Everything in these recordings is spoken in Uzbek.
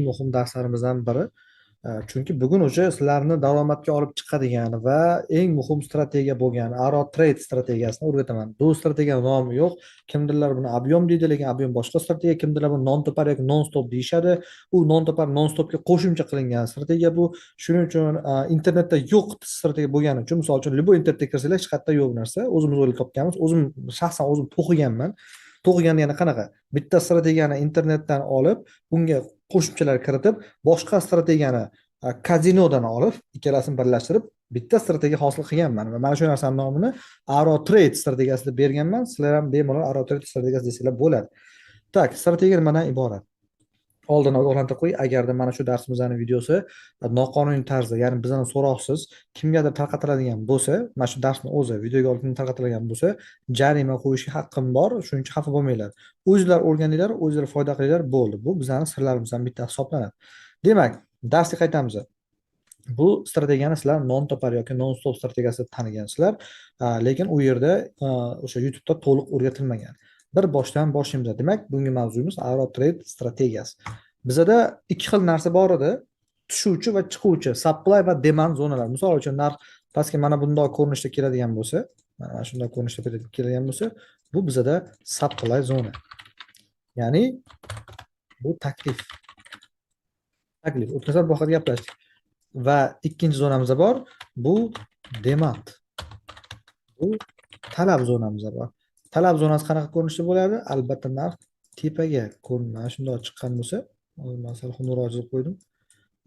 Muhim darslarimizdan biri. Chunki bugun o'sha sizlarni daromadga olib chiqadigan va eng muhim strategiya bo'lgan Aro Trade strategiyasini o'rgataman. Bu strategiyani nomi yo'q. Kimdirlar buni объем deydi, lekin объем boshqa strategiya, kimdirlar buni non topar yoki non stop deyishadi. U non topar non stopga qo'shimcha qilingan strategiya bu. Shuning uchun internetda yo'q strategiya bo'lgani uchun, misol uchun, любой internetga kirsanglar, hech qayerda yo'q bu narsa. O'zimiz o'ylab topganmiz. O'zim shaxsan o'zim to'qiganman. To'qigan degani qanaqa? Bitta strategiyani internetdan olib, unga qo'shimchalar kiritib, boshqa strategiyani kazinodan olib, ikkalasini birlashtirib, bitta strategiya hosil qilganman. Va mana shu narsani nomini Aro Trade strategiyasi deb berganman. Sizlar ham bemalol Aro Trade strategiyasi desanglar bo'ladi. Так, strategiya nimadan iborat? Oldin ogohlantirib qo'y, agarda mana shu darsimizning videosi noqonuniy tarzda, ya'ni bizdan so'roqsiz kimgadir tarqatiladigan bo'lsa, mana shu darsni o'zi videoga olib tarqatilgan bo'lsa, jarima qo'yishga haqqim bor, shuning uchun xafa bo'lmanglar. O'zinglar o'rganinglar, o'zinglar foyda qilinglar, bo'ldi. Bu bizning sirlarimizdan bittasi hisoblanadi. Demak, darsga qaytamiz. Bu strategiyani sizlar non topar yoki non stop strategiyasi deb tanigansizlar, lekin u yerda o'sha YouTube'da to'liq o'rgatilmagan. Bir boshdan boshlaymiz. Demak, bugungi mavzuyimiz Aro Trade strategiyasi. Bizada ikki xil narsa bor edi. Tushuvchi va chiquvchi, supply va demand zonalar. Misol uchun, narx pastga mana bundoq ko'rinishda keladigan bo'lsa, mana shunday ko'rinishda keladigan bo'lsa, bu bizada supply zona. Ya'ni bu taklif. Taklif. O'tgan safar bu haqida gaplashdik. Va ikkinchi zonamiz bor, bu demand. Bu talab zonamiz bor. Talab zonasi qanaqa ko'rinishda bo'ladi? Albatta narx tepaga mana shundoq chiqqan bo'lsa, hozir man sal xunukroq chizib qo'ydim.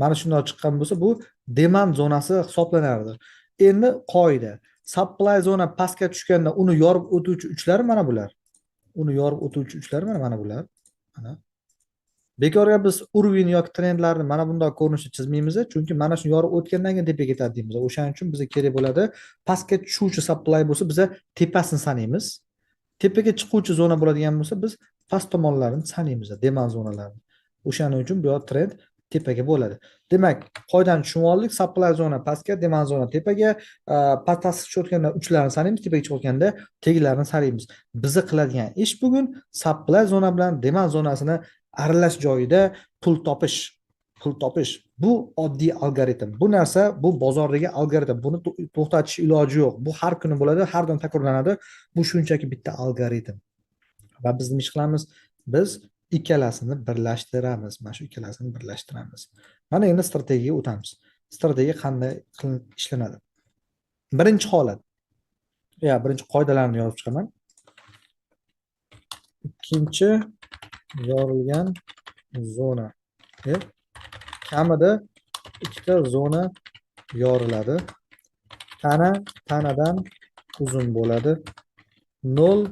Mana shundoq chiqqan bo'lsa, bu demand zonasi hisoblanardi. Endi qoida, supply zona pastga tushganda uni yorib o'tuvchi uchlari mana bular. Uni yorib o'tuvchi uchlari mana bular. Mana. Bekorga biz уровень yoki trendlarni mana bundoq ko'rinishda chizmaymiz, chunki mana shuni yorib o'tgandan keyin tepaga ketadi deymiz. O'shaning uchun bizga kerak bo'ladi. Pastga tushuvchi supply bo'lsa, biz tepasini sanaymiz. Tepaga chiquvchi zona bo'ladigan bo'lsa, biz past tomonlarini sanaymiz, demand zonalarini. O'shaning uchun bu yoq trend tepaga bo'ladi. Demak, qoidani tushunib oldik. Supply zona pastga, demand zona tepaga, pastga tushayotganda uchlarini sanaymiz, tepaga chiqayotganda tegilarini sanaymiz. Bizni qiladigan ish bugun supply zona bilan demand zonasini aralash joyida pul topish. Pul topish. Bu oddiy algoritm. Bu narsa, bu bozordagi algoritm. Buni to'xtatish iloji yo'q. Bu har kuni bo'ladi, har doim takrorlanadi. Bu shunchaki bitta algoritm. Va biz nima ish qilamiz? Biz ikkalasini birlashtiramiz. Mana shu ikkalasini birlashtiramiz. Mana endi strategiyaga o'tamiz. Strategiya qanday qilinib ishlanadi? Birinchi holat. Ya, birinchi qoidalarni yozib chiqaman. Ikkinchi yorilgan zona. Kamida ikkita zona yoriladi. Tana tanadan uzun bo'ladi. 0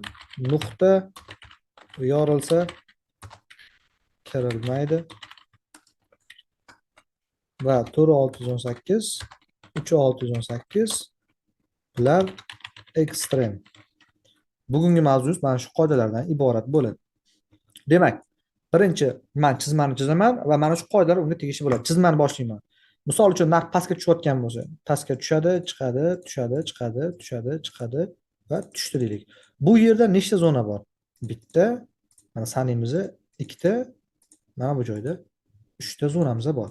nuqta yorilsa kirilmaydi. Va 4618, 3618 bular ekstrem. Bugungi mavzumiz mana shu qoidalardan iborat bo'ladi. Demak, birinchi men chizmani chizaman va mana shu qoidalar unga tegishli bo'ladi. Chizmani boshlayman. Misol uchun narx pastga tushayotgan bo'lsa, pastga tushadi, chiqadi, tushadi, chiqadi, tushadi, chiqadi va tushdi deylik. Bu yerda nechta zona bor? Bitta, mana sanaymiz, ikkita, mana bu joyda uchta zonamiz bor.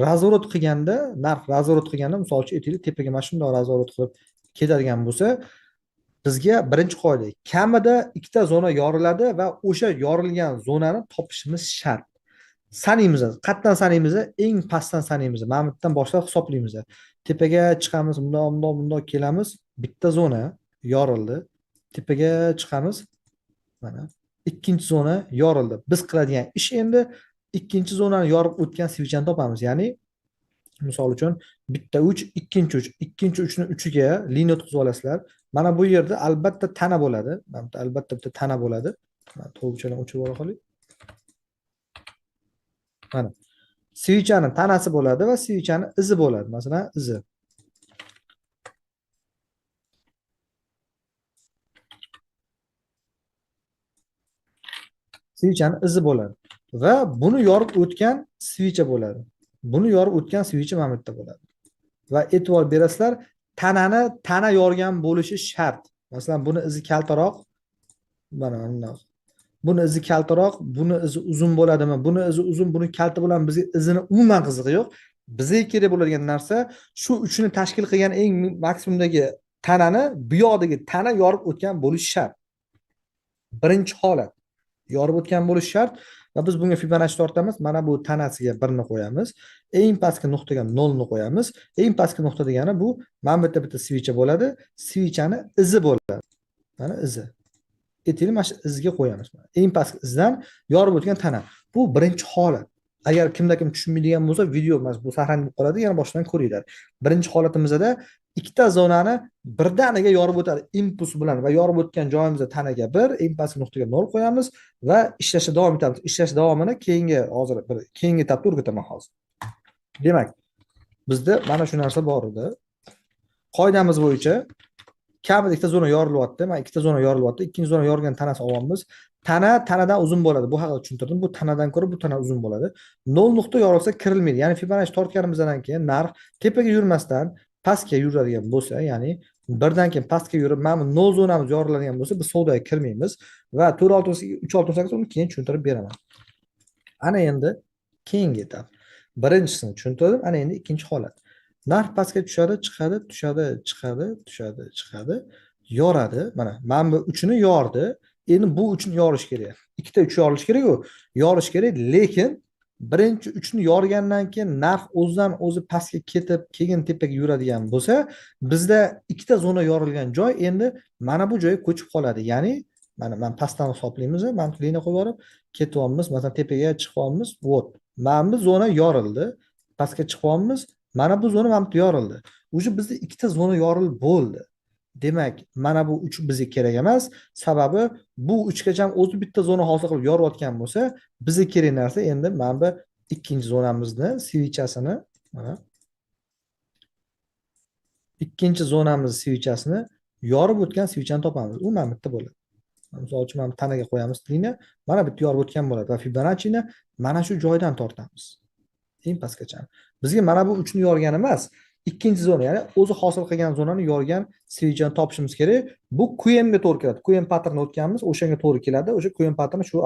Razворот qilganda, narx razворот qilganda, misol uchun aytaylik, tepaga mana shundoq razворот qilib ketadigan bo'lsa, bizga birinchi qoida, kamida ikkita zona yoriladi va o'sha yorilgan zonani topishimiz shart. Sanaymiz, qayerdan sanaymiz? Eng pastdan sanaymiz. Mana bu yerdan boshlab hisoblaymiz. Tepaga chiqamiz, bundoq, bundoq, bundoq kelamiz, bitta zona yorildi. Tepaga chiqamiz, mana ikkinchi zona yorildi. Biz qiladigan ish endi ikkinchi zonani yorib o'tgan свечani topamiz. Ya'ni misol uchun bitta uch, ikkinchi uch, ikkinchi uchni uchiga liniya o'tkazib olasizlar. Mana bu yerda albatta tana bo'ladi. Mana bu yerda albatta bitta tana bo'ladi. Mana to'g'richadan o'chirib ola qoling. Mana свечani tanasi bo'ladi va свечani izi bo'ladi. Masalan, izi. Свечani izi bo'ladi va buni yorib o'tgan свеча bo'ladi. Buni yorib o'tgan свеча mana bu yerda bo'ladi. Va e'tibor berasizlar, tanani tana yorgan bo'lishi shart. Masalan, buni izi kaltaroq. Mana bundoq. Buni izi kaltaroq, buni izi uzun bo'ladimi? Buni izi uzun, buni kalta bo'ladi, bizga izini umuman qizig'i yo'q. Bizga kerak bo'ladigan narsa shu uchini tashkil qilgan eng maksimumdagi tanani bu yoqdagi tana yorib o'tgan bo'lishi shart. Birinchi holat yorib o'tgan bo'lishi shart va biz bunga Fibonacci tortamiz. Mana bu tanasiga 1 ni qo'yamiz. Eng pastki nuqtaga 0 ni qo'yamiz. Eng pastki nuqta degani bu mana bu yerda bitta svicha bo'ladi. Svichani izi bo'ladi. Mana izi. Aytaylik, mana shu izga qo'yamiz. Eng pastki izdan yorib o'tgan tana. Bu birinchi holat. Agar kimda kim tushunmaydigan bo'lsa, video mana bu sahran bo'lib qoladi, yana boshdan ko'ringlar. Birinchi holatimizda ikkita zonani birdaniga yorib o'tadi impuls bilan va yorib o'tgan joyimizda tanaga 1, eng pastki nuqtaga 0 qo'yamiz va ishlashda davom etamiz. Ishlash davomini keyingi hozir bir keyingi etapda o'rgataman hozir. Demak, bizda mana shu narsa bor edi. Qoidamiz bo'yicha kamida ikkita zona yorilyapti. Mana ikkita zona yorilyapti. Ikkinchi zona yorgan tanasi olyapmiz. Tana tanadan uzun bo'ladi. Bu haqida tushuntirdim. Bu tanadan ko'ra bu tana uzun bo'ladi. 0 nuqta yorilsa kirilmaydi. Ya'ni Fibonacci tortganimizdan keyin narx tepaga yurmasdan pastga yuradigan bo'lsa, ya'ni birdan keyin pastga yurib, mana bu 0 zonamiz yoriladigan bo'lsa, biz savdoga kirmaymiz va 4.68 3.68 uni keyin tushuntirib beraman. Ana endi keyingi etap. Birinchisini tushuntirdim. Ana endi ikkinchi holat. Narx pastga tushadi, chiqadi, tushadi, chiqadi, tushadi, chiqadi, yoradi. Mana bu uchini yordi. Endi bu uchini yorish kerak. Ikkita uch yorilish kerak-ku. Yorish kerak, lekin birinchi uchni yorgandan keyin narx o'zidan o'zi pastga ketib, keyin tepaga yuradigan bo'lsa, bizda ikkita zona yorilgan joy endi mana bu joyga ko'chib qoladi. Ya'ni mana pastdan hisoblaymiz, mana bu liniya qo'yib yuborib ketyapmiz, masalan tepaga chiqyapmiz. Вот. Mana bu zona yorildi. Pastga chiqyapmiz. Mana bu zona mana bu yorildi. Уже bizda ikkita zona yorilib bo'ldi. Demak, mana bu uch bizga kerak emas. Sababi bu uchgacha ham o'zi bitta zona hosil qilib yoriyotgan bo'lsa, bizga kerak narsa endi mana bu ikkinchi zonamizni svichasini, mana ikkinchi zonamiz svichasini yorib o'tgan svichani topamiz. U mana bu yerda bo'ladi. Misol uchun mana bu tanaga qo'yamiz liniya, mana bu yerda yorib o'tgan bo'ladi va Fibonacci'ni mana shu joydan tortamiz. Eng pastgacha. Bizga mana bu uchni yorgan emas, ikkinchi zona, ya'ni o'zi hosil qilgan zonani yorgan svichani topishimiz kerak. Bu QM ga to'g'ri keladi. QM patternni o'tganmiz, o'shanga to'g'ri keladi. O'sha QM pattern shu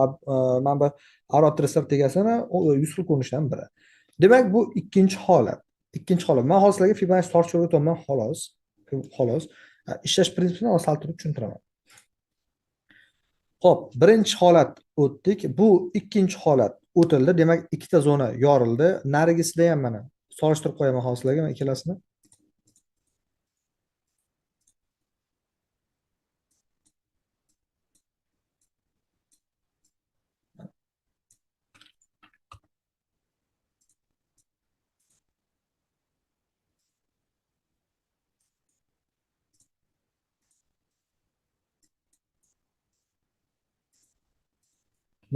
mana bu Arrow strategiyasini 100 xil ko'rinishidan biri. Demak, bu ikkinchi holat. Ikkinchi holat. Men hozir sizlarga Fibonacci tortishni o'rgatyapman, xolos. Xolos. Ishlash prinsipini hozir sal turib tushuntiraman. Xo'p, birinchi holat o'tdik. Bu ikkinchi holat o'tildi. Demak, ikkita zona yorildi. Narigisida ham mana solishtirib qo'yaman hozir sizlarga ikkalasini.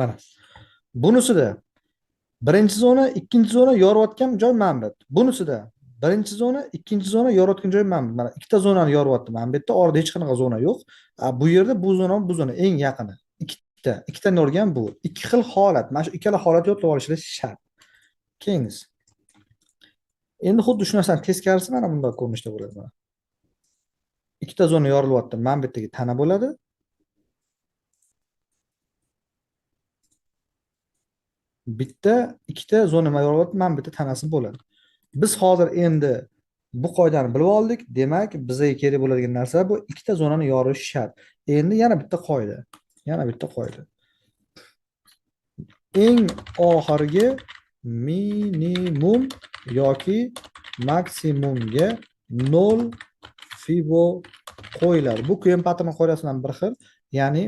Mana bunisida birinchi zona, ikkinchi zona yoriyotgan joy mana bu. Bunisida birinchi zona, ikkinchi zona yoriyotgan joy mana bu. Mana ikkita zonani yoryapti mana bu yerda. Orada hech qanaqa zona yo'q. Bu yerda bu zona, bu zona eng yaqini. Ikkita, ikkitani yorgan bu. Ikki xil holat. Mana shu ikkala holatni yodlab olishingiz shart. Keyingisi. Endi xuddi shu narsani teskarisi mana bunday ko'rinishda bo'ladi mana. Ikkita zona yorilyapti. Mana bu yerdagi tana bo'ladi. Bitta, ikkita zona yorilyapti, mana bu yerda tanasi bo'ladi. Biz hozir endi bu qoidani bilib oldik. Demak, bizga kerak bo'ladigan narsa bu ikkita zonani yorish shart. Endi yana bitta qoida. Yana bitta qoida. Eng oxirgi minimum yoki maksimumga 0 fibo qo'yiladi. Bu QM pattern qoidasi bilan bir xil. Ya'ni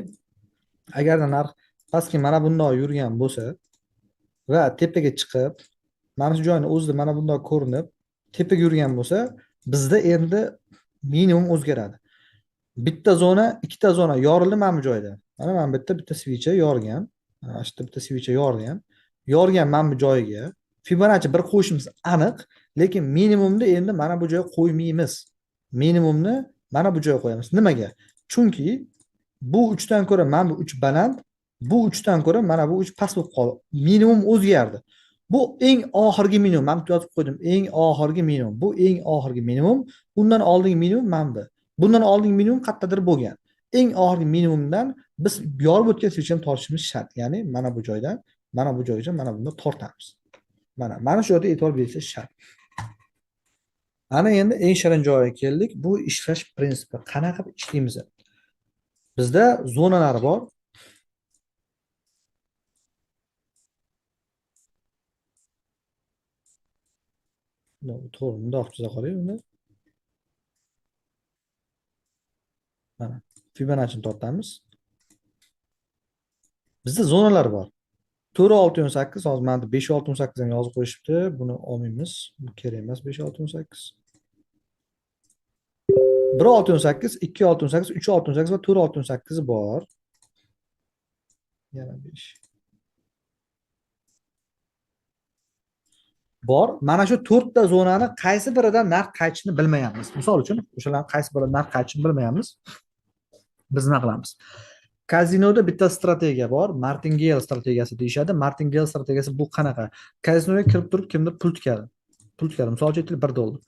agarda narx pastga mana bundoq yurgan bo'lsa va tepaga chiqib, mana shu joyni o'zida mana bundoq ko'rinib, tepaga yurgan bo'lsa, bizda endi minimum o'zgaradi. Bitta zona, ikkita zona yorildi mana bu joyda. Mana bu yerda bitta svicha yorgan. Mana shu yerda bitta svicha yorgan. Yorgan mana bu joyiga Fibonacci bir qo'yishimiz aniq, lekin minimumni endi mana bu joyga qo'ymaymiz. Minimumni mana bu joyga qo'yamiz. Nimaga? Chunki bu uchdan ko'ra mana bu uch baland, bu uchdan ko'ra mana bu uch past bo'lib qoldi. Minimum o'zgardi. Bu eng oxirgi minimum. Men bu yozib qo'ydim. Eng oxirgi minimum. Bu eng oxirgi minimum. Undan oldingi minimum mana bu. Bundan oldingi minimum qayerdadir bo'lgan. Eng oxirgi minimumdan biz yorib o'tgan свечani tortishimiz shart. Ya'ni mana bu joydan, mana bu joygacha mana bunda tortamiz. Mana shu yerda e'tibor berish shart. Ana endi eng shirin joyiga keldik. Bu ishlash prinsipi. Qanaqa qilib ishlaymiz? Bizda zonalar bor. To'g'ri, bundoq chiza qolaylik unda. Mana Fibonacci'ni tortamiz. Bizda zonalar bor. 4 6 18, hozir mana 5 6 18 ham yozib qo'yishibdi. Buni olmaymiz. Bu kerak emas 5 6 18. 1 6 18, 2 6 18, 3 6 18 va 4 6 18 bor. Yana 5. Bor. Mana shu 4 ta zonani qaysi biridan narx qaytishini bilmayapmiz. Misol uchun, o'shalarning qaysi biridan narx qaytishini bilmayapmiz. Biz nima qilamiz? Kazinoda bitta strategiya bor, Martingale strategiyasi deyishadi. Martingale strategiyasi bu qanaqa? Kazinoga kirib turib kimdir pul tikadi. Pul tikadi. Misol uchun aytaylik 1 dollar.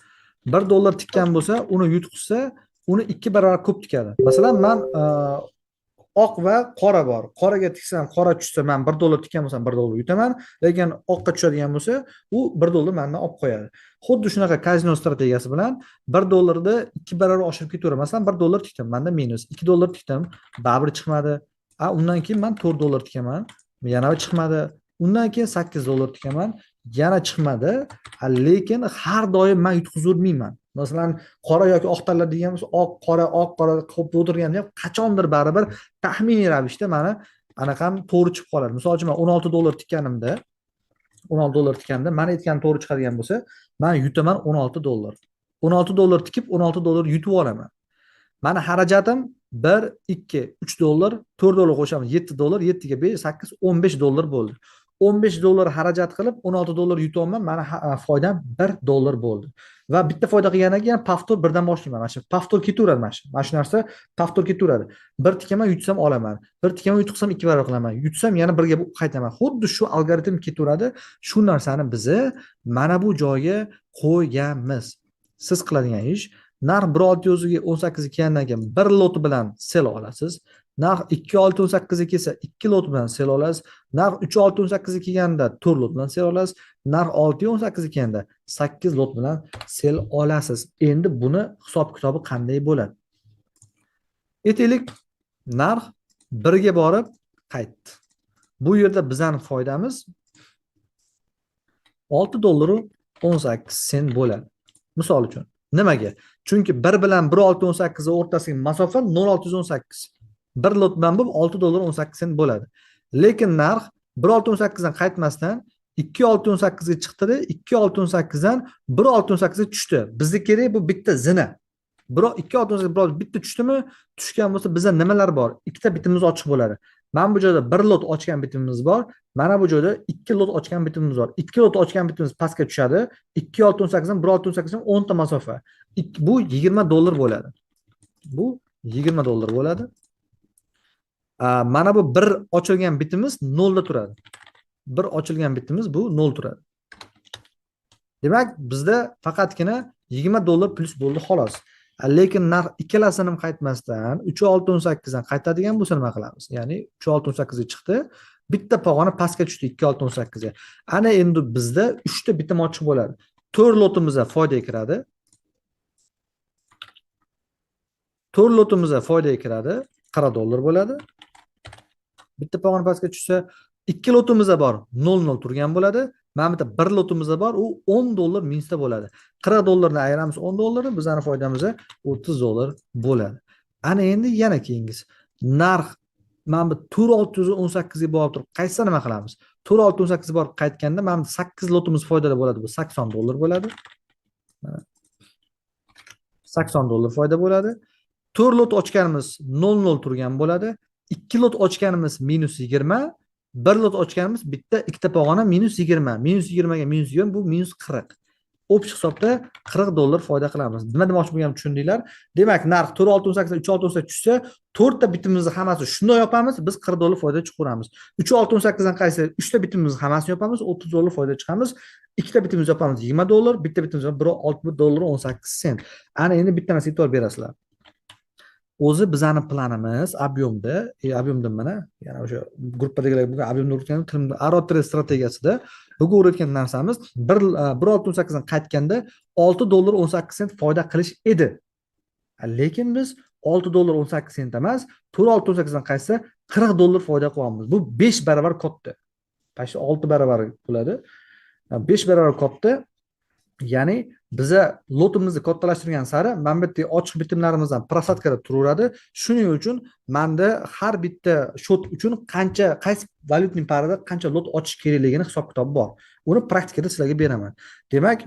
1 dollar tikkan bo'lsa, uni yutqizsa, uni 2 barobar ko'p tikadi. Masalan, men oq va qora bor. Qoraga tiksam, qora tushsa, men 1 dollar tikkan bo'lsam 1 dollar yutaman, lekin oqqa tushadigan bo'lsa, u 1 dollar mendan olib qo'yadi. Xuddi shunaqa kazino strategiyasi bilan 1 dollarni 2 barobar oshirib ketaveraman. Masalan, 1 dollar tikdim, menda minus 2 dollar tikdim, baribir chiqmadi. Undan keyin men 4 dollar tikaman, yana chiqmadi. Undan keyin 8 dollar tikaman, yana chiqmadi. Lekin har doim men yutqizurmayman. Masalan, qora yoki oq tanlar deganmiz, oq, qora, oq, qora qilib o'tirganda ham qachondir baribir taxminiy ravishda meni anaqam to'g'ri chiqib qoladi. Misol uchun, men 16 dollar tikkanimda, 16 dollar tikkanimda meni aytganim to'g'ri chiqadigan bo'lsa, men yutaman 16 dollar. 16 dollar tikib 16 dollar yutib olaman. Meni xarajatim 1, 2, 3 dollar, 4 dollar qo'shamiz, 7 dollar, 7 ga 5, 8, 15 dollar bo'ldi. 15 dollar xarajat qilib 16 dollar yutyapman, meni foydam 1 dollar bo'ldi. Va bitta foyda qilgandan keyin повтор birdan boshlayman. Mana shu повтор ketaveradi mana shu. Mana shu narsa повтор ketaveradi. Bir tikaman yutsam olaman. Bir tikaman yutqizsam 2 barobar qilaman. Yutsam yana birga qaytaman. Xuddi shu algoritm ketaveradi. Shu narsani bizi mana bu joyga qo'yganmiz. Siz qiladigan ish narx 1.618 ga kelgandan keyin 1 lot bilan sell olasiz. Narx 2.618 ga kelsa 2 lot bilan sell olasiz. Narx 3.618 ga kelganda 4 lot bilan sell olasiz. Narx 6.18 ga kelganda 8 lot bilan sell olasiz. Endi buni hisob kitobi qanday bo'ladi? Aytaylik, narx 1 ga borib qaytdi. Bu yerda bizning foydamiz 6 dollar 18 sent bo'ladi. Misol uchun, nimaga? Chunki 1 bilan 1.618 o'rtasidagi masofa 0.618. 1 lot bilan bo'lib 6 dollar 18 sent bo'ladi. Lekin narx 1.618 dan qaytmasdan 2.618 ga chiqdi-da, 2.618 dan 1.618 ga tushdi. Bizga kerak bu bitta zina. Biroq 2.618 biror bitta tushdimi? Tushgan bo'lsa bizda nimalar bor? Ikkita bitimiz ochiq bo'ladi. Mana bu joyda 1 lot ochgan bitimiz bor. Mana bu joyda 2 lot ochgan bitimiz bor. 2 lot ochgan bitimiz pastga tushadi. 2.618 dan 1.618 dan 10 ta masofa. Bu 20 dollar bo'ladi. Bu 20 dollar bo'ladi. Mana bu bir ochilgan bitimiz 0 da turadi. Bir ochilgan bitimiz bu 0 turadi. Demak, bizda faqatgina 20 dollar plyus bo'ldi xolos. Lekin narx ikkalasini ham qaytmasdan 3.618 dan qaytadigan bo'lsa nima qilamiz? Ya'ni 3.618 ga chiqdi, bitta pog'ona pastga tushdi 2.618 ga. Ana endi bizda 3 ta bitim ochiq bo'ladi. 4 lotimizda foyda kiradi. 4 lotimizda foyda kiradi, 40 dollar bo'ladi. Bitta pog'ona pastga tushsa, 2 lotimizda bor, 0.0 turgan bo'ladi. Mana bu yerda 1 lotimizda bor, u 10 dollar minusda bo'ladi. 40 dollarni ayiramiz 10 dollarni, bizning foydamiz 30 dollar bo'ladi. Ana endi yana keyingisi. Narx mana bu 4.618 ga borib turib qaytsa nima qilamiz? 4.618 ga borib qaytganda mana bu 8 lotimiz foydada bo'ladi, bu 80 dollar bo'ladi. Mana 80 dollar foyda bo'ladi. 4 lot ochganimiz 0.0 turgan bo'ladi. 2 lot ochganimiz minus 20, 1 lot ochganimiz bitta ikkita pog'ona minus 20, minus 20 ga minus 20 bu minus 40. Общий hisobda 40 dollar foyda qilamiz. Nima demoqchi bo'lganimni tushundinglar? Demak, narx 4.618 dan 3.618 tushsa, 4 ta bitimizni hammasi shunday yopamiz, biz 40 dollar foyda chiqaramiz. 3.618 dan qaysi 3 ta bitimizni hammasini yopamiz, 30 dollar foyda chiqamiz. 2 ta bitimizni yopamiz 20 dollar, bitta bitimizni 1.6 dollar 18 sent. Ana endi bitta narsaga e'tibor berasizlar. O'zi bizani planimiz объемda, объемda mana yana o'sha gruppadagilar bugun объемda o'rgatgan tilimda Aro Trade strategiyasida bugun o'rgatgan narsamiz 1,6 18dan qaytganda 6 dollar 18 sent foyda qilish edi. Lekin biz 6 dollar 18 sent emas, 4,6 18dan qaytsa, 40 dollar foyda qilyapmiz. Bu 5 baravar katta, почти 6 baravar bo'ladi, 5 baravar katta. Ya'ni biza lotimizni kattalashtirgan sari mana bu yerda ochiq bitimlarimizdan просадка da turaveradi. Shuning uchun manda har bitta счёт uchun qancha, qaysi валютный пара da qancha lot ochish kerakligini hisob kitobi bor. Uni praktikada sizlarga beraman. Demak,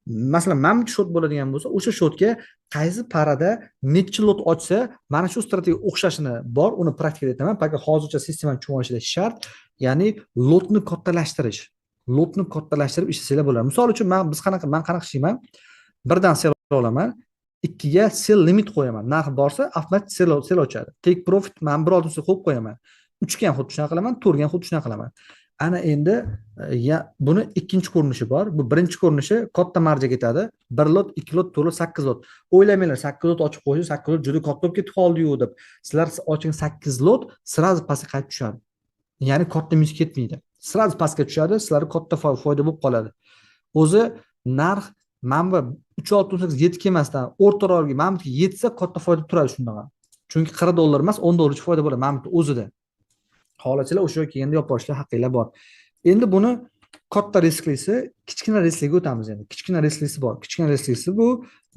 masalan, mana bu счёт bo'ladigan bo'lsa, o'sha счёт ga qaysi пара da necha lot ochsa, mana shu strategiya o'xshashini bor. Uni praktikada aytaman, faqat hozircha sistemani tushunib olishlar shart. Ya'ni lotni kattalashtirish, lotni kattalashtirib ishlasanglar bo'ladi. Misol uchun, man qanaqa ishlayman? Birdan sell olaman, ikkiga sell limit qo'yaman. Narx borsa, avtomatik sell ochadi. Take profit man 1,6 qo'yib qo'yaman. Uchga ham xuddi shunaqa qilaman, to'rtga ham xuddi shunaqa qilaman. Ana endi buni ikkinchi ko'rinishi bor. Bu birinchi ko'rinishi, katta marja ketadi: bir lot, ikki lot, to'rt lot, sakkiz lot. O'ylamanglar, sakkiz lot ochib qo'ysa, sakkiz lot juda katta bo'lib ketib qoldiyu deb. Sizlar ochgan sakkiz lot сразу pastga qaytib tushadi, ya'ni katta minus ketmaydi, сразу pastga tushadi, sizlarga katta foyda bo'lib qoladi. O'zi narx mana bu 3,6 18 yetib kelmasdan o'rtarog'iga, mana bu yerga yetsa, katta foyda turadi shundan ham. Chunki 40 dollar emas, 10 dollarcha foyda bo'ladi mana bu yerda o'zida. Xohlasanglar, o'sha joyga kelganda yopib olishlar haqqinglar bor. Endi buni katta risklisi, kichkina riskliga o'tamiz. Endi kichkina risklisi bor. Kichkina risklisi bu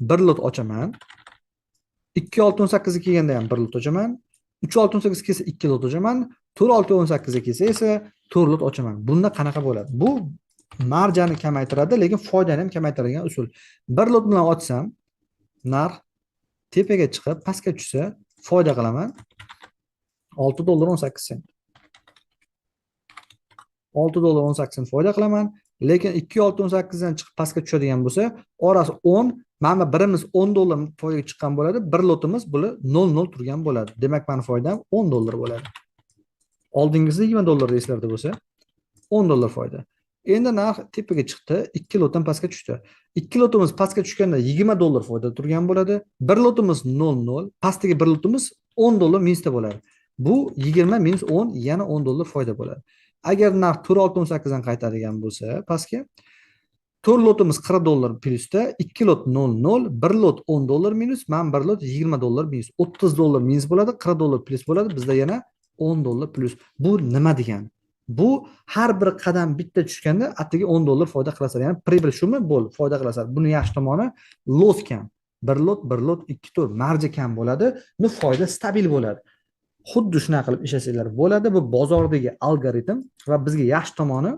bir lot ochaman, 2,6 18ga kelganda ham bir lot ochaman, 3,6 18 kelsa, ikki lot ochaman, 4,6 18ga kelsa esa to'rt lot ochaman. Bunda qanaqa bo'ladi? Bu marjani kamaytiradi, lekin foydani ham kamaytiradigan usul. Bir lot bilan ochsam, narx tepaga chiqib pastga tushsa, foyda qilaman 6 dollar 18 sent, 6 dollar 18 sent foyda qilaman. Lekin 2,6 18dan chiqib pastga tushadigan bo'lsa, orasi 10, mana birimiz 10 dollar foydaga chiqqan bo'ladi, bir lotimiz bular 0,0 turgan bo'ladi. Demak, mani foydam 10 dollar bo'ladi. Oldingisi 20 dollar eslarda bo'lsa, 10 dollar foyda. Endi narx tepaga chiqdi, ikki lotdan pastga tushdi. Ikki lotimiz pastga tushganda 20 dollar foyda turgan bo'ladi. Bir lotimiz 0,0, pastdagi bir lotimiz 10 dollar minusda bo'ladi. Bu 20 minus 10, yana 10 dollar foyda bo'ladi. Agar narx 4,6 18dan qaytadigan bo'lsa pastga, to'rt lotimiz 40 dollar plyusda, ikki lot 0,0, bir lot 10 dollar minus, mana bir lot 20 dollar minus, 30 dollar minus bo'ladi, 40 dollar plyus bo'ladi, bizda yana 10 dollar plyus. Bu nima degani? Bu har bir qadam bitta tushganda atigi 10 dollar foyda qilasan. Ya'ni прибыль shumi bo'ldi, foyda qilasan. Buni yaxshi tomoni, lot kam, bir lot, bir lot, ikki, to'rt, marja kam bo'ladi, но foyda stabil bo'ladi. Xuddi shunaqa qilib ishlasanglar bo'ladi. Bu bozordagi algoritm. Va bizga yaxshi tomoni,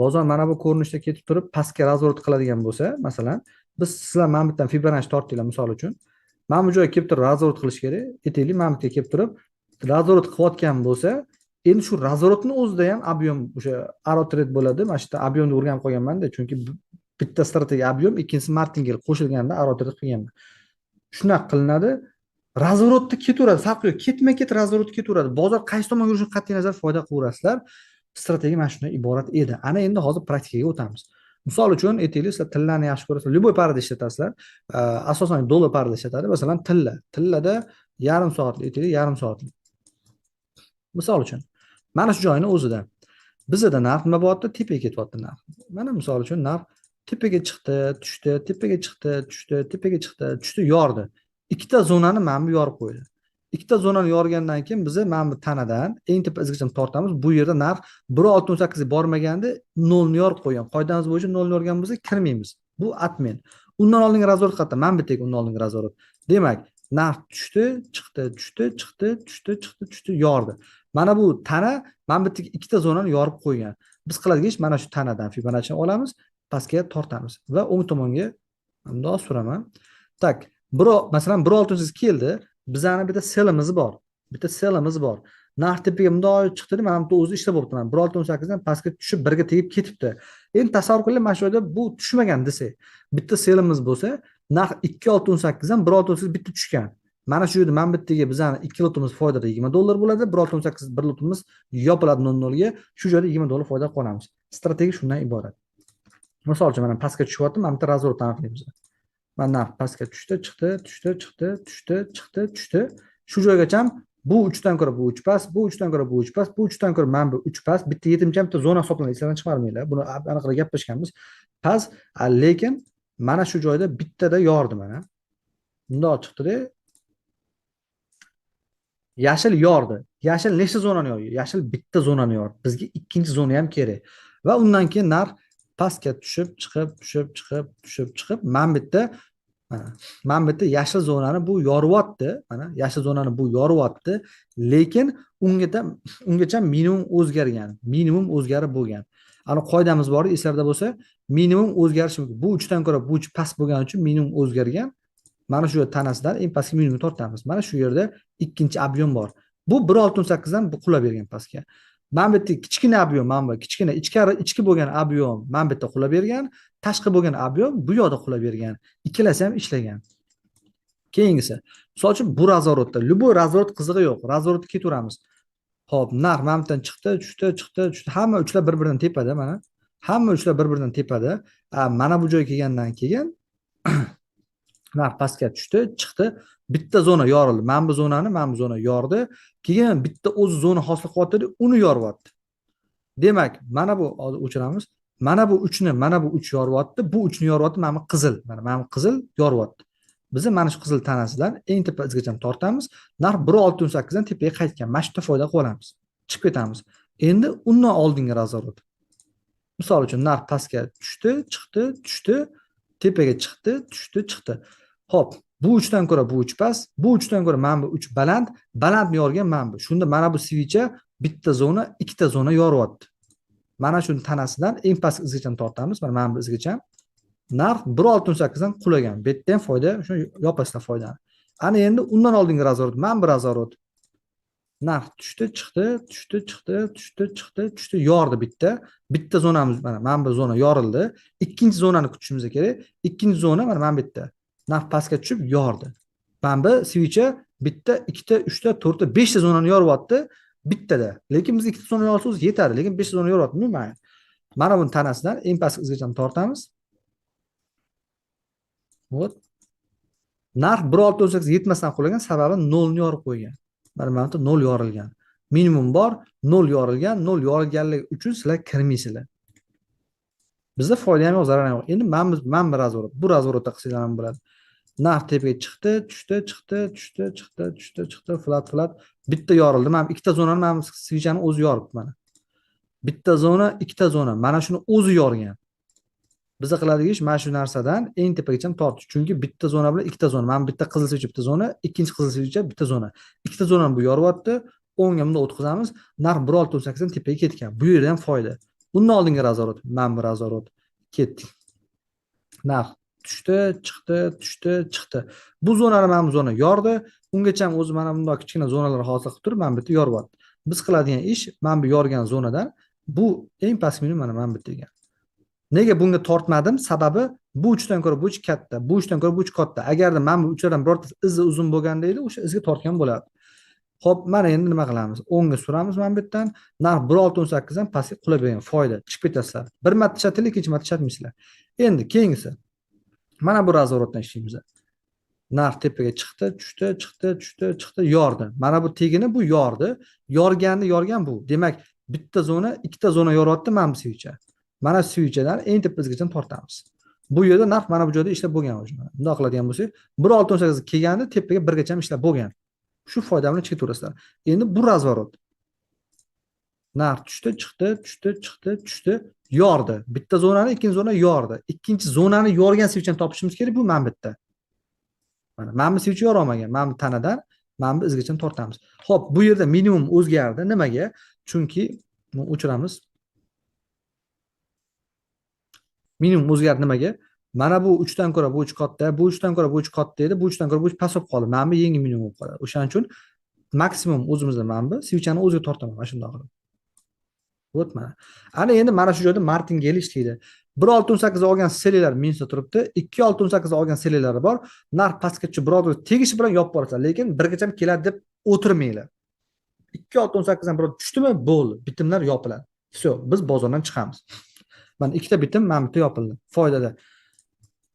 bozor mana bu ko'rinishda ketib turib pastga разворот qiladigan bo'lsa, masalan, biz, sizlar mana bu yerdan Fibonacci tortdinglar, misol uchun, mana bu joyga kelib turib разворот qilish kerak. Aytaylik, mana bu yerga kelib turib разворот qilayotgan bo'lsa, endi shu разворот ni o'zida ham объем, o'sha Aro Trade bo'ladi. Mana shu yerda объем ni o'rganib qolganmanda, chunki bitta strategiya объем, ikkinchisi martingale qo'shilganda Aro Trade qilganman. Shunaqa qilinadi, разворот da ketaveradi, farqi yo'q, ketma ket разворот ketaveradi. Bozor qaysi tomonga yurishidan qat'iy nazar foyda qilaverasizlar. Strategiya mana shundan iborat edi. Ana endi hozir praktikaga o'tamiz. Misol uchun, aytaylik, sizlar tillani yaxshi ko'rasizlar, любой пара da ishlatasizlar, asosan dollar пара da ishlatadi. Masalan, tilla, tillada yarim soatlik, aytaylik, yarim soatlik. Misol uchun, mana shu joyini o'zida bizada narx nima bo'lyapti? Tepaga ketyapti narx. Mana, misol uchun, narx tepaga chiqdi, tushdi, tepaga chiqdi, tushdi, tepaga chiqdi, tushdi, yordi. Ikkita zonani mana bu yorib qo'ydi. Ikkita zonani yorgandan keyin biza mana bu tanadan eng tepa izgacha tortamiz. Bu yerda narx 1,6 18ga bormaganda nolni yorib qo'ygan. Qoidamiz bo'yicha nolni yorgan bo'lsa, kirmaymiz. Bu отмен. Undan oldingi разворот qayerda? Mana bu yerdagi undan oldingi разворот. Demak, narx tushdi, chiqdi, tushdi, chiqdi, tushdi, chiqdi, tushdi, yordi. Mana bu tana mana bu yerdagi ikkita zonani yorib qo'ygan. Biz qiladigan ish, mana shu tanadan Fibonacci olamiz, pastga tortamiz va o'ng tomonga bundoq suraman. Так, bir, masalan, 1,6 keldi. Bizani bitta sellimiz bor, bitta sellimiz bor. Narx tepaga bundoq chiqdi, mana bu o'zi ishlab bo'libdi. Mana 1,6 18dan pastga tushib, birga tegib ketibdi. Endi tasavvur qilinglar, mana shu yerda bu tushmagan desak, bitta sellimiz bo'lsa, narx 2,6 18dan 1,6 18 bitta tushgan. Mana shu yerda, mana bu yerdagi bizani ikki lotimiz foydada 20 dollar bo'ladi. 1,6 18 bir lotimiz yopiladi 0,0ga. Shu joyda 20 dollar foyda qolamiz. Strategiya shundan iborat. Misol uchun, mana pastga tushyapti, mana bitta разворот aniqlaymiz. Mana narx pastga tushdi, chiqdi, tushdi, chiqdi, tushdi, chiqdi, tushdi. Shu joygacha bu 3 dan ko'ra bu 3 past, bu 3 dan ko'ra bu 3 past, bu 3 dan ko'ra mana bu 3 past. Bitta yetimcha bitta zona hisoblanadi, eslardan chiqarmanglar. Buni aniqroq gaplashganmiz. Past, lekin mana shu joyda bittada yordi mana. Bundoq chiqdi-da. Yashil yordi. Yashil nechta zonani yordi? Yashil bitta zonani yordi. Bizga ikkinchi zona ham kerak. Va undan keyin narx pastga tushib, chiqib, tushib, chiqib, tushib, chiqib, mana bu yerda mana bu yerda yashil zonani bu yoryapti. Mana yashil zonani bu yoryapti, lekin ungacha minimum o'zgargan, minimum o'zgarib bo'lgan. Ana qoidamiz bor, eslarda bo'lsa, minimum o'zgarishi mumkin. Bu 3 dan ko'ra bu 3 past bo'lgani uchun minimum o'zgargan. Mana shu tanasidan eng pastki minimum tortamiz. Mana shu yerda ikkinchi объем bor. Bu 1.68 dan bu qulab bergan pastga. Mana bu yerda kichkina объем, mana bu kichkina ichkari ichki bo'lgan объем mana bu yerda qulab bergan, tashqi bo'lgan объем bu yoqda qulab bergan. Ikkalasi ham ishlagan. Keyingisi, misol uchun bu разворот da, любой разворот qizig'i yo'q. Разворот ga ketaveramiz. Xo'p, narx mana bu yerdan chiqdi, tushdi, chiqdi, tushdi. Hamma uchlar bir-biridan tepada mana. Hamma uchlar bir-biridan tepada. Mana bu joyga kelgandan keyin narx pastga tushdi, chiqdi. Bitta zona yorildi. Mana bu zonani, mana bu zona yordi. Keyin bitta o'zi zona hosil qilyapti, uni yoryapti. Demak, mana bu hozir o'chiramiz. Mana bu 3ni, mana bu 3 yoryapti, bu 3ni yoryapti, mana bu qizil, mana bu qizil yoryapti. Biz mana shu qizil tanasidan eng tepa izgacha tortamiz. Narx 1.68 dan tepaga qaytgan. Mana shu yerda foyda qilib olamiz. Chiqib ketamiz. Endi undan oldingi разворот. Misol uchun narx pastga tushdi, chiqdi, tushdi, tepaga chiqdi, tushdi, chiqdi. Xo'p, bu 3 dan ko'ra bu 3 past, bu 3 dan ko'ra mana bu 3 baland, balandni yorgan mana bu. Shunda mana bu свеча bitta zona, ikkita zona yoryapti. Mana shuni tanasidan eng past izgacha tortamiz. Mana bu izgacha. Narx 1.68 dan qulagan. Bu yerda ham foyda, shuni yopasizlar foydani. Ana endi undan oldingi разворот, mana bu разворот. Narx tushdi, chiqdi, tushdi, chiqdi, tushdi, chiqdi, tushdi, yordi bitta. Bitta zonamiz mana bu zona yorildi. Ikkinchi zonani kutishimiz kerak. Ikkinchi zona mana bu yerda. Narx pastga tushib yordi. Mana bu свеча bitta, ikkita, uchta, to'rtta, beshta zonani yoryapti bittada. Lekin biz ikkita zona yorsa o'zi yetadi, lekin beshta zona yoryapti. Mayli. Mana buni tanasidan eng pastki izgacha tortamiz. Вот. Narx 1.68 yetmasdan qulagan, sababi 0 ni yorib qo'ygan. Mana yerda 0 yorilgan. Minimum bor, 0 yorilgan, 0 yorilganligi uchun sizlar kirmaysizlar. Bizda foyda ham yo'q, zarar ham yo'q. Endi mana bu разворот, bu разворот da qilsanglar ham bo'ladi. Narx tepaga chiqdi, tushdi, chiqdi, tushdi, chiqdi, tushdi, chiqdi, flat, flat. Bitta yorildi. Mana ikkita zonani mana свеча ni o'zi yoribdi mana. Bitta zona, ikkita zona. Mana shuni o'zi yorgan. Biza qiladigan ish mana shu narsadan eng tepagacha tortish. Chunki bitta zona bilan ikkita zona. Mana bitta qizil свеча bitta zona, ikkinchi qizil свеча bitta zona. Ikkita zonani bu yoryapti. O'ngga bunday o'tkazamiz. Narx 1.68 dan tepaga ketgan. Bu yerda ham foyda. Undan oldingi разворот, mana bu разворот ketdik. Narx tushdi, chiqdi, tushdi, chiqdi. Bu zonani mana bu zona yordi. Ungacha ham o'zi mana bundoq kichkina zonalar hosil qilib turib, mana bu yerda yoryapti. Biz qiladigan ish mana bu yorgan zonadan bu eng pastki minimum mana bu yerda ekan. Nega bunga tortmadim? Sababi bu 3 dan ko'ra bu 3 katta, bu 3 dan ko'ra bu 3 katta. Agarda mana bu uchlardan birortasi izi uzun bo'lganda edi, o'sha izga tortgan bo'lardi. Xo'p, mana endi nima qilamiz? O'ngga suramiz mana bu yerdan. Narx 1.68 dan pastga qulab bergan, foyda. Chiqib ketasizlar. Bir marta ishlatinglar, ikkinchi marta ishlatmaysizlar. Endi keyingisi. Mana bu разворот dan ishlaymiz. Narx tepaga chiqdi, tushdi, chiqdi, tushdi, chiqdi, yordi. Mana bu tegini bu yordi. Yorganni yorgan bu. Demak, bitta zona, ikkita zona yoryapti mana bu свеча. Mana свеча dan eng tepasigacha tortamiz. Bu yerda narx mana bu joyda ishlab bo'lgan o'sha. Bundoq qiladigan bo'lsak, 1.68 kelganda tepaga birgacha ham ishlab bo'lgan. Shu foyda bilan chiqib ketaverasizlar. Endi bu разворот. Narx tushdi, chiqdi, tushdi, chiqdi, tushdi, yordi. Bitta zonani, ikkinchi zona yordi. Ikkinchi zonani yorgan свеча ni topishimiz kerak, bu mana bu yerda. Mana bu свеча yora olmagan. Mana bu tanadan mana bu izgacha tortamiz. Xo'p, bu yerda minimum o'zgardi. Nimaga? Chunki buni o'chiramiz. Minimum o'zgardi nimaga? Mana bu 3 dan ko'ra bu 3 katta, bu 3 dan ko'ra bu 3 katta edi, bu 3 dan ko'ra bu 3 past bo'lib qoldi. Mana bu yangi minimum bo'lib qoladi. O'shaning uchun maksimum o'zimizda mana bu свеча ni o'ziga tortaman mana shundoq qilib. Вот mana. Ana endi mana shu joyda martingale ishlaydi. 1.68 olgan selllar minusda turibdi. 2.68 olgan sellari bor. Narx pastga tushib biror tegishi bilan yopib borasizlar, lekin birgacha keladi deb o'tirmanglar. 2.68 dan biror tushdimi, bo'ldi, bitimlar yopiladi. Всё, biz bozordan chiqamiz. Mana ikkita bitim mana bu yerda yopildi. Foydada.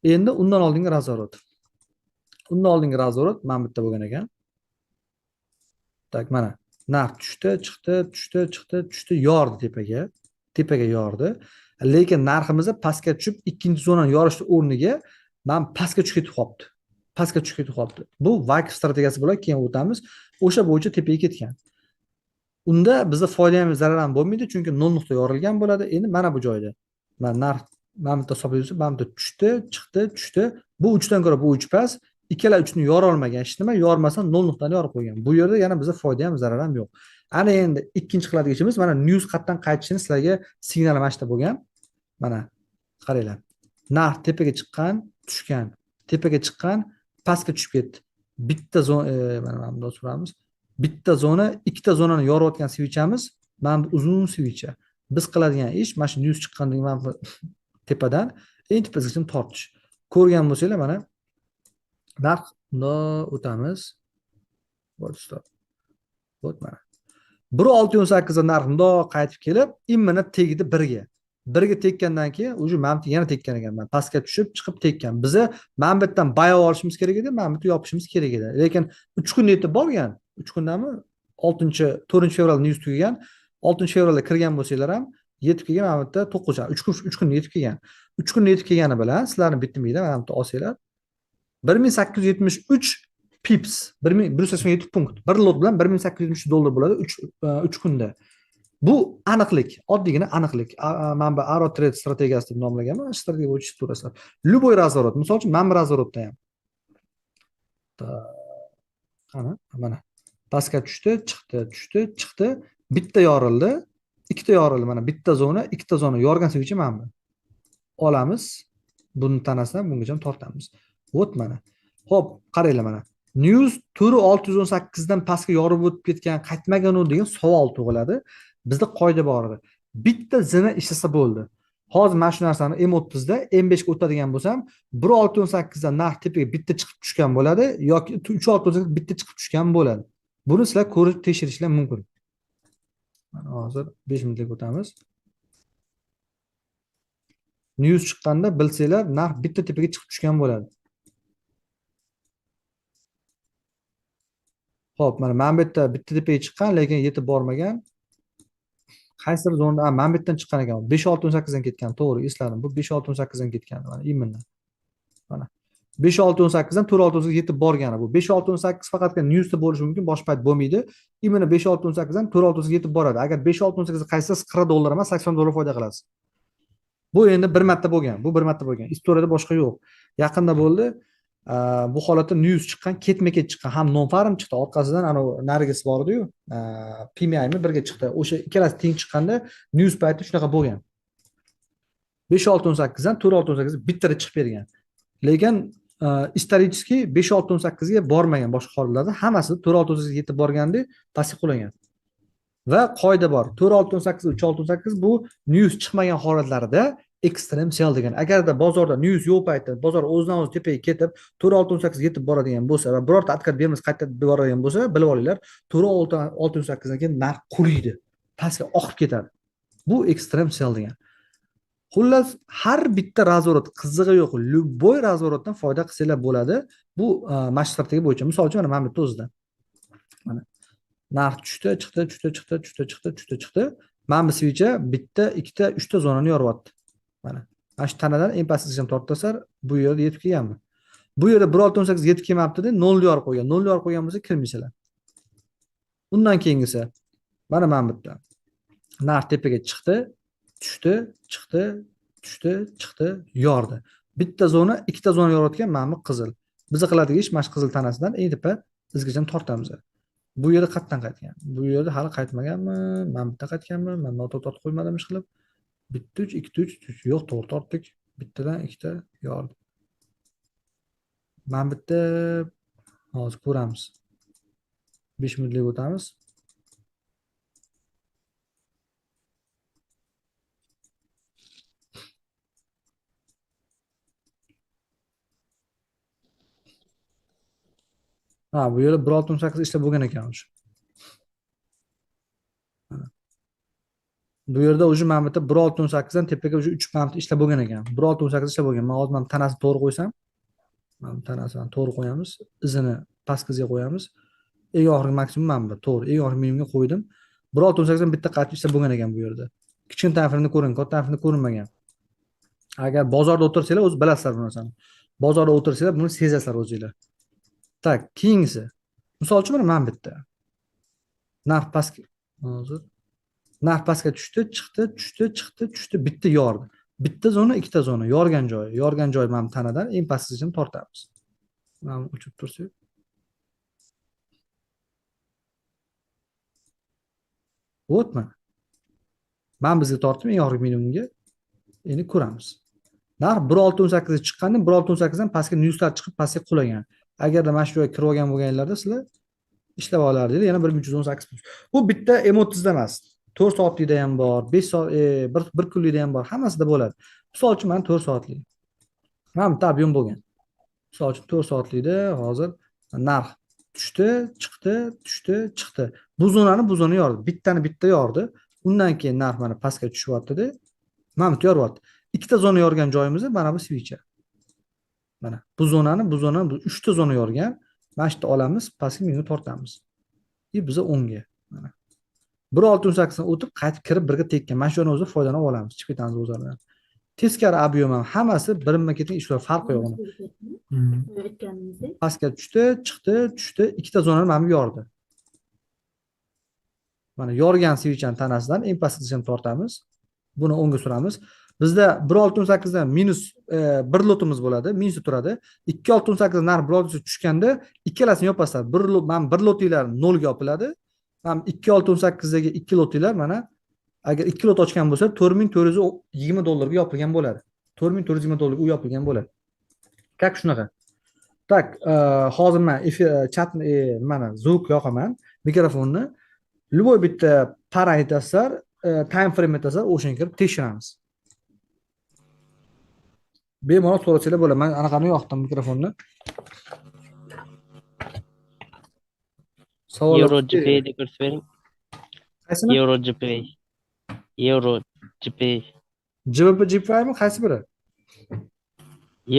Endi undan oldingi razворот. Undan oldingi razворот mana bu yerda bo'lgan ekan. Tak, mana narx tushdi, chiqdi, tushdi, chiqdi, tushdi, yordi tepaga. Tepaga yordi. Lekin narximiz pastga tushib, ikkinchi zonani yorishni o'rniga mana pastga tushib ketib qolibdi. Pastga tushib ketib qolibdi. Bu Wyckoff strategiyasi bo'ladi, keyin o'tamiz. O'sha bo'yicha tepaga ketgan. Unda bizda foyda ham, zarar ham bo'lmaydi, chunki 0 nuqta yorilgan bo'ladi. Endi mana bu joyda mana narx mana bu yerda hisoblaysiz, mana bu yerda tushdi, chiqdi, tushdi. Bu uchdan ko'ra bu uch past. Ikkala uchni yora olmagan hech nima, yormasa 0 nuqtani yorib qo'ygan. Bu yerda yana bizda foyda ham, zarar ham yo'q. Ana endi ikkinchi qiladigan ishimiz mana news qayerdan qaytishini sizlarga signal mana shu bo'lgan. Mana qaranglar. Narx tepaga chiqqan, tushgan, tepaga chiqqan, pastga tushib ketdi. Bitta zona, mana bunday suramiz. Bitta zona, ikkita zonani yorayotgan svichamiz, mana bu uzun svicha. Biz qiladigan ish mana shu news chiqqandan keyin mana bu tepadan eng tepasigacha tortish. Ko'rgan bo'lsanglar mana narx bundoq o'tamiz. Вот stop. Вот mana. 1.618 da narx bundoq qaytib kelib, imенно tegdi birga. Birga tekkandan keyin уже mana bu yana tekkan ekan. Mana pastga tushib, chiqib tekkan. Biza mana bu yerdan buy olishimiz kerak edi, mana bu yerda yopishimiz kerak edi. Lekin 3 kun yetib borgan. 3 kundami? 4 fevral news tugagan. 6 fevralda kirgan bo'lsanglar ham yetib kelgan mana bu yerda 9, 3 kun, 3 kun yetib kelgan. 3 kun yetib kelgani bilan sizlarni bitmiydi mana bu yerda olsanglar 1873 pips, 1187 punkt. Bir lot bilan 1873 dollar bo'ladi 3 kunda. Bu aniqlik, oddiygina aniqlik. Mana bu Arrow Trade strategiyasi deb nomlaganman. Strategiya bo'yicha turasizlar. Любой разворот, misol uchun mana bu разворот da ham. Qani, mana pastga tushdi, chiqdi, tushdi, chiqdi, bitta yorildi, ikkita yorildi, mana bitta zona, ikkita zona yorgan свеча mana bu. Olamiz, buni tanasidan bungacha tortamiz. Вот mana. Xo'p, qaranglar mana. News 4618 dan pastga yorib o'tib ketgan, qaytmagan u degan savol tug'iladi. Bizda qoida bor edi. Bitta zina ishlasa bo'ldi. Hozir mana shu narsani M30 da M5 ga o'tadigan bo'lsam, 1618 dan narx tepaga bitta chiqib tushgan bo'ladi yoki 3618 bitta chiqib tushgan bo'ladi. Buni sizlar ko'rib tekshirishlar mumkin. Mana hozir 5 minutlik o'tamiz. News chiqqanda bilsanglar, narx bitta tepaga chiqib tushgan bo'ladi. Xo'p, mana bu yerda bitta tepaga chiqqan, lekin yetib bormagan. Qaysidir zonada, mana bu yerdan chiqqan ekan. 5618 dan ketgan, to'g'ri, esladim. Bu 5618 dan ketgan, mana именно. Mana 5618 dan 4618 yetib borgani bu. 5618 faqatgina newsda bo'lishi mumkin, boshqa payt bo'lmaydi. Именно 5618 dan 4618 yetib boradi. Agar 5618 ga qaytsangiz 40 dollar emas, 80 dollar foyda qilasiz. Bu endi bir marta bo'lgan, bu bir marta bo'lgan. Istoriyada boshqa yo'q. Yaqinda bo'ldi. Bu holatda news chiqqan, ketma-ket chiqqan, ham non-farm chiqdi, orqasidan ana narigisi bor edi-yu, PMImi birga chiqdi. O'sha ikkalasi teng chiqqanda news payti shunaqa bo'lgan. 5618 dan 4618 bittada chiqib bergan. Lekin исторически 5618 ga bormagan boshqa holatlarda hammasi 4618 ga yetib borganda pastga qulagan. Va qoida bor. 4618, 3618 bu news chiqmagan holatlarida extreme sell degan. Agarda bozorda news yo'q paytda bozor o'zidan o'zi tepaga ketib 4618 ga yetib boradigan bo'lsa va birorta откат bermasa qayta boradigan bo'lsa, bilib olinglar, 4618 dan keyin narx qulaydi, pastga oqib ketadi. Bu extreme sell degan. Xullas, har bitta разворот qizig'i yo'q, любой разворот dan foyda qilsanglar bo'ladi. Bu mana shu strategiya bo'yicha. Misol uchun mana bu yerda o'zida. Mana narx tushdi, chiqdi, tushdi, chiqdi, tushdi, chiqdi, tushdi, chiqdi. Mana bu свеча bitta, ikkita, uchta zonani yoryapti. Mana shu tanadan eng pastgacha tortasizlar, bu yerda yetib kelganmi? Bu yerda 1618 yetib kelmabdi-da, 0 yorib qo'ygan. 0 yorib qo'ygan bo'lsa kirmaysizlar. Undan keyingisi mana bu yerda. Narx tepaga chiqdi, tushdi, chiqdi, tushdi, chiqdi, yordi. Bitta zona, ikkita zona yorayotgan mana bu qizil. Biz qiladigan ish mana shu qizil tanasidan eng tepa izgacha tortamiz. Bu yerda qayerdan qaytgan? Bu yerda hali qaytmaganmi? Mana bu yerda qaytganmi? Men noto'g'ri tortib qo'ymadim ish qilib. Bitta 3, ikkita 3, 3 yo'q, to'g'ri tortdik. Bittadan ikkita yordi. Mana bu yerda hozir ko'ramiz. 5 minutlik o'tamiz. Ha, bu yerda 1.68 ishlab bo'lgan ekan o'sha. Bu yerda уже mana bu yerda 1.618 dan tepaga уже 3 mana ishlab bo'lgan ekan. 1.618 ishlab bo'lgan. Men hozir mana tanasini to'g'ri qo'ysam, mana bu tanasini to'g'ri qo'yamiz, izini pastki izga qo'yamiz. Eng oxirgi maksimum mana bu, to'g'ri. Eng oxirgi minimumga qo'ydim. 1.618 dan bitta qaytib ishlab bo'lgan ekan bu yerda. Kichkina time frame'da ko'ringan, katta time frame'da ko'rinmagan. Agar bozorda o'tirsanglar, o'zi bilasizlar bu narsani. Bozorda o'tirsanglar, buni sezasizlar o'zinglar. Так, keyingisi. Misol uchun mana bitta. Narx pastga hozir narx pastga tushdi, chiqdi, tushdi, chiqdi, tushdi, bitta yordi. Bitta zona, ikkita zona, yorgan joyi. Yorgan joyi mana bu tanadan eng pastgisini tortamiz. Mana bu o'chib tursa. Вот mana. Mana bizga tortdim eng oxirgi minimumga. Endi ko'ramiz. Narx 1.618 ga chiqqanda 1.618 dan pastga newslar chiqib pastga qulagan. Agarda mana shu joyga kirib olgan bo'lganinglarda sizlar ishlab olardingiz, yana 1318 pul. Bu bitta M30 da emas. 4 soatlikda ham bor, 5 soat, bir kunlikda ham bor, hammasida bo'ladi. Misol uchun mana 4 soatlik. Mana bitta ob'em bo'lgan. Misol uchun 4 soatlikda hozir narx tushdi, chiqdi, tushdi, chiqdi. Bu zonani bu zona yordi. Bittani bitta yordi. Undan keyin narx mana pastga tushyapti-da. Mana bu yoryapti. Ikkita zona yorgan joyimizda mana bu свеча. Mana bu zonani, bu zonani, bu 3 ta zona yorgan. Mana shu yerda olamiz, pastga minga tortamiz. И biza o'ngga. Mana 1.618 dan o'tib qaytib kirib birga tekkan. Mana shuni o'zi foydani olamiz, chiqib ketamiz bozordan. Teskari ob'em ham hammasi birinma-ketin ishlar, farqi yo'q uni. Pastga tushdi, chiqdi, tushdi, ikkita zonani mana bu yordi. Mana yorgan свечani tanasidan eng pastgisini tortamiz. Buni o'ngga suramiz. Bizda 1.618 dan minus bir lotimiz bo'ladi, minusda turadi. 2.618 dan narx 1.6 tushganda ikkalasini yopasizlar. Bir lot, mana bir lotinglar nolga yopiladi. Mana 2.618dagi 2 lotinglar mana agar 2 lot ochgan bo'lsa 4420 dollarga yopilgan bo'ladi. 4420 dollarga u yopilgan bo'ladi. Tak shunaqa. Tak, hozir men efir chatni, nimani, zvuk yoqaman, mikrofonni. Любой bitta para aytasizlar, time frame aytasizlar, o'shanga kirib tekshiramiz. Bemalol so'rasanglar bo'ladi. Men anaqani yoqdim mikrofonni. Savol Euro GPA deb ko'rsatib bering. Qaysini? Euro GPA. Euro GPA. GBP GPA mi? Qaysi biri?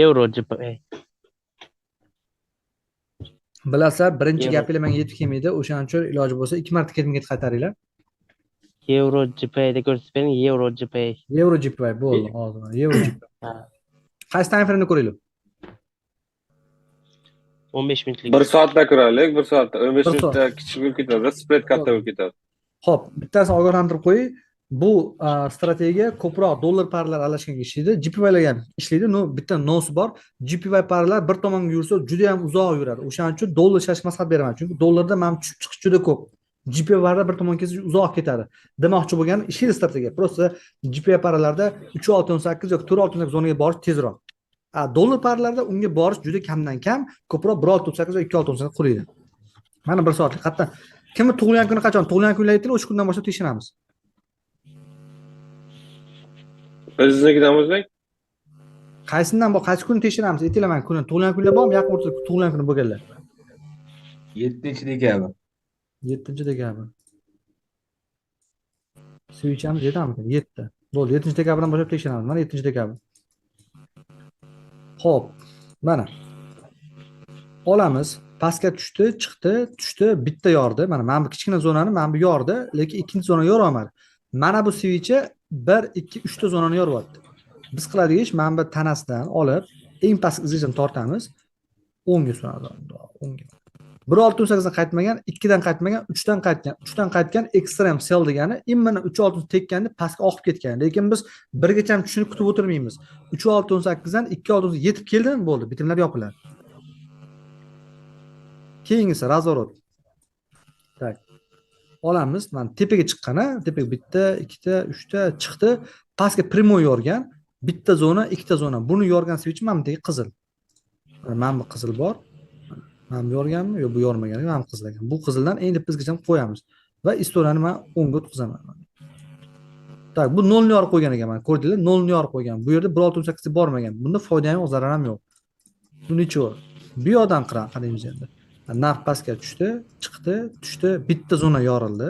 Euro GPA. Bilasizlar, birinchi Euro. gapinglar menga yetib kelmaydi. O'shaning uchun iloji bo'lsa 2 marta ketma-ket qaytaringlar. Euro GPA deb ko'rsatib bering, Euro GPA. Euro GPA bo'ldi hozir. Euro GPA. Ha. Qaysi time frame'ni ko'raylik? 15 minutlik. 1 soatda ko'raylik, 1 soatda. 15 Bir soat. minutda kichik bo'lib ketadi, spread katta bo'lib ketadi. Xo'p, bittasini ogohlantirib qo'ying. Bu strategiya ko'proq dollar parlar aralashganga ishlaydi, GPYlarga ham ishlaydi. No, bitta nosi bor. GPY parlar bir tomonga yursa juda ham uzoq yuradi. O'shaning uchun dollar ishlashga maslahat beraman. Chunki dollarda mana tushib chiqish juda ko'p. GPY parlar bir tomonga ketsa uzoq ketadi. Demoqchi bo'lganim ishlaydi strategiya. Просто GPY parlarda 3.618 yoki 4.618 zonaga borish tezroq. Dollar parlarda unga borish juda kamdan kam, ko'proq 1.618 yoki 2.618 qulaydi. Mana 1 soatlik. Hatto kimni tug'ilgan kuni qachon? Tug'ilgan kunlar aytdilar, o'sha kundan boshlab tekshiramiz. O'zingiznikidan o'zing? Qaysidan bu? Qaysi kuni tekshiramiz? Aytinglar mana kuni. Tug'ilgan kunlar bormi? Yaqin o'rtada tug'ilgan kuni bo'lganlar. 7 dekabr. 7 dekabr. Свечamiz yetamikan? 7. Bo'ldi, 7 dekabrdan boshlab tekshiramiz. Mana 7 dekabr. Xo'p, mana. Olamiz. Pastga tushdi, chiqdi, tushdi, bitta yordi. Mana bu kichkina zonani mana bu yordi, lekin ikkinchi zona yora olmadi. Mana bu свеча 1, 2, 3 ta zonani yoryapti. Biz qiladigan ish mana bu tanasidan olib, eng pastki izgacha tortamiz. O'ngga suramiz. O'ngga. 1.618dan qaytmagan, 2dan qaytmagan, 3dan qaytgan. 3dan qaytgan extreme sell degani imенно 3.6 tekkanda pastga oqib ketgan. Lekin biz birgacha ham tushunib kutib o'tirmaymiz. 3.618dan 2.6 yetib keldimi bo'ldi, bitimlar yopiladi. Keyingisi razворот. Tak. Olamiz. Mana tepaga chiqqan, ha? Tepaga bitta, ikkita, uchta chiqdi. Pastga primoy yorgan. Bitta zona, ikkita zona. Buni yorgan switch mana bu yerga qizil. Mana bu qizil bor. Mana bu yorganmi? Yo'q, bu yormagan. Mana bu qizil ekan. Bu qizildan endi bizgacha qo'yamiz va istoriyani men o'ngga o'tkazaman. Tak, bu nolni yorib qo'ygan ekan, mana ko'rdinglar, nolni yorib qo'ygan. Bu yerda 1.618 bormagan. Bunda foyda ham yo'q, zarar ham yo'q. Bu necha? Bu yoqdan qaraymiz endi. Narx pastga tushdi, chiqdi, tushdi, bitta zona yorildi.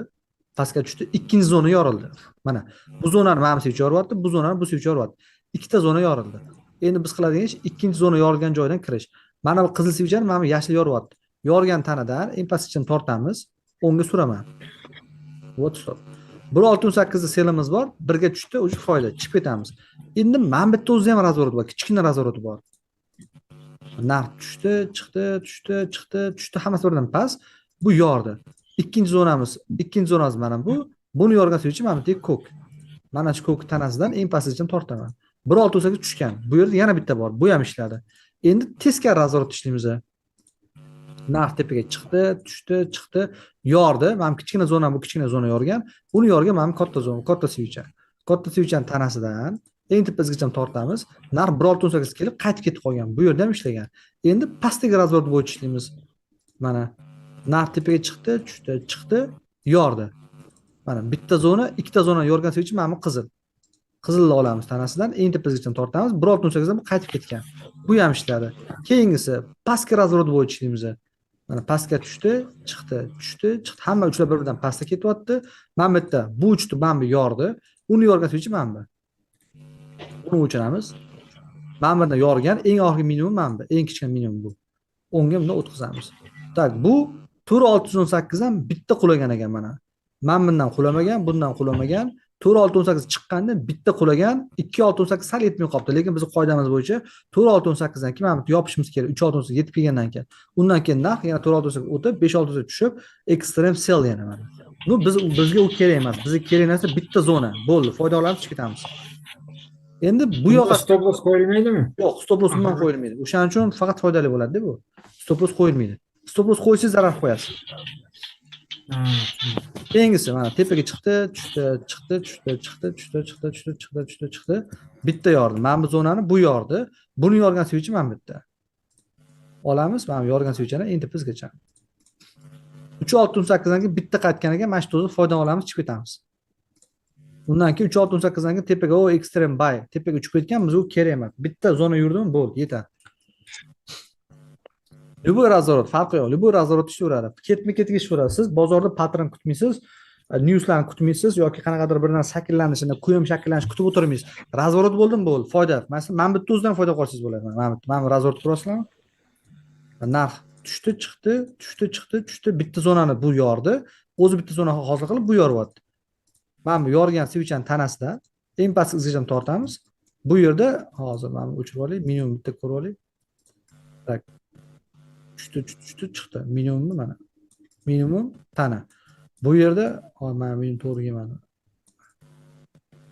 Pastga tushdi, ikkinchi zona yorildi. Mana bu zonani mana bu свеча yoryapti, bu zonani bu свеча yoryapti. Ikkita zona yorildi. Endi biz qiladigan ish ikkinchi zona yorilgan joydan kirish. Mana bu qizil свеча ni mana bu yashil yoryapti. Yorgan tanadan eng pastgacha tortamiz, o'ngga suraman. Вот stop. 1.68 da sell imiz bor, birga tushdi, уже foyda, chiqib ketamiz. Endi mana bu yerda o'zi ham разворот bor, kichkina разворот i bor. Narx tushdi, chiqdi, tushdi, chiqdi, tushdi, hammasi birdan past. Bu yordi. Ikkinchi zonamiz mana bu. Buni yorgan свеча mana bu yerda ko'k. Mana shu ko'k tanasidan eng pastgacha tortaman. 1.68 tushgan. Bu yerda yana bitta bor. Bu ham ishladi. Endi teskari разворот ishlaymiz. Narx tepaga chiqdi, tushdi, chiqdi, yordi. Mana bu kichkina zona, bu kichkina zona yorgan. Buni yorgan mana bu katta zona, katta свеча. Katta свеча ning tanasidan eng tepasigacha tortamiz. Narx 1.68 kelib qaytib ketib qolgan. Bu yerda ham ishlagan. Endi pastdagi разворот bo'yicha ishlaymiz. Mana narx tepaga chiqdi, tushdi, chiqdi, yordi. Mana bitta zona, ikkita zona yorgan свеча mana bu qizil. Qizilni olamiz tanasidan, eng tepasigacha tortamiz. 1.68 dan qaytib ketgan. Bu ham ishladi. Keyingisi pastki разворот bo'yicha ishlaymiz. Mana pastga tushdi, chiqdi, tushdi, chiqdi. Hamma uchlar bir-biridan pastga ketyapti. Mana bu yerda bu uchdi, mana bu yordi. Uni yorgan свеча mana bu. Uni o'chiramiz. Mana bundan yorgan eng oxirgi minimum mana bu, eng kichkina minimum bu. O'ngga bundan o'tkazamiz. Так, bu 4618 ham bitta qulagan ekan mana. Mana bundan qulamagan, bundan qulamagan. 4618 chiqqanda bitta qulagan, 2618 sal yetmay qolibdi. Lekin bizning qoidamiz bo'yicha 4618 dan keyin mana bu yopishimiz kerak. 3618 yetib kelgandan keyin. Undan keyin narx yana 4618 o'tib, 5618 tushib, extreme sell yana mana. Ну, bizga u kerak emas. Bizga kerak narsa bitta zona. Bo'ldi, foyda olamiz, chiqib ketamiz. Endi bu yoqqa Stop loss qo'yilmaydimi? Yo'q, stop loss umuman qo'yilmaydi. O'shaning uchun faqat foydali bo'ladi bu. Stop loss qo'yilmaydi. Stop loss qo'ysangiz zarar qo'yasiz. Keyingisi mana tepaga chiqdi, tushdi, chiqdi, tushdi, chiqdi, tushdi, chiqdi, tushdi, chiqdi, tushdi, chiqdi. Bitta yordi. Mana bu zonani bu yordi. Buni yorgan свеча mana bu yerda. Olamiz, mana bu yorgan свеча ni eng tepasigacha. 3.68 dan keyin bitta qaytgan ekan, mana shu o'zi foydan olamiz, chiqib ketamiz. Undan keyin 3.68 dan keyin tepaga o extreme buy, tepaga uchib ketgan, bizga u kerak emas. Bitta zona yurdimi, bo'ldi, yetadi. Любой разворот, farqi yo'q. Любой разворот ishlaveradi. Ketma-ketga ishlaveradi. Siz bozorda pattern kutmaysiz, newslarni kutmaysiz yoki qanaqadir bir narsa shakllanishini, QM shakllanishini kutib o'tirmaysiz. Разворот bo'ldimi, bo'ldi, foyda. Masalan, mana bitta o'zidan foyda qolsangiz bo'ladi. Mana bu разворот ko'rasizlarmi? Narx tushdi, chiqdi, tushdi, chiqdi, tushdi. Bitta zonani bu yordi. O'zi bitta zona hosil qilib bu yoryapti. Mana bu yorgan свеча ning tanasidan eng pastki izgacha tortamiz. Bu yerda hozir mana bu o'chirib olay, minimum bitta ko'rib olay. Так. Tushdi, tushdi, tushdi, chiqdi. Minimumni mana. Minimum tana. Bu yerda hozir mana minimum to'g'ri kelmadi.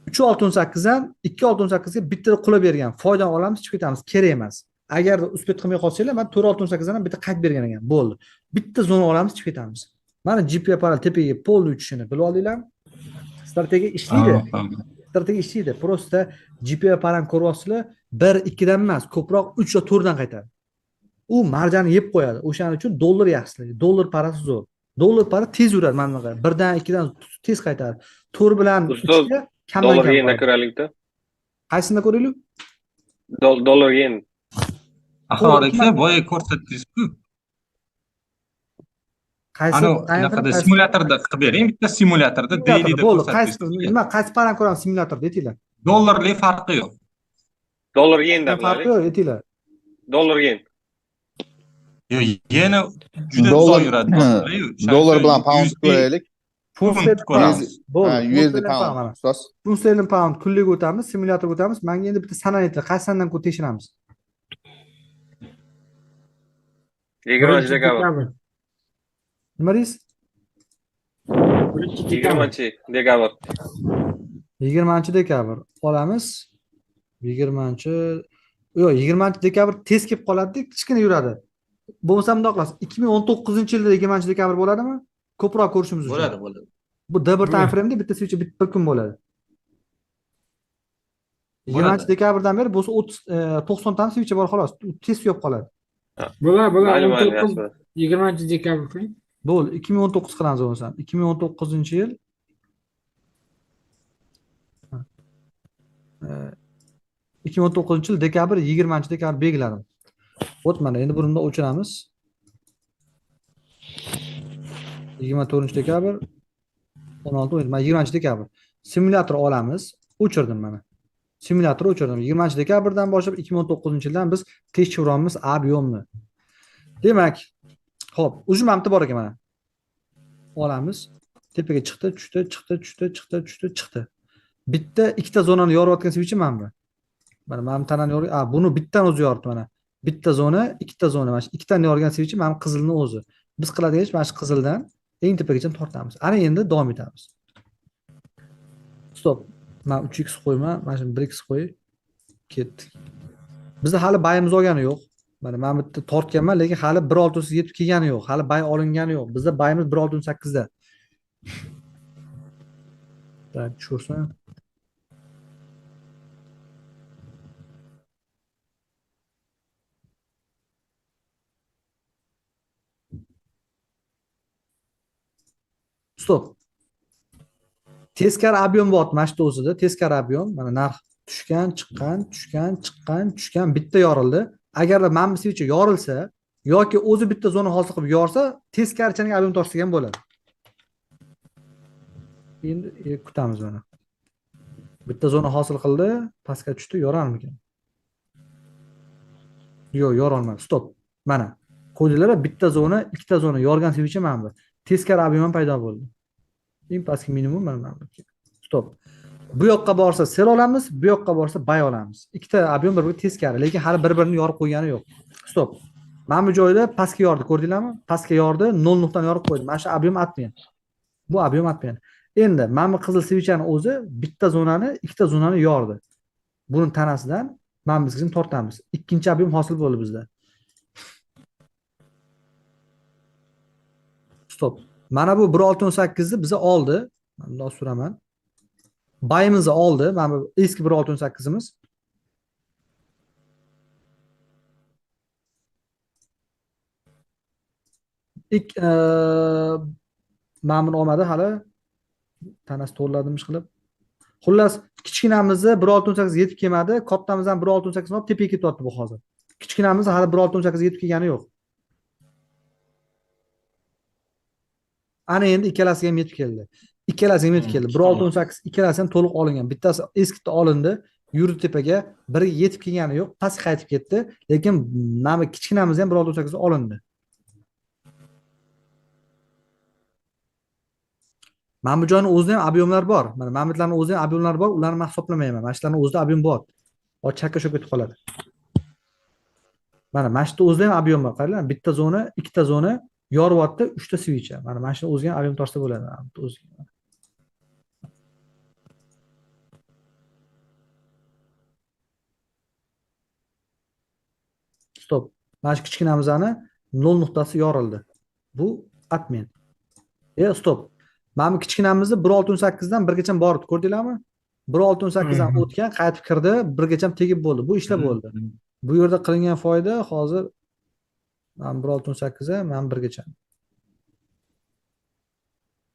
3.68 dan 2.68 ga bitta qulab bergan. Foydan olamiz, chiqib ketamiz. Kerak emas. Agar успеть qilmay qolsanglar, mana 4.68 dan ham bitta qaytib bergan ekan. Bo'ldi. Bitta zona olamiz, chiqib ketamiz. Mana GP apparat tepaga полный uchishini bilib oldinglar. Strategiya ishlaydi. Strategiya ishlaydi. Просто GP apparat ko'ryapsizlar, 1 2 dan emas, ko'proq 3 yo 4 dan qaytadi. U marjani yeb qo'yadi. O'shaning uchun dollar yaxshi. Dollar parasi zo'r. Dollar para tez yuradi mana bunaqa. 1dan 2dan tez qaytadi. 4 bilan Ustoz, 3 ga kamdan Dollar kam yenda qoladi. ko'raylikda. Qaysini ko'raylik? Dollar yen. Ahvol aka, boya ko'rsatdingiz-ku. Qaysi Anavi time frame, anaqada qaysi simulyatorda qilib bering, bitta simulyatorda simulyatorda dailyda bo'ldi. Qaysi ko'rsatdingiz. nima, qaysi parani ko'ramiz simulyatorda aytinglar. Dollarli farqi yo'q. Dollar yenda Farqi qilaylik. yo'q, aytinglar. Dollar yen. Yo'q, yana juda Dollar uzoq yuradi. Dollarli-yu. Dollar bilan pound USD ko'raylik. Funt funt sterling ko'ramiz. Bo'ldi. Ha, Funt USD sterling pound pound. mana. Ustoz. Funt sterling pound kunlik o'tamiz, simulyatorga o'tamiz. Menga endi bitta sanani aytinglar. Qaysi sanadan ko'p tekshiramiz? 20 dekabr. Nima deysiz? 1 dekabr. 20 dekabr. 20 dekabr olamiz. 20, yo'q, 20 dekabr tez kelib qoladi, kichkina yuradi. Bo'lmasa bundoq qilasiz. 2019-yilda 20 dekabr bo'ladimi? Ko'proq ko'rishimiz uchun. Bo'ladi, bo'ladi. Bu D1 time Bo'ladi. frame'da bitta свеча bir kun bo'ladi. Bo'ladi. 20 dekabrdan beri bo'lsa 30 90 ta свеча bor xolos. U tez tugab qoladi. Bo'lar, bo'lar. Mayli, mayli, 19 yaxshi. 20 dekabr qiling. Bo'ldi, 2019 qilamiz bo'lmasa. 2019-yil 2019-yil dekabr, 20 dekabr belgiladim. Вот mana endi buni o'chiramiz. 24 dekabr. 16, 17, mana 20 dekabr. Simulyator olamiz. O'chirdim mana. Simulyator o'chirdim. 20 dekabrdan boshlab 2019-yildan biz tekshiryapmiz объемni. Demak, xo'p, уже mana bu bor ekan mana. Olamiz. Tepaga chiqdi, tushdi, chiqdi, tushdi, chiqdi, tushdi, chiqdi. Bitta, ikkita zonani yoriyotgan свеча mana bu. Mana bu tanani yorib, buni bittani o'zi yordi mana. Bitta zona, ikkita zona, mana shu ikkitani yorgan свеча mana bu qizilni o'zi. Biz qiladigan ish mana shu qizildan eng tepagacha tortamiz. Ana endi davom etamiz. Stop. Men 3x qo'yma, mana shuni 1x qo'yib ketdik. Bizda hali bayimiz olgani yo'q. Mana men bu yerda tortganman, lekin hali 1.6 yetib kelgani yo'q. Hali bay olingani yo'q. Bizda bayimiz 1.68 da. Tak, tushirsin. Stop. Teskari объем bor mana shu o'zida, teskari объем, mana narx tushgan, chiqqan, tushgan, chiqqan, tushgan, bitta yorildi. Agarda mana bu свеча yorilsa yoki o'zi bitta zona hosil qilib yorsa, teskarichaning объем tortsa ham bo'ladi. Endi kutamiz mana. Bitta zona hosil qildi, pastga tushdi, yorarmikan? Yo'q, yorolmadi. Stop. Mana. Qo'ydilar, bitta zona, ikkita zona yorgan свеча mana bu. Teskari объем ham paydo bo'ldi. Eng pastki minimum mana bu. Stop. Bu yoqqa borsa sell olamiz, bu yoqqa borsa buy olamiz. Ikkita объем bir-biriga teskari, lekin hali bir-birini yorib qo'ygani yo'q. Stop. Mana bu joyda pastga yordi, ko'rdinglarmi? Pastga yordi, 0 nuqtani yorib qo'ydi. Mana shu объем atmagan. Bu объем atmagan. Endi mana bu qizil свечani o'zi bitta zonani, ikkita zonani yordi. Buni tanasidan mana bizga tortamiz. Ikkinchi объем hosil bo'ldi bizda. Stop. Mana bu 1.68 ni biza oldi. Mana bundoq suraman. Bayimizni oldi. Mana bu eski 1.68imiz. Mana buni olmadi hali. Tanasi to'g'riladimi ish qilib. Xullas, kichkinamizni 1.68 yetib kelmadi, kattamiz ham 1.68 olib tepaga ketyapti bu hozir. Kichkinamiz hali 1.68 yetib kelgani yo'q. Ana endi ikkalasiga ham yetib keldi. Ikkalasiga ham yetib keldi. 1.68 ikkalasi ham to'liq olingan. Bittasi eskida olindi, yurdi tepaga, biri yetib kelgani yo'q, pastga qaytib ketdi, lekin mana kichkinamiz ham 1.68 olindi. Mana bu joyning o'zida ham объемlar bor. Mana mamitlarning o'zida ham объемlar bor, ularni men hisoblamayman. Mana shularning o'zida объем bor. O chakka sho'k ketib qoladi. Mana shu o'zida ham объем bor. Qaranglar, bitta zona, ikkita zona yoryapti, uchta свеча. Mana shuni o'ziga ham объем tortsa bo'ladi. Mana bu o'ziga. Stop. Mana shu kichkinamizni 0 nuqtasi yorildi. Bu admin. Stop. Mana bu kichkinamizni 1.68 dan birgacha bordi, ko'rdinglarmi? 1.68 dan o'tgan, qaytib kirdi, birgacha tegib bo'ldi. Bu ishlar bo'ldi. Bu yerda qilingan foyda hozir mana 1.68 mana birgacha.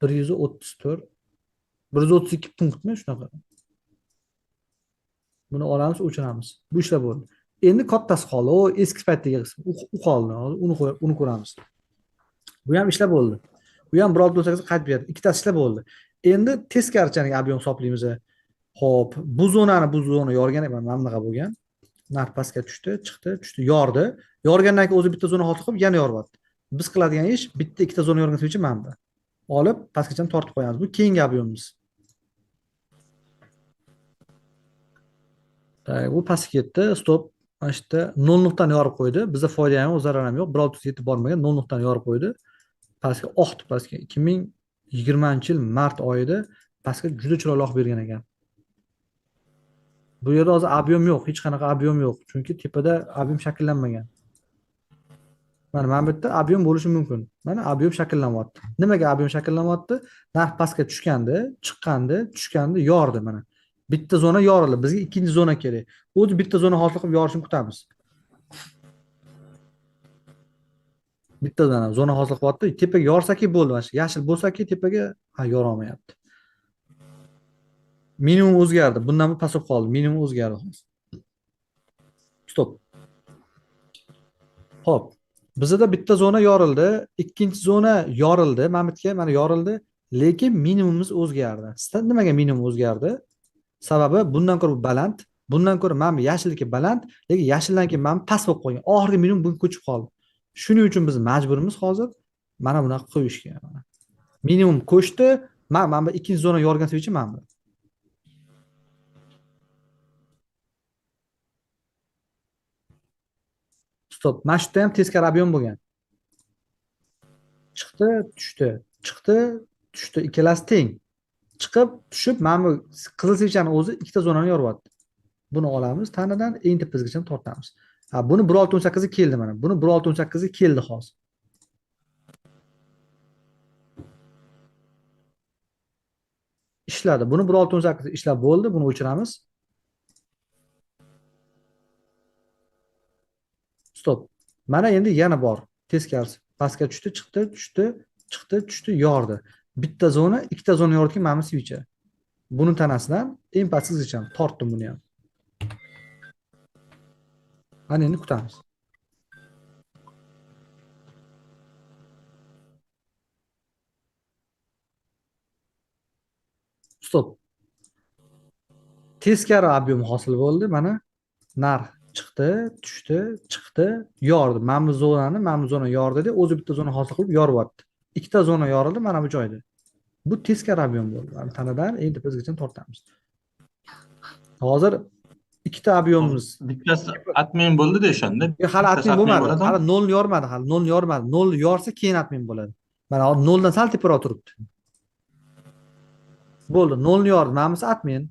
134, 132 punktmi shunaqa. Buni olamiz, o'chiramiz. Bu ishlar bo'ldi. Endi kattasi qoldi. O eski paytdagi qism. U qoldi. Hozir uni ko'ramiz. Bu ham ishlar bo'ldi. Bu ham 1.68 qaytib berdi. Ikkitasi ishlar bo'ldi. Endi teskarichaning объем hisoblaymiz. Xo'p, bu zonani bu zona yorgan, mana bunaqa bo'lgan. Narx pastga tushdi, chiqdi, tushdi, yordi. Yorgandan keyin o'zi bitta zona hosil qilib yana yoryapti. Biz qiladigan ish bitta ikkita zona yorgan uchun mana bu. Olib pastgacha tortib qo'yamiz. Bu keyingi объемimiz. Tak, bu pastga ketdi. Stop. Mana shu yerda 0 nuqtani yorib qo'ydi. Bizda foyda ham yo'q, zarar ham yo'q. 1.6 yetib bormagan, 0 nuqtani yorib qo'ydi. Pastga oqdi pastga. 2020-yil mart oyida pastga juda chiroyli oq bergan ekan. Bu yerda hozir объем yo'q, hech qanaqa объем yo'q, chunki tepada объем shakllanmagan. Mana bu yerda объем bo'lishi mumkin. Mana объем shakllanyapti. Nimaga объем shakllanyapti? Narx pastga tushgandi, chiqqandi, tushgandi, yordi mana. Bitta zona yorildi. Bizga ikkinchi zona kerak. O'zi bitta zona hosil qilib yorishini kutamiz. Bitta zona hosil qilyapti. Tepaga yorsaki bo'ldi, mana shu yashil bo'lsaki tepaga, ha, yora olmayapti. Minimum o'zgardi. Bundan bu pastga qoldi. Minimum o'zgardi hozir. Stop. Xo'p. Bizda bitta zona yorildi, ikkinchi zona yorildi. Mana bu yerga mana yorildi. Lekin minimumimiz o'zgardi. Nimaga minimum o'zgardi? Sababi bundan ko'ra baland, bundan ko'ra mana bu yashilliki baland, lekin yashildan keyin mana past bo'lib qolgan. Oxirgi minimum bunga ko'chib qoldi. Shuning uchun biz majburmiz hozir mana bunaqa qo'yishga. Minimum ko'chdi, mana bu ikkinchi zona yorgan свеча mana bu. Stop. Mana shu yerda ham teskari объем bo'lgan. Chiqdi, tushdi, chiqdi, tushdi, ikkalasi teng. Chiqib, tushib, mana bu qizil свеча ni o'zi ikkita zonani yoryapti. Buni olamiz, tanadan eng tepasigacha tortamiz. Ha, buni 1.618 keldi mana. Buni 1.618 keldi hozir. Ishladi. Buni 1.618 ishlab bo'ldi, buni o'chiramiz. Stop. Mana endi yana bor. Teskarisi. Pastga tushdi, chiqdi, tushdi, chiqdi, tushdi, yordi. Bitta zona, ikkita zona yoritgan mana bu свеча. Buni tanasidan eng pastgacha tortdim buni ham. Mana endi kutamiz. Stop. Teskari объем hosil bo'ldi. Mana narx chiqdi, tushdi, chiqdi, yordi. Mana bu zonani, mana bu zona yordi, o'zi bitta zona hosil qilib yoryapti. Ikkita zona yorildi mana bu joyda. Bu teskari объем bo'ldi. Mana tanadan eng tepasigacha tortamiz. Hozir ikkita объемimiz. Bittasi admin bo'ldi-da o'shanda. Hali admin bo'lmadi. Hali 0 yormadi, hali 0 yormadi. 0 yorsa keyin admin bo'ladi. Mana hozir 0 dan sal teparoq turibdi. Bo'ldi, 0 yordi. Mana bunisi admin.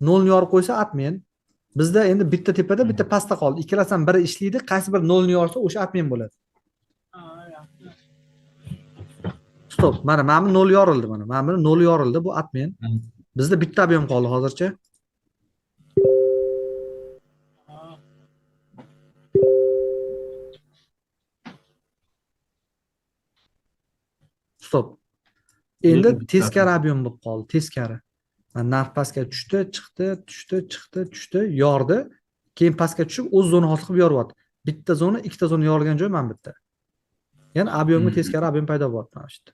0 yorib qo'ysa admin. Bizda endi bitta tepada, bitta pastda qoldi. Ikkalasidan biri ishlaydi, qaysi biri 0 yorsa o'sha admin bo'ladi. Stop. Mana bu 0 yorildi mana. Mana buni 0 yorildi, bu admin. Bizda bitta объем qoldi hozircha. Stop. Endi teskari объем bo'lib qoldi, teskari. Mana narx pastga tushdi, chiqdi, tushdi, chiqdi, tushdi, yordi. Keyin pastga tushib o'z zona hosil qilib yoryapti. Bitta zona, ikkita zona yorilgan joy mana bitta. Ya'ni объемga teskari объем paydo bo'lyapti mana shu yerda.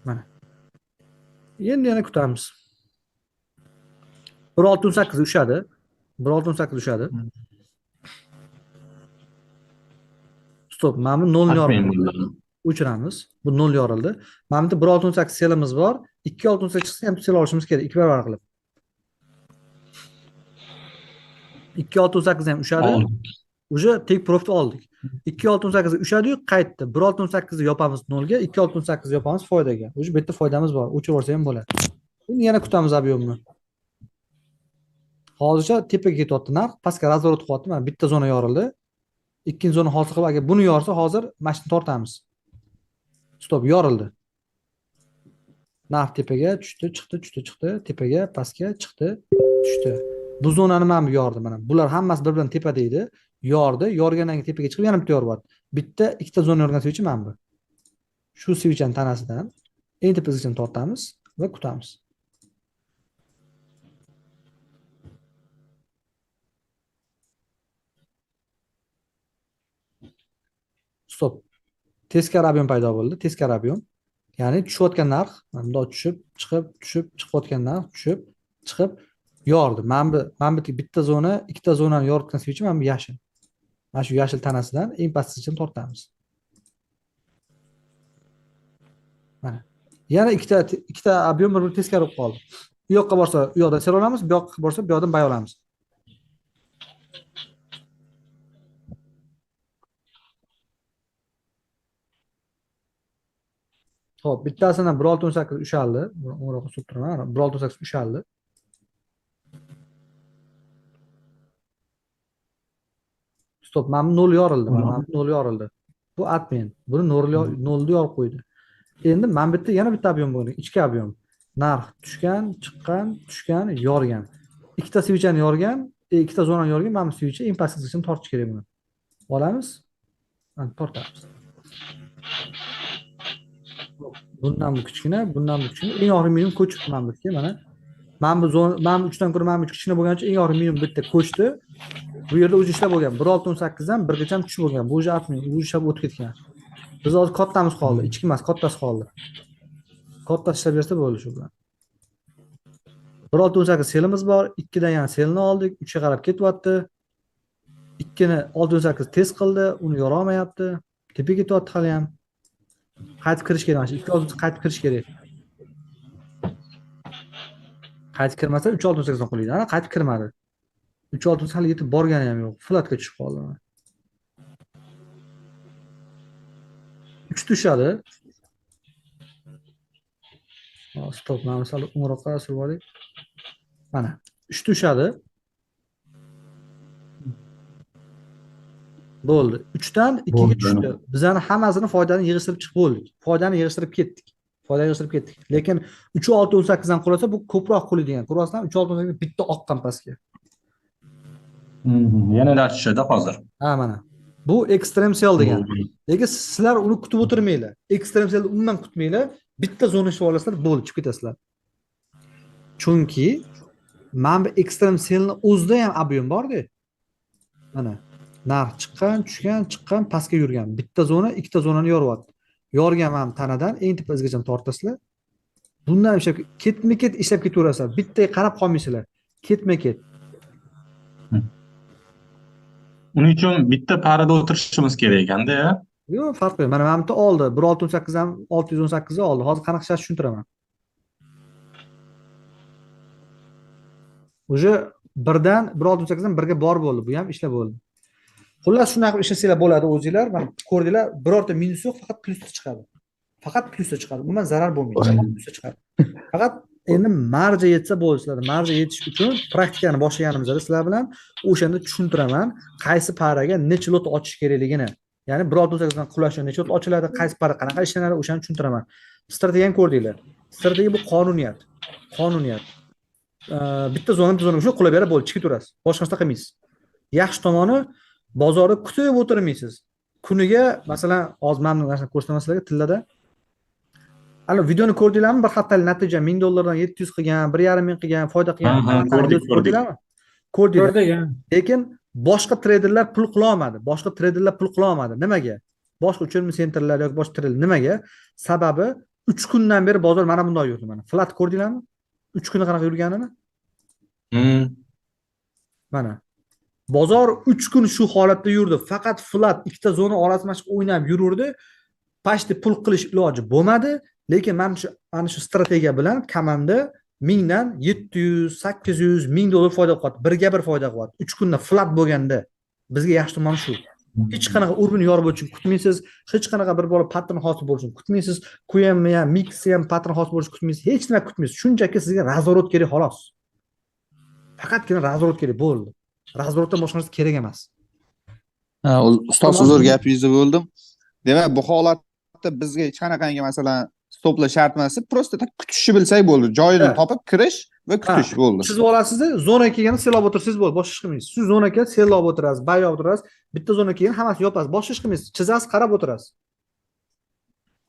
Mana. Endi yana kutamiz. 1.618 ushadi. 1.618 ushadi. Stop. Mana bu 0 yorildi. O'chiramiz. Bu 0 yorildi. Mana bu 1.618 selimiz bor. 2.618 chiqsa ham sel olishimiz kerak. 2 barobar qilib. 2.618 ham ushadi. Уже take profit oldik. 2.618 ushadi-yu, qaytdi. 1.618 yopamiz 0 ga, 2.618 yopamiz foydaga. Уже bu yerda foydamiz bor. O'chirib olsa ham bo'ladi. Endi yana kutamiz объемni. Hozircha tepaga ketyapti narx, pastga razворот qilyapti. Mana bitta zona yorildi. Ikkinchi zona hosil qilib, agar buni yorsa, hozir mana shuni tortamiz. Stop, yorildi. Narx tepaga tushdi, chiqdi, tushdi, chiqdi, tepaga, pastga chiqdi, tushdi. Bu zonani mana bu yordi mana. Bular hammasi bir-birini tepada edi. Yordi, yorgandan keyin tepaga chiqib yana bitta yoryapti. Bitta, ikkita zona yorgan свеча mana bu. Shu свеча ning tanasidan eng tepasigacha tortamiz va kutamiz. Stop. Teskari объем paydo bo'ldi, teskari объем. Ya'ni tushayotgan narx, mana bundoq tushib, chiqib, tushib, chiqayotgan narx tushib, chiqib yordi. Mana bu bitta zona, ikkita zonani yoritgan свеча mana bu yashil. Mana shu yashil tanasidan eng pastgacha tortamiz. Mana. Yana ikkita объем bir-biri teskari bo'lib qoldi. U yoqqa borsa, u yoqdan sel olamiz, bu yoqqa borsa, bu yoqdan bay olamiz. Xo'p, bittasidan 1.618 ushaldi. Buni o'ngroqqa surib turaman. 1.618 ushaldi. Stop, mana bu 0 yorildi, mana bu 0 yorildi. Bu admin. Buni 0 yorib qo'ydi. Endi mana bu yerda yana bitta объем bo'lgan, ichki объем. Narx tushgan, chiqqan, tushgan, yorgan. Ikkita свеча ni yorgan, ikkita zonani yorgan, mana bu свеча eng pastgacha tortish kerak buni. Olamiz, mana tortamiz. Bundan bu kichkina, bundan bu kichkina. Eng oxirgi minimum ko'chib mana bu yerga, mana. Mana bu zona, mana bu 3dan ko'ra mana bu kichkina bo'lgani uchun eng oxirgi minimum bitta ko'chdi. Bu yerda уже ishlab bo'lgan. 1.618 dan 1gacha tushib bo'lgan. Bu уже отмен, u ishlab o'tib ketgan. Biz hozir kattamiz qoldi, ichki emas, kattasi qoldi. Kattasi ishlab bersa bo'ldi shu bilan. 1.618 sellimiz bor, 2 dan yana sellni oldik, 3 ga qarab ketyapti. 2 ni 618 test qildi, uni yora olmayapti. Tepaga ketyapti hali ham. Qaytib kirish kerak, mana shu 2 qaytib kirish kerak. Qaytib kirmasa 3.68 dan qulaydi. Ana qaytib kirmadi. 3.6 hali yetib borgani ham yo'q. Flatga tushib qoldi. 3 tushadi. Stop, mana sal o'ngroqqa surib olaylik. Mana 3 tushadi. Bo'ldi. 3 dan 2 ga tushdi. Bizani hammasini foydani yig'ishtirib chiqib bo'ldik. Foydani yig'ishtirib ketdik. Foydani yig'ishtirib ketdik. Lekin 3.618 dan qulasa bu ko'proq qulaydigan. Ko'rasizmi? 3.618 bitta oqqan pastga. Yana narx tushadi hozir. Ha, mana. Bu extreme sell degan. Lekin sizlar uni kutib o'tirmanglar. Extreme sellni umuman kutmanglar. Bitta zona ishlab olasizlar, bo'ldi, chiqib ketasizlar. Chunki mana bu extreme sellni o'zida ham объем bor-da. Mana narx chiqqan, tushgan, chiqqan, pastga yurgan. Bitta zona, ikkita zonani yoryapti. Yorgan mana tanadan eng tepa izgacha tortasizlar. Bundan ishlab ketma-ket ishlab ketaverasizlar. Bittaga qarab qolmaysizlar. Ketma-ket. Uning uchun bitta parada o'tirishimiz kerak ekanda, ya? Yo'q, farqi yo'q. Mana bu yerda oldi. 1.618 ham 618 ni oldi. Hozir qanaqa ishlashni tushuntiraman. Уже birdan 1.618 dan 1ga bor bo'ldi. Bu ham ishlab bo'ldi. Xullas, shunaqa qilib ishlasanglar bo'ladi o'zinglar. Mana ko'rdinglar, birorta minus yo'q, faqat plyusda chiqadi. Faqat plyusda chiqadi. Umuman zarar bo'lmaydi. Faqat plyusda chiqadi. Faqat endi marja yetsa bo'ldi sizlar. Marja yetish uchun praktikani boshlaganimizda sizlar bilan o'shanda tushuntiraman, qaysi paraga necha lot ochish kerakligini. Ya'ni 1.618 dan qulashi necha lot ochiladi, qaysi para qanaqa ishlanadi, o'shani tushuntiraman. Strategiyani ko'rdinglar. Strategiya bu qonuniyat. Qonuniyat. Bitta zona, bitta zona shu qulab berib bo'ldi, chiqib turasiz. Boshqa narsa qilmaysiz. Yaxshi tomoni bozorda kutib o'tirmaysiz. Kuniga, masalan, hozir mana bu narsani ko'rsataman sizlarga tillada. Ana videoni ko'rdinglarmi? Bir haftalik natija $1000 dan 700 qilgan, 1.5 ming qilgan, foyda qilgan. Ko'rdik, ko'rdinglarmi? Ko'rdinglar. Ko'rdik. Lekin boshqa treyderlar pul qila olmadi. Boshqa treyderlar pul qila olmadi. Nimaga? Boshqa uchinchi sentrlar yoki boshqa treyderlar nimaga? Sababi 3 kundan beri bozor mana bunday yurdi mana. Flat ko'rdinglarmi? 3 kunda qanaqa yurganini? Mana. Bozor 3 kun shu holatda yurdi. Faqat flat ikkita zona orasida mana shu o'ynab yururdi. Pashti pul qilish iloji bo'lmadi. Lekin mana shu strategiya bilan komanda 1000 dan 700, 800, 1000 dollar foyda qilyapti. Birga bir foyda qilyapti. 3 kunda flat bo'lganda bizga yaxshi tomoni shu. Hech qanaqa urbin yorib o'tishini kutmaysiz, hech qanaqa bir bola pattern hosil bo'lishini kutmaysiz, QM ham, mix ham pattern hosil bo'lishini kutmaysiz, hech nima kutmaysiz. Shunchaki sizga razворот kerak xolos. Faqatgina razворот kerak bo'ldi. Razворотdan boshqa narsa kerak emas. Ha, ustoz, uzr gapingizni bo'ldim. Demak, bu holatda bizga hech qanaqangi masalan stopla shart emas, просто tak kutishni bilsak bo'ldi. Joyini topib kirish va kutish bo'ldi. Siz olasizda, zona kelganda sell olib o'tirsangiz bo'ldi, boshqa ish qilmaysiz. Siz zona kelsa sell olib o'tirasiz, buy olib o'tirasiz, bitta zona kelgan hammasi yopasiz, boshqa ish qilmaysiz. Chizasiz, qarab o'tirasiz.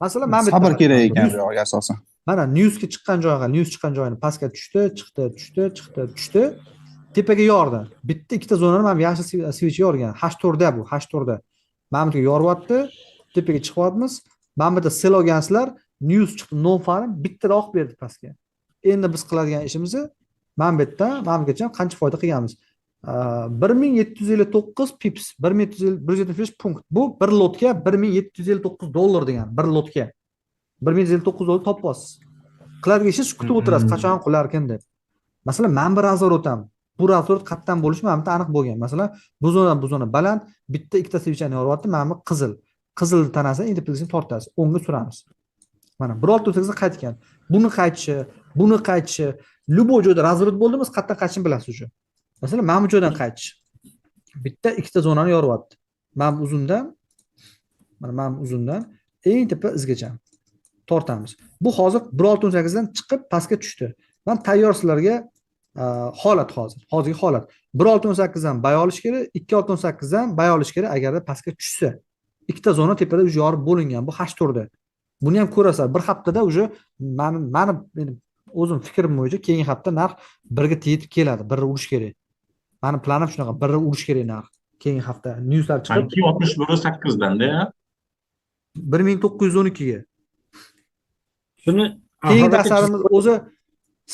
Masalan, mana bu sabr yerda kerak ekan bu yoqqa asosan. Mana newsga chiqqan joyga, news chiqqan joyini pastga tushdi, chiqdi, tushdi, chiqdi, tushdi. Tepaga yordi. Bitta ikkita zonani mana bu yashil switch yorgan. H4 da bu, H4 da. Mana bu yerga yoryapti, tepaga chiqyapmiz. Mana bu yerda sell olgansizlar, news chiqdi, non farm bittada oq berdi pastga. Endi biz qiladigan ishimizni mana bu yerda, mana bu yergacha qancha foyda qilganmiz? 1759 pips, bir ming yetti yuz ellik, bir yuz yetmish besh punkt. Bu bir lotga bir ming yetti yuz ellik to'qqiz dollar degan, bir lotga. Bir ming yetti yuz ellik to'qqiz dollar topasiz. Qiladigan ishingiz shu, kutib o'tirasiz, qachon qularkan deb. Masalan, men bir razor o'tam. Bu razor qayerdan bo'lishi mana bu yerda aniq bo'lgan. Masalan, bu zonadan bu zona baland, bitta ikkita svechani yoryapti, mana bu qizil. Qizil tanasini endi plyusini tortasiz, o'ngga suramiz. Mana bir olti to'rt sakkiz qaytgan. Buni qaytishi, buni qaytishi, любой joyda razворот bo'ldimi, siz qayerdan qaytishini bilasiz уже. Masalan, mana bu joydan qaytish. Bitta ikkita zonani yoryapti. Mana bu uzundan, mana bu uzundan eng tepa izgacha tortamiz. Bu hozir bir olti o'n sakkizdan chiqib pastga tushdi. Men tayyor sizlarga, holat hozir, hozirgi holat. Bir olti o'n sakkizdan bay olish kerak, ikki olti o'n sakkizdan bay olish kerak agarda pastga tushsa. Ikkita zona tepada уже yorib bo'lingan, bu H4 da. Buni ham ko'rasizlar, bir haftada уже mani o'zim fikrim bo'yicha keyingi hafta narx birga yetib keladi, birga urish kerak. Mani planim shunaqa, birni urish kerak narx. Keyingi hafta newslar chiqib 2.61.8 dan-da. 1912 ga. Shuni Keyingi oxirgi darslarimiz o'zi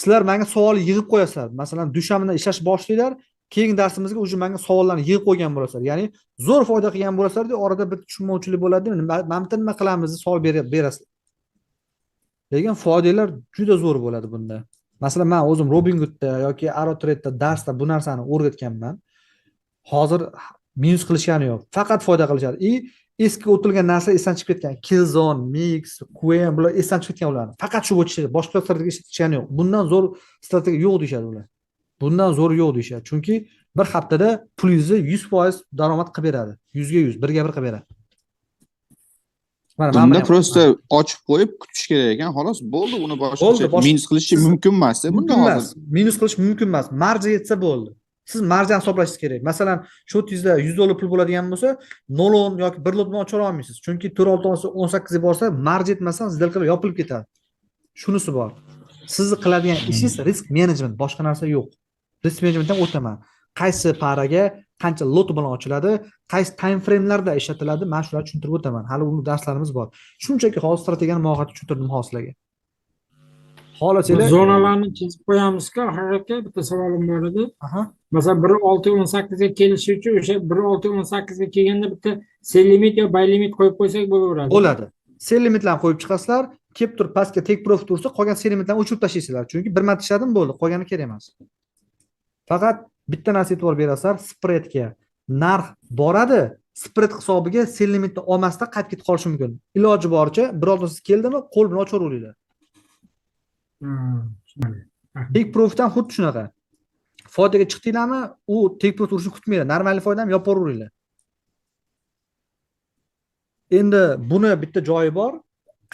sizlar menga savol yig'ib qo'yasizlar. Masalan, dushanbadan ishlash boshlanglar, keyingi darsimizga уже menga savollarni yig'ib qo'ygan bo'lasizlar. Ya'ni zo'r foyda qilgan bo'lasizlar, orada bir tushunmovchilik bo'ladi, mana bu nima qilamiz deb savol berasizlar. Lekin foydalar juda zo'r bo'ladi bunda. Masalan, men o'zim Robinhoodda yoki Arotrade'da darsda bu narsani o'rgatganman. Hozir minus qilishgani yo'q, faqat foyda qilishadi. И eski o'tilgan narsa esdan chiqib ketgan. Killzone, Mix, QM bular esdan chiqib ketgan ularni. Faqat shu bo'yicha boshqa strategiya ishlatishgani yo'q. Bundan zo'r strategiya yo'q deyishadi ular. Bundan zo'r yo'q deyishadi. Chunki bir haftada pulingizni 100% daromad qilib beradi. 100ga 100, 1ga 1 qilib beradi. Mana Bunda просто ochib qo'yib kutish kerak ekan, xolos, bo'ldi, uni boshqacha minus qilish mumkin emas. Bunda hozir minus qilish mumkin emas. Marja yetsa bo'ldi. Siz marjani hisoblashingiz kerak. Masalan, shotingizda $100 pul bo'ladigan bo'lsa, 0.10 yoki 1 lot bilan ocha olmaysiz. Chunki 4.6 18 ga borsa, marja yetmasa, сделка yopilib ketadi. Shunisi bor. Sizni qiladigan ishingiz risk management, boshqa narsa yo'q. Risk managementdan o'taman. Qaysi paraga qancha lot bilan ochiladi, qaysi time frame'larda ishlatiladi, men shularni tushuntirib o'taman. Hali uni darslarimiz bor. Shunchaki hozir strategiyani mohiyatini tushuntirdim hozir sizlarga. Xohlasangiz zonalarni chizib qo'yamiz-ku, oxirgi bitta savolim bor edi. Masalan, 1.6.18 ga kelishi uchun o'sha 1.6.18 ga kelganda bitta sell limit yo buy limit qo'yib qo'ysak bo'laveradi. Bo'ladi. Sell limitlarni qo'yib chiqasizlar, kelib turib pastga take profit tursa, qolgan sell limitlarni o'chirib tashlaysizlar. Chunki bir marta ishladim bo'ldi, qolgani kerak emas. Faqat bitta narsa e'tibor berasizlar, spreadga narx boradi, spread hisobiga sell limitni olmasdan qaytib ketib qolishi mumkin. Iloji boricha 1.6 keldimi, qo'l bilan ochaveringlar. Take profit ham xuddi shunaqa. Foydaga chiqdinglarmi, u take profit urishni kutmanglar, normal foyda ham yopaveringlar. Endi buni bitta joyi bor.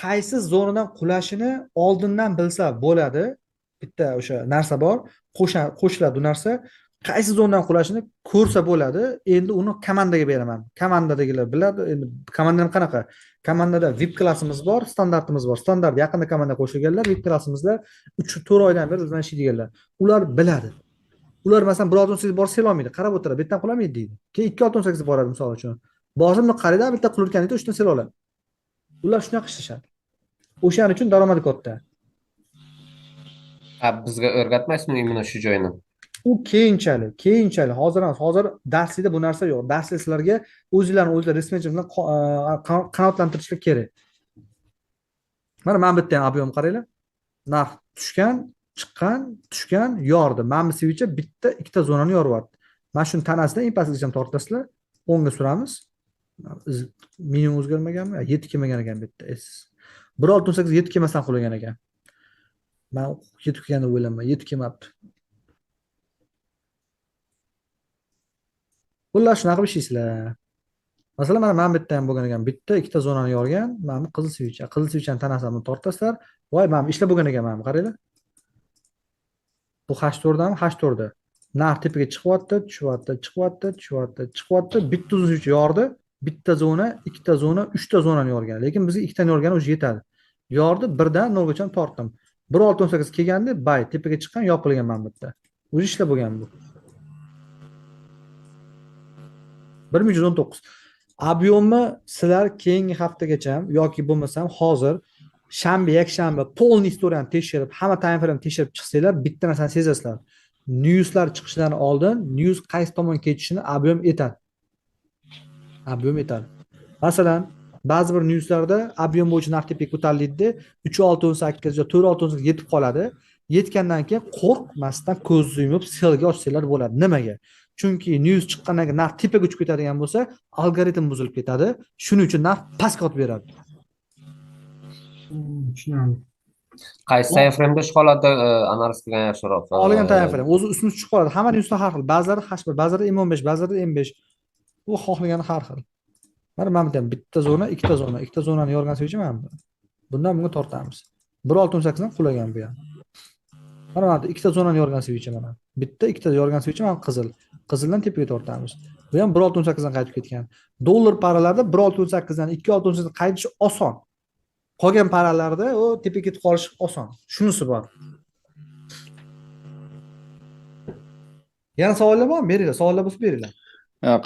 Qaysi zonadan qulashini oldindan bilsa bo'ladi. Bitta o'sha narsa bor, qo'shiladi u narsa. Qaysi zonadan qulashini ko'rsa bo'ladi. Endi uni komandaga beraman. Komandadagilar biladi. Endi komanda ham qanaqa? Komandada VIP klassimiz bor, standartimiz bor. Standart yaqinda komanda qo'shilganlar, VIP klassimizda 3-4 oydan beri bizdan ishlaydiganlar. Ular biladi. Ular masalan 1.18 borsa sel olmaydi, qarab o'tiradi, bu yerdan qulamaydi deydi. Keyin 2.18 boradi misol uchun. Bosimni qaraydi, bitta qulayotgan deydi, 3 ta sel oladi. Ular shunaqa ishlashadi. O'shaning uchun daromadi katta. Ha, bizga o'rgatmaysizmi imенно shu joyini? U keyinchalik, hozir emas, hozir darslikda bu narsa yo'q. Darslik sizlarga o'zinglarni o'zinglar risk management bilan qanoatlantirishlar kerak. Mana men bitta ham объем qaranglar. Narx tushgan, chiqqan, tushgan, yordi. Mana bu свеча bitta, ikkita zonani yoryapti. Mana shuni tanasidan eng pastgacha tortasizlar, o'ngga suramiz. Minimum o'zgarmaganmi? 7 kelmagan ekan bu yerda. S. 1.68 7 kelmasdan qulagan ekan. Men 7 kelgan deb o'ylayman, 7 kelmabdi. Xullas shunaqa qilib ishlaysizlar. Masalan, mana bu yerda ham bo'lgan ekan. Bitta, ikkita zonani yorgan, mana bu qizil свеча. Qizil свечаning tanasini tortasizlar. Voy, mana bu ishlab bo'lgan ekan, mana bu qaranglar. Bu H4 dami? H4 da. Narx tepaga chiqyapti, tushyapti, chiqyapti, tushyapti, chiqyapti. Bitta uzun свеча yordi. Bitta zona, ikkita zona, uchta zonani yorgan. Lekin bizga ikkitani yorgani o'zi yetadi. Yordi, birdan nolgacha tortdim. 1.68 kelganda bay tepaga chiqqan, yopilgan mana bu yerda. O'zi ishlab bo'lgan bu. 1119. Объемni sizlar keyingi haftagacha yoki bo'lmasam hozir shanba, yakshanba polni istoriyani tekshirib, hamma time frame tekshirib chiqsanglar, bitta narsani sezasizlar. Newslar chiqishidan oldin news qaysi tomon ketishini объем etadi. Объем etadi. Masalan, ba'zi bir newslarda объем bo'yicha narx tepaga ko'tariladi, 3.618 yo 4.618 yetib qoladi. Yetgandan keyin qo'rqmasdan ko'zni yumib sellga ochsanglar bo'ladi. Nimaga? Chunki news chiqqandan keyin narx tepaga uchib ketadigan bo'lsa, algoritm buzilib ketadi. Shuning uchun narx pastga otib beradi. Tushunarli. Qaysi time frame'da shu holatda analiz qilgan yaxshiroq? Xohlagan time frame o'zi ustma ust chiqib qoladi. Hamma newslar har xil. Ba'zilari H1, ba'zilari M15, ba'zilari M5. U xohlagani har xil. Mana bu yerda bitta zona, ikkita zona, ikkita zonani yorgan свеча mana bu. Bundan bunga tortamiz. 1.68 dan qulagan bu ham. Mana bu yerda ikkita zonani yorgan свеча mana. Bitta, ikkita yorgan свеча mana qizil. Qizildan tepaga tortamiz. Bu ham 1.68 dan qaytib ketgan. Dollar paralarda 1.68 dan 2.68 dan qaytish oson. Qolgan paralarda u tepaga ketib qolish oson. Shunisi bor. Yana savollar bormi? Beringlar, savollar bo'lsa beringlar.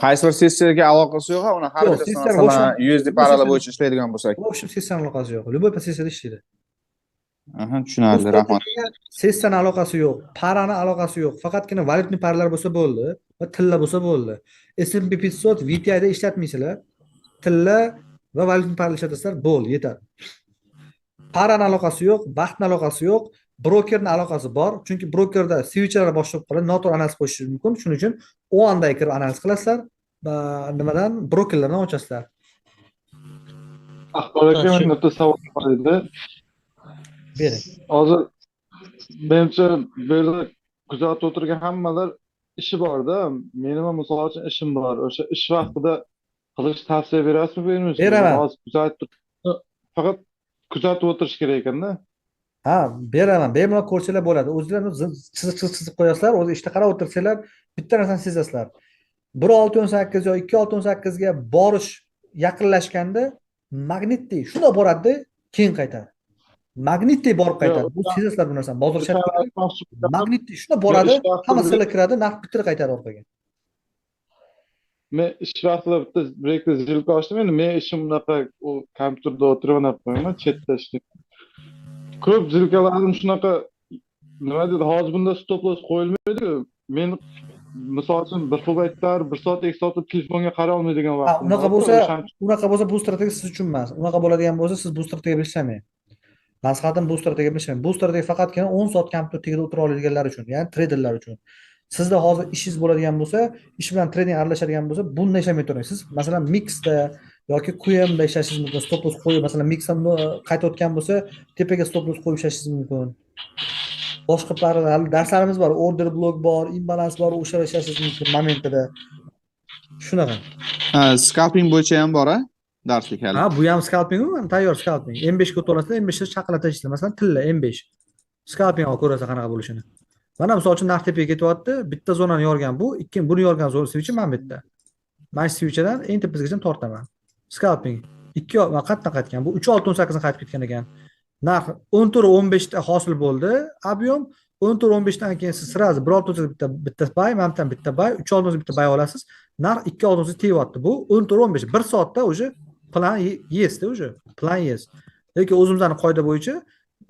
Qaysi bir sessiyaga aloqasi yo'q, uni har Yo'q, bittasi sessiyalar masalan общем- USD paralar bo'yicha ishlaydigan bo'lsak. В общем, sessiyani aloqasi yo'q. Любой sessiyada ishlaydi. Aha, tushunarli, rahmat. Sessiyani aloqasi yo'q, parani aloqasi yo'q. Faqatgina valyutniy paralar bo'lsa bo'ldi va tilla bo'lsa bo'ldi. S&P 500 VTIda ishlatmaysizlar. Tilla va valyutniy paralar ishlatasizlar, bo'ldi, yetadi. Parani aloqasi yo'q, vaqtni aloqasi yo'q, brokerni aloqasi bor. Chunki brokerda switcherlar boshqa bo'lib qoladi, noto'g'ri analiz qo'yishingiz mumkin. Shuning uchun o anda kirib analiz qilasizlar, va nimadan brokerlardan ochasizlar. Akbar aka, menda bitta savol bor edi. Bering. Hozir menimcha bu yerda kuzatib o'tirgan hammalar ishi borda. Menim ham misol uchun ishim bor. O'sha ish vaqtida qilish tavsiya berasizmi, bermaysizmi? Beraman. Hozir kuzatib turib, faqat kuzatib o'tirish kerak ekanda. Ha, beraman. Bemalol ko'rsanglar bo'ladi. O'zinglar chiziq chiziq chizib qo'yasizlar, o'zi ishda qarab o'tirsanglar, bitta narsani sezasizlar. 1.618 yo 2.618 ga borish yaqinlashganda magnitdek shundoq boradi-da, keyin qaytadi. Magnitdek borib qaytadi. Bu sezasizlar bu narsani. Bozor O'sha shartida aytmoqchi bo'lganim, magnitdek shundoq boradi, ish vaqtida hamma silla kiradi, narx bitta qaytadi orqaga. Men ish vaqtida bitta bir ikkita zilka ochdim. Endi men ishim unaqa, u kompyuterda o'tirib o'ynab qo'ymayman, chetda ishlayman. Ko'p zilkalarim shunaqa, nima deydi, hozir bunda stop loss qo'yilmaydi-ku. Men misol uchun bir xil paytlar 1 soat, 2 soat telefonga qaray olmaydigan Ha, vaqtim unaqa bor-da, bo'lsa, o'shaning uchun unaqa bo'lsa bu strategiya siz uchun emas. Unaqa bo'ladigan bo'lsa, siz bu strategiya bilan ishlamang. Maslahatim bu strategiya bilan ishlamang. Bu strategiya faqatgina 10 soat kompyuter tagida o'tira oladiganlar uchun, ya'ni treyderlar uchun. Sizda hozir ishingiz bo'ladigan bo'lsa, ish bilan trading aralashadigan bo'lsa, bunda ishlamay turing. Siz masalan Mixda yoki QMda ishlashingiz mumkin. Stop loss qo'yib, masalan Mixdan qaytayotgan bo'lsa, tepaga stop loss qo'yib ishlashingiz mumkin. Boshqa paralar, hali darslarimiz bor, order block bor, imbalans bor, o'shalar ishlashingiz mumkin momentida. Shunaqa. Ha, scalping bo'yicha ham bor-a? Darslik hali. Ha, bu ham scalping-ku, mana tayyor scalping. M5 ga o'tib olasizlar, M5 ni chaqilata ishlaysiz. Masalan, tilla M5. Scalping olib ko'rasiz qanaqa bo'lishini. Mana misol uchun narx tepaga ketyapti, bitta zonani yorgan bu, ikki buni yorgan zona switchi mana bu yerda. Mana shu switchdan eng tepasigacha tortaman. Scalping 2 va qayerdan qaytgan? Bu 3.618 dan qaytib ketgan ekan. Narx 14.15 ta hosil bo'ldi. Объем 14.15 dan keyin siz sразу 1.6 bitta bitta buy, mana bu yerdan bitta buy, 3.6 bitta buy olasiz. Narx 2.6 tegyapti. Bu 14.15 1 soatda уже plan yes-da уже. Plan yes. Lekin o'zimizning qoida bo'yicha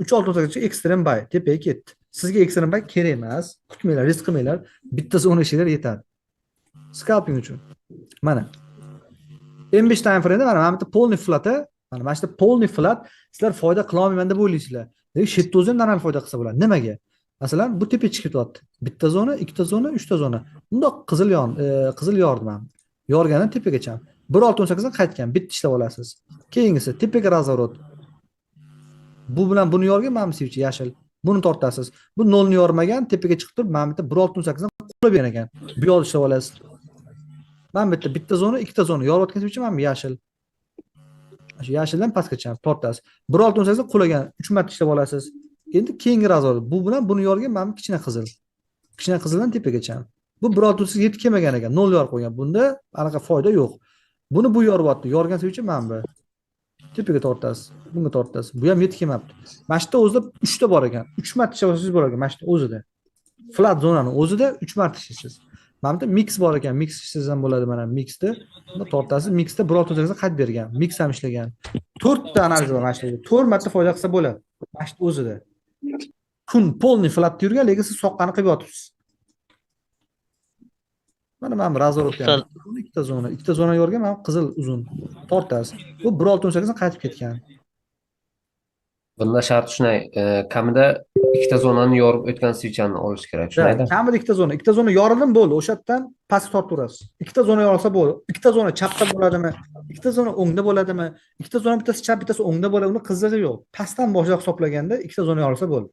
3.6 extreme buy tepaga ketdi. Sizga extreme buy kerak emas. Kutmanglar, risk qilmanglar. Bittasi 10 ishinglar yetadi. Scalping uchun. Mana M5 time frame'da mana bu yerda polniy flat'a, mana shu yerda polniy flat sizlar foyda qila olmayman deb o'ylaysizlar. Lekin shu yerda o'zi ham normal foyda qilsa bo'ladi. Nimaga? Masalan, bu tepaga chiqib ketyapti. Bitta zona, ikkita zona, uchta zona. Bundoq qizil yon, qizil yordi mana. Yorgandan tepagacha. 1.618 dan qaytgan, bitta ishlab olasiz. Keyingisi tepaga razворот. Bu bilan buni yorgan mana bu switch yashil. Buni tortasiz. Bu nolni yormagan, tepaga chiqib turib, mana bu yerda 1.618 dan qulab bergan ekan. Bu yoqda ishlab olasiz. Mana bu yerda bitta zona, ikkita zona yorayotgan switch mana bu yashil. Shu yashildan pastgacha tortasiz. 1.618 dan qulagan, 3 marta ishlab olasiz. Endi keyingi razворот. Bu bilan buni yorgan mana bu kichkina qizil. Kichkina qizildan tepagacha. Bu 1.618 yetib kelmagan ekan, nol yorib qo'ygan. Bunda anaqa foyda yo'q. Buni bu yoryapti. Yorgan switchi mana bu. Tepaga tortasiz, bunga tortasiz. Bu ham yetib kelmabdi. Mana shu yerda o'zida 3 ta bor ekan. 3 marta ishlab olsangiz bo'lar ekan mana shu yerda o'zida. Flat zonani o'zida 3 marta ishlaysiz. Mana bu yerda mix bor ekan. Mix ishlasangiz ham bo'ladi mana mixda. Bunda tortasiz. Mixda 1.618 dan qaytib bergan. Mix ham ishlagan. 4 ta analiz bor mana shu yerda. 4 marta foyda qilsa bo'ladi. Mana shu yerda o'zida. Kun polniy flatda yurgan, lekin siz soqqani qilib yotibsiz. Mana bu razворот ham. Ikkita zona, ikkita zona yorgan, mana qizil uzun tortasiz. Bu 1.618 dan qaytib ketgan. Bunda shart shunday, kamida ikkita zonani yorib o'tgan switchani olish kerak, shundayda? Kamida ikkita zona, ikkita zona yorildim bo'ldi, o'sha yerdan pastga tortaverasiz. Ikkita zona yorilsa bo'ldi. Ikkita zona chapda bo'ladimi? Ikkita zona o'ngda bo'ladimi? Ikkita zona bittasi chap, bittasi o'ngda bo'ladi, uni qizig'i yo'q. Pastdan boshlab hisoblaganda ikkita zona yorilsa bo'ldi.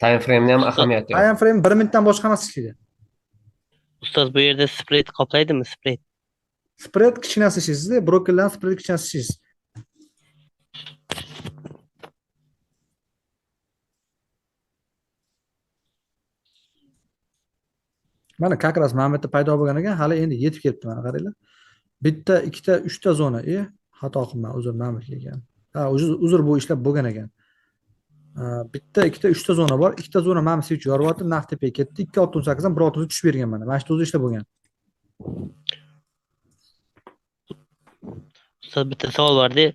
Time frame'ni ham ahamiyati yo'q. Time frame 1 minutdan boshqa hammasi ishlaydi. Ustoz, bu yerda spread qoplaydimi, spread? Spread kichkinasi ishlaysizda, brokerlarning spread kichkinasi ishlaysiz. Mana как раз mana bu yerda paydo bo'lgan ekan, hali endi yetib kelibdi, mana qaranglar. Bitta, ikkita, uchta zona. Xato qilman, uzr, mana bu yerga ekan. Ha, uzr, bu ishlab bo'lgan ekan. Bitta, ikkita, uchta zona bor. Ikkita zona mana bu свеч yoryapti, narx tepaga ketdi. 2.618 dan 1.6 tushib bergan mana. Mana shu o'zi ishda bo'lgan. Ustoz, bitta savol bordi.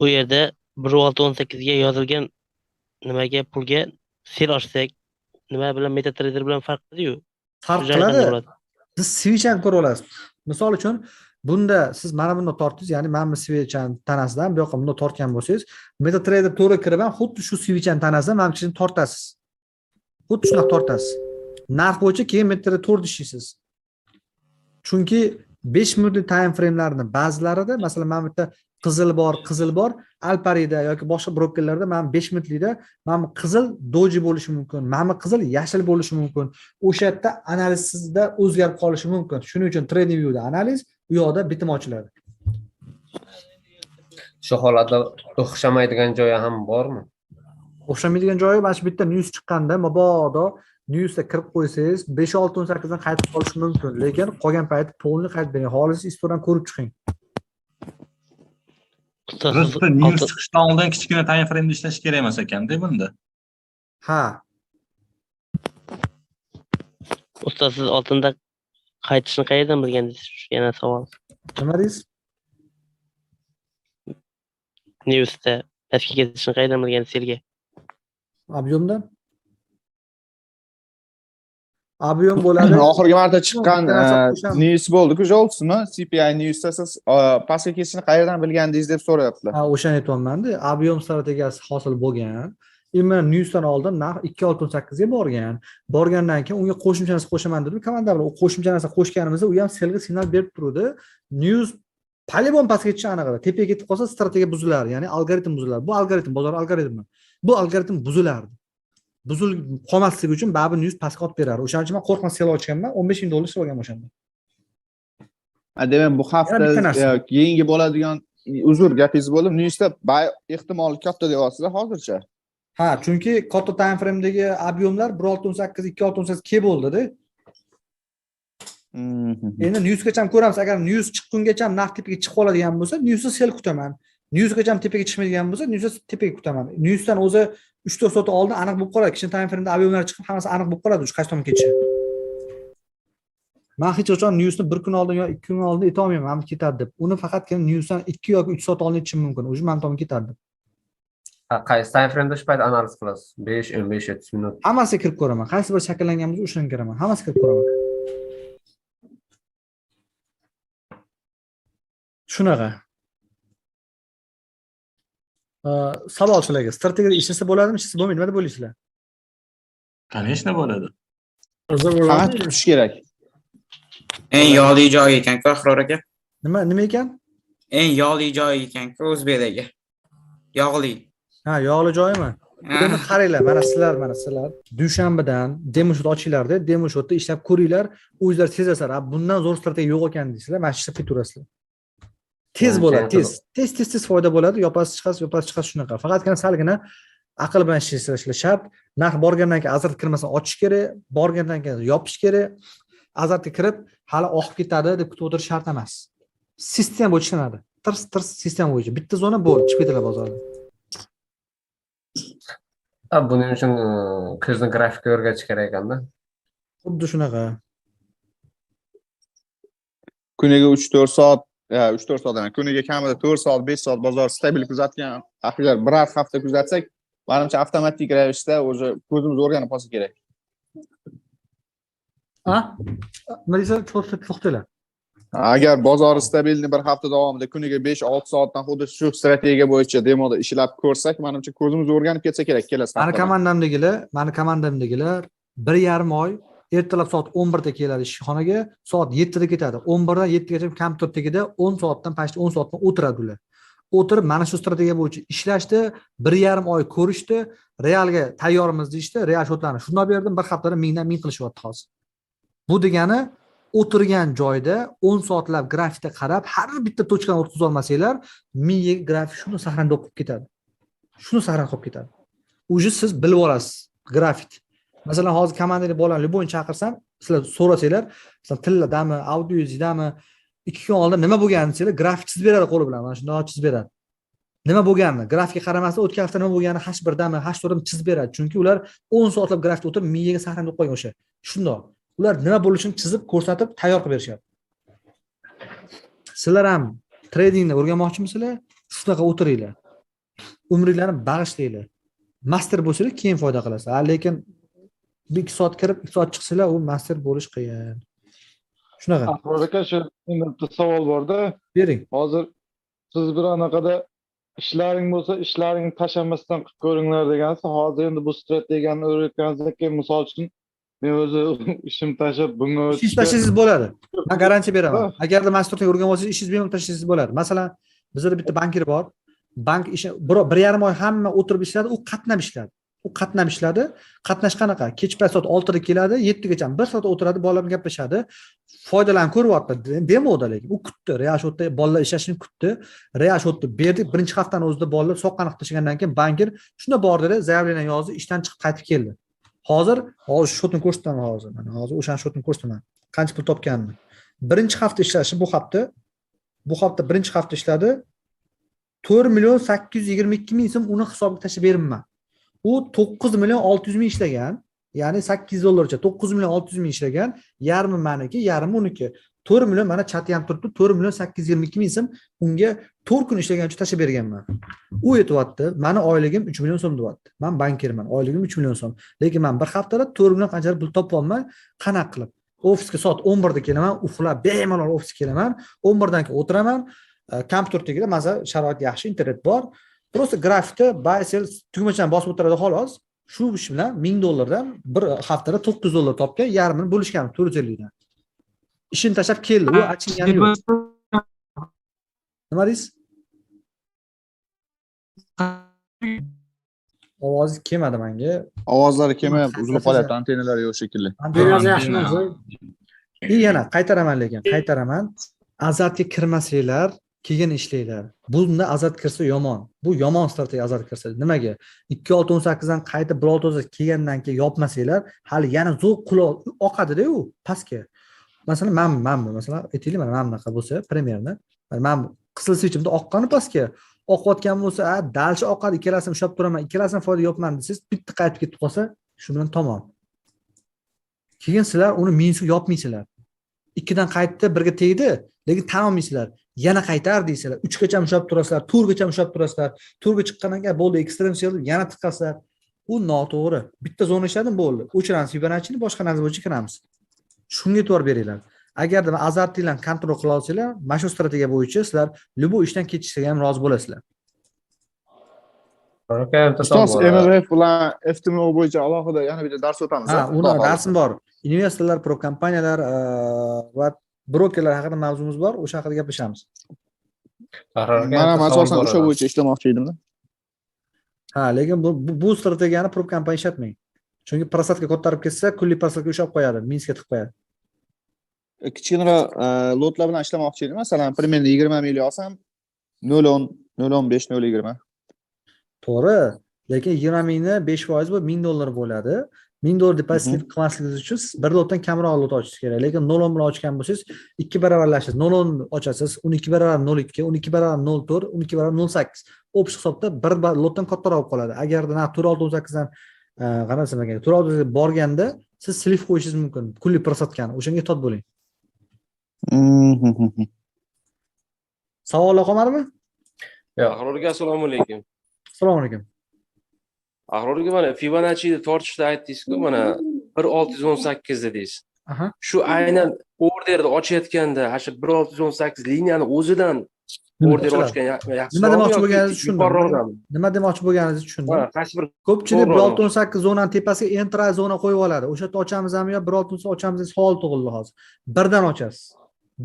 Bu yerda 1.618 ga yozilgan nimaga pulga sell ochsak, nima bilan MetaTrader bilan farq qiladi-yu? Farq qiladi. Siz свеч ni ko'ra olasiz. Misol uchun, bunda siz mana bunda tortdingiz, ya'ni mana bu свеч ni tanasidan bu yoqqa bunda tortgan bo'lsangiz, MetaTrader to'g'ri kirib ham xuddi shu свеч ni tanasidan mana bu tortasiz. Xuddi shunaqa tortasiz. Narx bo'yicha keyin MetaTrader to'g'ri ishlaysiz. Chunki 5 minutlik time frame'larni ba'zilarida, masalan, mana bu yerda qizil bor, qizil bor, Alparida yoki boshqa brokerlarda mana 5 minutlikda mana bu qizil doji bo'lishi mumkin, mana bu qizil yashil bo'lishi mumkin. O'sha yerda analiz sizda o'zgarib qolishi mumkin. Shuning uchun TradingViewda analiz, u yoqda bitim ochiladi. Shu holatda o'xshamaydigan joyi ham bormi? O'xshamaydigan joyi mana shu bitta news chiqqanda, mabodo newsga kirib qo'ysangiz 5.618 dan qaytib qolishi mumkin, lekin qolgan payti polni qaytib bering. Xolis istoriyani ko'rib chiqing. Просто news chiqishdan oldin kichkina time frame'da ishlash kerak emas ekanda bunda. Ha. Ustoz, siz oltinda qaytishni qayerdan bilgandingiz? Yana savol. Nima deysiz? Newsda pastga ketishni qayerdan bilgandingiz selga? Объем dan. Объем bo'ladi. Oxirgi marta chiqqan news bo'ldi-ku, jolsimi? CPI newsda siz pastga ketishini qayerdan bilgandingiz deb so'rayaptilar. Ha, o'shani aytyapman-da. Объем strategiyasi hosil bo'lgan. Именно newsdan oldin narx 2.68 ga borgan. Borgandan keyin unga qo'shimcha narsa qo'shaman dedim. Komanda bilan u qo'shimcha narsa qo'shganimizda u ham sellga signal berib turdi. News polibon pastga ketishi aniq edi. Tepaga ketib qolsa strategiya buzilar, ya'ni algoritm buzilar. Bu algoritm bozor algoritmi. Bu algoritm buzilardi. Buzilib qolmasligi uchun baribir news pastga otib berardi. O'shaning uchun men qo'rqmas sell ochganman, $15,000 ishlab olganman o'shanda. Ha, demak bu hafta keyingi bo'ladigan, uzr gapingiz bo'ldim, newsda buy ehtimoli katta deyapsiz hozircha. Ha, chunki katta time frame'dagi объем lar 1.68, 2.68 kelib bo'ldi-da. Endi newsgacha ham ko'ramiz. Agar news chiqqungacha narx tepaga chiqib qoladigan bo'lsa, newsni sell kutaman. Newsgacha ham tepaga chiqmaydigan bo'lsa, newsni tepaga kutaman. Newsdan o'zi 3-4 soat oldin aniq bo'lib qoladi. Kichkina time frame'da объем lar chiqib, hammasi aniq bo'lib qoladi, qaysi tomonga ketishi. Men hech qachon newsni bir kun oldin yo 2 kun oldin ayta olmayman, mana bu ketadi deb. Uni faqatgina newsdan 2 yoki 3 soat oldin aytishim mumkin. O'zi mana tomonga ketadi deb. Ha, qaysi time frame'da shu payt analiz qilasiz? 5, 15, 30 minut. Hammasiga kirib ko'raman. Qaysi bir shakllangan bo'lsa, o'shanga kiraman. Hammasiga kirib ko'raman. Shunaqa. Savol sizlarga. Strategiyada ishlasa bo'ladimi, ishlasa bo'lmaydi? Nima deb o'ylaysizlar? Конечно bo'ladi. Faqat kutish kerak. Eng yog'li joyi ekan-ku, Ahror aka. Nima ekan? Eng yog'li joyi ekan-ku O'zbekdagi. Yog'li. Ha, yog'li joyimi? Endi qaranglar, mana sizlar dushanbadan demo shot ochinglarda, demo shotda ishlab ko'ringlar, o'zinglar sezasizlar, ha, bundan zo'r strategiya yo'q ekan deysizlar, mana shu ishlab ketaverasizlar. Tez bo'ladi, tez. Tez, tez, tez foyda bo'ladi, yopasiz chiqasiz, yopasiz chiqasiz shunaqa. Faqatgina salgina aql bilan ishlashlar shart. Narx borgandan keyin azartga kirmasdan ochish kerak, borgandan keyin yopish kerak. Azartga kirib, hali oqib ketadi deb kutib o'tirish shart emas. Sistema bo'yicha ishlanadi. Tirs, tirs sistema bo'yicha. Bitta zona bo'ldi, chiqib ketadi bozorda. Ha, buning uchun ko'zni grafikka o'rgatish kerak ekanda. Xuddi shunaqa. Kuniga 3-4 soat, ya 3-4 soat emas, kuniga kamida 4 soat, 5 soat bozor stabil kuzatgan, agar biror hafta kuzatsak, manimcha avtomatik ravishda o'zi ko'zimiz o'rganib qolsa kerak. Ha? Nima deysiz? To'xtanglar. Agar bozor stabilni bir hafta davomida kuniga 5-6 soatdan xuddi shu strategiya bo'yicha demoda ishlab ko'rsak, manimcha ko'zimiz o'rganib ketsa kerak kelasi Mani haftada. Komandamdagilar 1,5 oy ertalab soat 11 da keladi ishxonaga, soat 7 da ketadi. 11 dan 7 gacha kompyuter tagida 10 soatdan pastda 10 soatdan o'tiradi ular. O'tirib mana shu strategiya bo'yicha ishlashdi, 1,5 oy ko'rishdi, realga tayyormiz deyishdi, real shotlarni shundoq berdim, bir haftada mingdan ming qilishyapti hozir. Bu degani o'tirgan joyda 10 soatlab grafikda qarab, har bitta tochkani o'tkaza olmasanglar, miyaga grafik shuni sahranida o'qib ketadi. Shuni sahran qolib ketadi. Уже siz bilib olasiz grafik. Masalan, hozir komandali bolani любойni chaqirsam, sizlar so'rasanglar, masalan, tilladami, audio yuzidami, 2 kun oldin nima bo'lganini desanglar, grafik chizib beradi qo'li bilan, mana shundoq chizib beradi. Nima bo'lganini grafikka qaramasdan o'tgan hafta nima bo'lganini H1dami, H4dami chizib beradi. Chunki ular 10 soatlab grafikda o'tirib miyaga saqlanib qo'ygan o'sha. Shundoq. Ular nima bo'lishini chizib, ko'rsatib, tayyor qilib berishyapti. Sizlar ham tradingni o'rganmoqchimisizlar? Shunaqa o'tiringlar. Umringlarni bag'ishlanglar. Master bo'lsanglar keyin foyda qilasizlar. Lekin 2 soat kirib, 2 soat chiqsanglar, u master bo'lish qiyin. Shunaqa. Ahror aka, shu endi bitta savol bor-da. Bering. Hozir siz bir anaqada ishlaring bo'lsa, ishlaringni tashlamasdan qilib ko'ringlar degansiz. Hozir endi bu strategiyani o'rgatganingizdan keyin, misol uchun, men o'zi ishim tashlab bunga Ishingiz tashlasangiz bo'ladi. Men garantiya beraman. Agarda mana strategiya o'rganib olsangiz, ishingizni bemalol tashlasangiz bo'ladi. Masalan, bizda bitta bankir bor. Bank ishi 1,5 oy hamma o'tirib ishladi, u qatnab ishladi. U qatnab ishladi. Qatnash qanaqa? Kech payt soat 6 da keladi, 7 gacha 1 soat o'tiradi, bolalar bilan gaplashadi. Foydalanib ko'ryapti. Demoda lekin u kutdi. Real shotda bolalar ishlashini kutdi. Real shotni berdik. Birinchi haftani o'zida bolalar soqqani qilib tashlagandan keyin bankir shunda bordi, заявление yozdi, ishdan chiqib qaytib keldi. Hozir shotni ko'rsataman hozir. Mana hozir o'sha shotni ko'rsataman. Qancha pul topganini. Birinchi hafta ishlashi bu hafta birinchi hafta ishladi. 4 822 000 so'm uni hisobiga tashlab beribman. U 9 600 000 ishlagan, ya'ni 8 dollarcha 9 600 000 ishlagan, yarmi meniki, yarmi uniki. 4 million mana chati ham turibdi, 4 822 000 so'm unga 4 kun ishlagan uchun tashlab berganman. U aytyapti, mani oyligim 3 million so'm deyapti. Men bankirman, oyligim 3 million so'm. Lekin men bir haftada 4 million qanchalar pul topyapman, qanaqa qilib? Ofisga soat 11 da kelaman, uxlab bemalol ofisga kelaman, 11 dan keyin o'tiraman. Kompyuter tagida masalan sharoit yaxshi, internet bor. Просто grafikda buy sell tugmachani bosib o'tiradi xolos. Shu ish bilan 1000 dollardan bir haftada 900 dollar topgan, yarmini bo'lishgan 450 dan. Ishini tashlab keldi, u achingani yo'q. Nima deysiz? Ovozi kelmadi menga. Ovozlari kelmayapti, uzilib qolyapti, antenalari yo'q shekilli. Biraz yaxshi narsa. И yana qaytaraman, lekin qaytaraman. Azartga kirmasanglar, keyin ishlanglar. Bunda azart kirsa yomon. Bu yomon strategiya azart kirsa. Nimaga? 2.618 dan qaytib 1.6 kelgandan keyin yopmasanglar, hali yana zo'r quloq oqadi-da u pastga. Masalan, men masalan, aytaylik, mana bunaqa bo'lsa, premyerni, mana bu qizil switchimda oqqani pastga oqayotgan bo'lsa, a, dalchi oqadi, ikkalasini ushlab turaman, ikkalasini foyda yopman desangiz, bitta qaytib ketib qolsa, shu bilan tamom. Keyin sizlar uni minusga yopmaysizlar. 2 dan qaytdi, birga tegdi, lekin tan olmaysizlar. Yana qaytar deysizlar. 3 gacha ushlab turasizlar, 4 gacha ushlab turasizlar. 4 ga chiqqandan keyin bo'ldi, extreme sell yana tiqasizlar. U noto'g'ri. Bitta zona ishladim, bo'ldi. O'chiramiz Fibonacci'ni, boshqa narsa bo'yicha kiramiz. Shunga e'tibor beringlar. Agarda azartinglarni kontrol qila olsanglar, mana shu strategiya bo'yicha sizlar любой ishdan ketishga ham rozi bo'lasizlar. Ustoz, MMF bilan FTMO bo'yicha alohida yana bitta dars o'tamiz. Ha, uni darsim bor. Investorlar, prop kompaniyalar va brokerlar haqida mavzumiz bor, o'sha haqida gaplashamiz. Men ham asosan o'sha bo'yicha ishlamoqchi edimda. Ha, lekin bu strategiyani prop kompaniya ishlatmang. Chunki просадка ko'tarib ketsa, kunlik просадка ushlab qo'yadi, minusga tiqib qo'yadi. Kichkinaroq lotlar bilan ishlamoqchi edim. Masalan, примерно 20 million olsam, 0.10, 0.15, 0.20. To'g'ri, lekin 20 mingni 5% bu 1000 dollar bo'ladi. 1000 dollar depozit qilmasligingiz uchun siz bir lotdan kamroq lot ochishingiz kerak. Lekin 0.10 bilan ochgan bo'lsangiz, 2 baravarlashasiz. 0.10 ochasiz, 12 barobar 0.2, 12 barobar 0.4, 12 barobar 0.8. Общий hisobda bir lotdan kattaroq bo'lib qoladi. Agarda narx 4.618 dan qarasam agar 4.6 borganda siz слив qo'yishingiz mumkin, kunlik просадка ni. O'shanga ehtiyot bo'ling. Savollar qolmadimi? Yo'q. Ahror aka, assalomu alaykum. Assalomu alaykum. Ahror aka, mana Fibonacci'ni tortishda aytdingiz-ku, mana 1.618 dedingiz. Shu aynan orderni ochayotganda, ana shu 1.618 liniyani o'zidan order ochgan yaxshiroqmi Nima demoqchi yoki bo'lganingizni tushundim. yuqoriroqdanmi? Nima demoqchi bo'lganingizni tushundim. Ha, qaysi bir Ko'pchilik to'g'ri 1.618 zonani tepasiga entry zona qo'yib oladi. O'sha yerda ochamizmi yo 1.6 ochamiz deb savol tug'ildi hozir. Birdan ochasiz.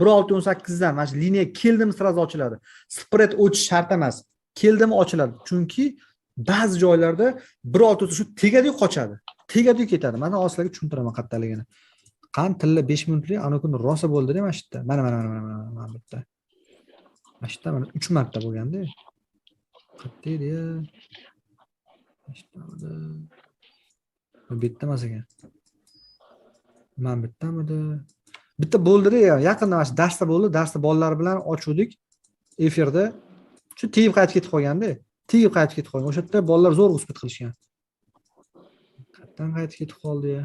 1.618 dan mana shu liniya keldimi сразу ochiladi. Spread o'tish shart emas. Keldimi ochiladi. Chunki ba'zi joylarda 1.6 shu tegadi-yu qochadi. Tegadi-yu ketadi. Mana hozir sizlarga tushuntiraman qayerdaligini. Qani tilla 5 minutlik ana kuni rosa bo'ldi-da mana shu yerda. Mana mana mana mana mana bu yerda. Mana shu yerda mana 3 marta bo'lganda. Qayerda edi ya? Mana shu yerda. Bu yerda emas ekan. Mana bu yerdamidi? Bitta bo'ldida, yaqinda mana shu darsda bo'ldi. Darsda bolalar bilan ochuvdik efirda. Shu tegib qaytib ketib qolganda, tegib qaytib ketib qolgan. O'sha yerda bolalar zo'r успеть qilishgan. Qayerdan qaytib ketib qoldi ya?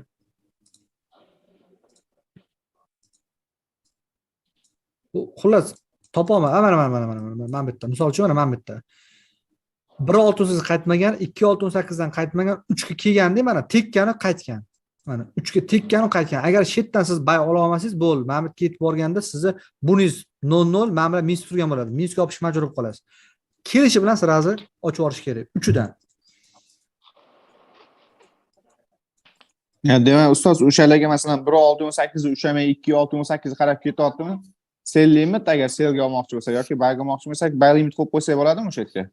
Bu xullas topolman. Mana mana mana mana mana bu yerda. Misol uchun mana bu yerda. 1.6 qaytmagan, 2.618 dan qaytmagan, 3 ga kelganda mana tekkani qaytgan. Mana 3 ga tekkani qaytgan. Agar shu yerdan siz bay ola olmasangiz bo'ldi. Mana bu yerga yetib borganda sizni buningiz 0.0 mana bular minus turgan bo'ladi. Minusga yopish majbur bo'lib qolasiz. Kelishi bilan sirazi ochib yuborish kerak. 3 dan. Ya demak, ustoz o'shalarga masalan 1.618 ni ushamay 2.618 qarab ketyaptimi? Sell limit agar sellga olmoqchi bo'lsak yoki buyga olmoqchi bo'lsak, buy limit qo'yib qo'ysak bo'ladimi o'sha yerga?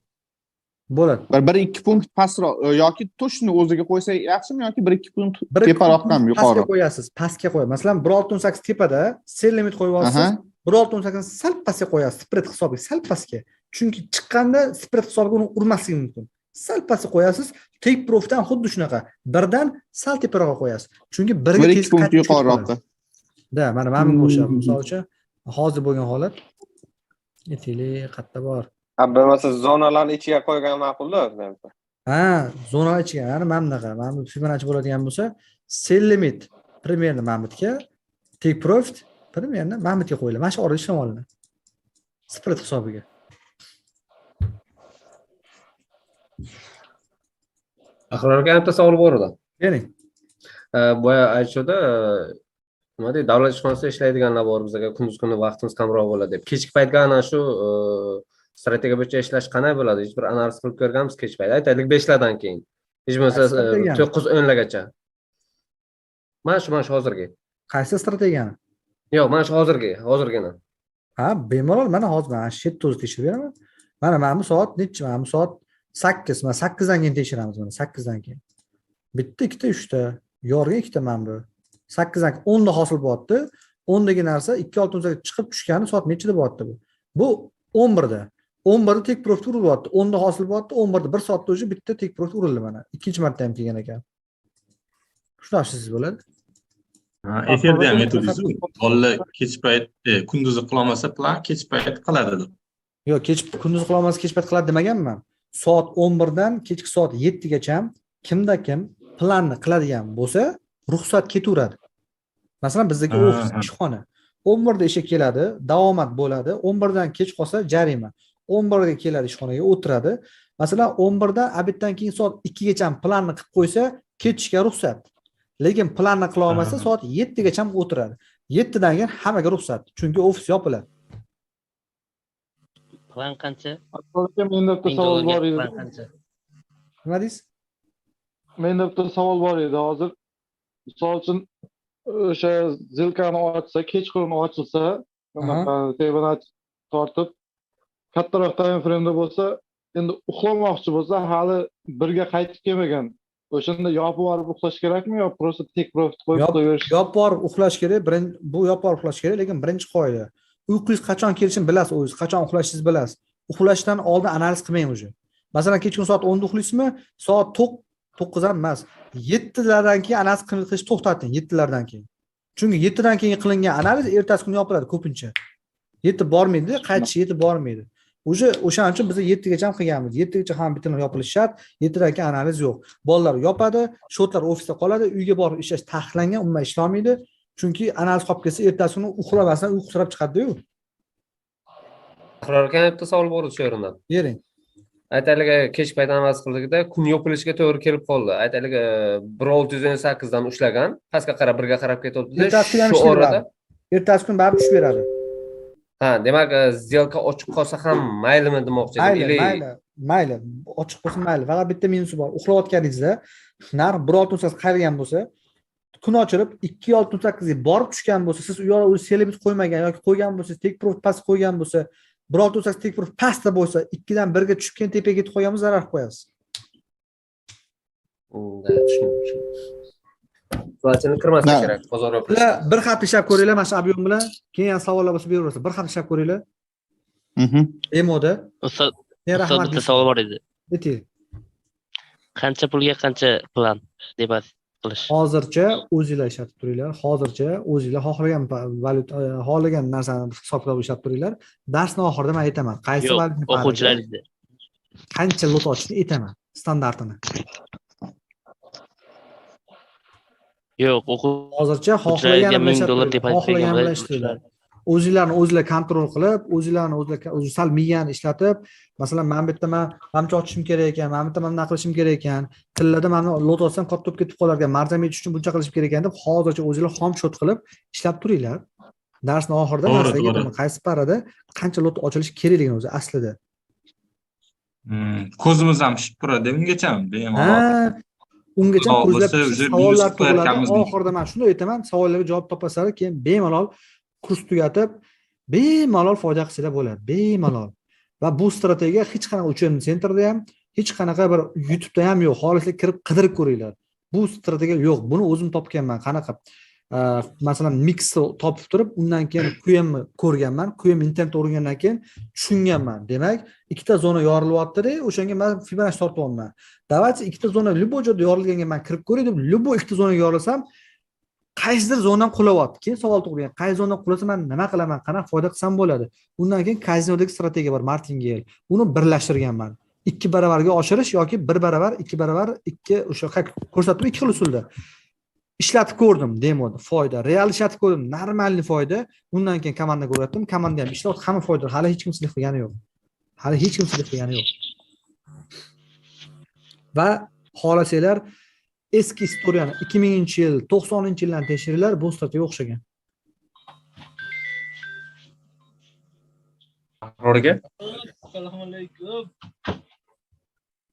Bo'ladi. Bir 2 punkt pastroq yoki to'shni o'ziga qo'ysak yaxshimi yoki 1-2 punkt teparoqdan yuqori? Pastga qo'yasiz, pastga qo'yasiz. Masalan, 1.618 tepada sell limit qo'yib olasiz, 1.618 sal pastga qo'yasiz, spread hisobiga sal pastga. Chunki chiqqanda spread hisobiga uni urmasligi mumkin. Sal pastga qo'yasiz, take profitdan xuddi shunaqa. Birdan sal teparoqqa qo'yasiz. Chunki birga 1-2 punkt yuqoriroqqa. Da, mana bunga o'xshab, misol uchun hozir bo'lgan holat aytaylik, qayerda bor? Ha, bo'lmasa zonalarni ichiga qo'ygan ma'qulda. Ha, zonalar ichiga, ya'ni mana bunaqa, mana bu Fibonacci bo'ladigan bo'lsa, sell limit примерно mana bu yerga, take profit примерно mana bu yerga qo'yiladi. Mana shu orada ishlab olinadi. Spread hisobiga. Ahror aka, bitta savol bor edi. Bering. Boya aytishdi, nima deydi, davlat ishxonasida ishlaydiganlar bor, bizga kunduz kuni vaqtimiz kamroq bo'ladi deb. Kechki paytga ana shu strategiya bo'yicha ishlash qanday bo'ladi? Hech bir analiz qilib ko'rganmiz kech payt. Aytaylik 5 lardan keyin. Hech bo'lmasa 9-10 largacha. Mana shu hozirgi. Qaysi strategiyani? Yo'q, mana shu hozirgi, hozirgina. Ha, bemalol mana hozir mana shu yerda o'zi tekshirib beraman. Mana bu soat nechi? Mana bu soat 8, mana 8 dan keyin tekshiramiz mana 8 dan keyin. Bitta, ikkita, uchta, yorga ikkita mana bu. 8 dan 10 da hosil bo'lyapti. 10 dagi narsa 2.6 chiqib tushgani soat nechida bo'lyapti bu? Bu 11 da. 11 da take profit urilyapti. 10 da hosil bo'lyapti. 11 da 1 soatda o'zi bitta take profit urildi mana. Ikkinchi marta ham kelgan ekan. Shunaqa siz bo'ladi. Ha, efirda ham aytdingiz-ku. Bolalar kech payt, kunduzi qila olmasa plan kech payt qiladi deb. Yo'q, kech kunduz qila olmasa kech payt qiladi demaganman. Soat 11 dan kechki soat 7 gacha kimda kim planni qiladigan bo'lsa, ruxsat ketaveradi. Masalan, bizdagi ofis ishxona 11 da ishga keladi, davomat bo'ladi. 11 dan kech qolsa jarima. 11 ga keladi ishxonaga o'tiradi. Masalan, 11 dan obeddan keyin soat 2 gacha planni qilib qo'ysa, ketishga ruxsat. Lekin planni qila olmasa soat 7 gacha o'tiradi. 7 dan keyin hammaga ruxsat, chunki ofis yopiladi. Plan qancha? Menda bitta savol bor edi. Nima deysiz? Menda bitta savol bor edi hozir. Misol uchun o'sha zilkani ochsa, kechqurun ochilsa, Fibonacci tortib kattaroq time frame'da bo'lsa, endi uxlamoqchi bo'lsa, hali birga qaytib kelmagan. O'shanda yopib borib uxlash kerakmi yo просто take profit qo'yib qo'yaverish? Yopib borib uxlash kerak. Bu yopib borib uxlash kerak, lekin birinchi qoida. Uyqungiz qachon kelishini bilasiz, o'zingiz qachon uxlashingizni bilasiz. Uxlashdan oldin analiz qilmang o'zi. Masalan, kechqurun soat 10 da uxlaysizmi? Soat 9 ham emas, 7 lardan keyin analiz qilishni to'xtating, 7 lardan keyin. Chunki 7 dan keyin qilingan analiz ertasi kuni yopiladi ko'pincha. Yetib bormaydi, qaytishi yetib bormaydi. O'sha o'shaning uchun biz 7 gacha ham qilganmiz. 7 gacha ham bitirib yopilishi shart. 7 dan keyin analiz yo'q. Bolalar yopadi, shotlar ofisda qoladi, uyga borib ishlash taqiqlangan, umuman ishlamaydi. Chunki analiz qolib ketsa, ertasi kuni uxlamasdan uyqu sirab chiqadi-yu. Ahror aka, bitta savol bor shu o'rinda. Bering. Aytaylik, kech payt analiz qildikda, kun yopilishiga to'g'ri kelib qoldi. Aytaylik, 1.618 dan ushlagan, pastga qarab birga qarab ketyapti. Shu orada ertasi kun baribir tushib beradi. Ha, demak, сделка ochiq qolsa ham maylimi demoqchi edim. Mayli, mayli, ochiq bo'lsa mayli. Faqat bitta minusi bor. Uxlayotganingizda narx 1.6 qayrilgan bo'lsa, kun ochilib 2.68 ga borib tushgan bo'lsa, siz u yoqda o'zi sell limit qo'ymagan yoki qo'ygan bo'lsangiz, take profit past qo'ygan bo'lsa, 1.68 take profit pastda bo'lsa, 2 dan 1 ga tushib keyin tepaga ketib qolgan bo'lsa, zarar qilib qo'yasiz. Tushundim. Vaqtini kirmaslik kerak bozor yopilishda. Bir hafta ishlab ko'ringlar mana shu объем bilan, keyin yana savollar bo'lsa beraverasiz. Bir hafta ishlab ko'ringlar. Demoda. Ustod, bitta savol bor edi. Ayting. Qancha pulga qancha plan deposit? qilish. Hozircha o'zinglar ishlatib turinglar. Hozircha o'zinglar xohlagan valyuta, xohlagan narsani hisob kitob ishlab turinglar. Darsni oxirida men aytaman, qaysi Yo'q, valyuta pariga o'quvchilaringizda. qancha lot ochishni aytaman, standartini. Yo'q, Hozircha o'quvchilaringizga xohlagan bilan 1000 ishlab dollar turinglar, depozit xohlagan bergan bilan ishlanglar. O'zinglarni o'zinglar kontrol qilib, o'zinglarni o'zinglar o'zi sal miyani ishlatib, masalan, mana bu yerda man manimcha ochishim kerak ekan, mana bu yerda mana bunaqa qilishim kerak ekan, tillada mana lot olsam katta bo'lib ketib qolar ekan, marjam yetish uchun buncha qilishim kerak ekan deb hozircha o'zinglar xom shot qilib ishlab turinglar. Darsni oxirida man To'g'ri, sizlarga to'g'ri. aytaman, qaysi parada qancha lot ochilishi kerakligini o'zi aslida. Ko'zimiz ham pishib turadi ungacha bemalol. Ha, ungacha Xudo ko'zlar bo'lsa, pishib, уже savollar minus tug'iladi. qilayotganmiz. Oxirida man shuni aytaman, savollarga javob topasizlar, keyin bemalol kurs tugatib, bemalol foyda qilsanglar bo'ladi, bemalol. Va bu strategiya hech qanaqa учебный центр da ham, hech qanaqa bir YouTube'da ham yo'q. Xohlasanglar kirib qidirib ko'ringlar. Bu strategiya yo'q. Buni o'zim topganman. Qanaqa? Masalan, mixni topib turib, undan keyin QM ko'rganman. QM internetda o'rgangandan keyin tushunganman. Demak, ikkita zona yorilyapti-da, o'shanga men Fibonacci tortyapman. Давайте ikkita zona любой joyda yorilganga men kirib ko'ray deb, любой ikkita zonaga yorilsam, qaysidir zonadan qulayapti. Keyin savol tug'ilgan, qaysi zonadan qulasa men nima qilaman, qanaqa foyda qilsam bo'ladi? Undan keyin kazinodagi strategiya bor, martingale. Uni birlashtirganman. 2 baravarga oshirish yoki 1 baravar, 2 baravar, 2 o'sha ko'rsatib ikki xil usulda. Ishlatib ko'rdim demoda, foyda, real ishlatib ko'rdim, normalniy foyda. Undan keyin komandaga o'rgatdim, komanda ham ishlatdi, hamma foyda. Hali hech kim слив qilgani yo'q. Hali hech kim слив qilgani yo'q. Va xohlasanglar eski istoriyani 2000-yil, 90-yildan tekshiringlar, bu strategiya o'xshagan. Ahror aka? Assalomu alaykum.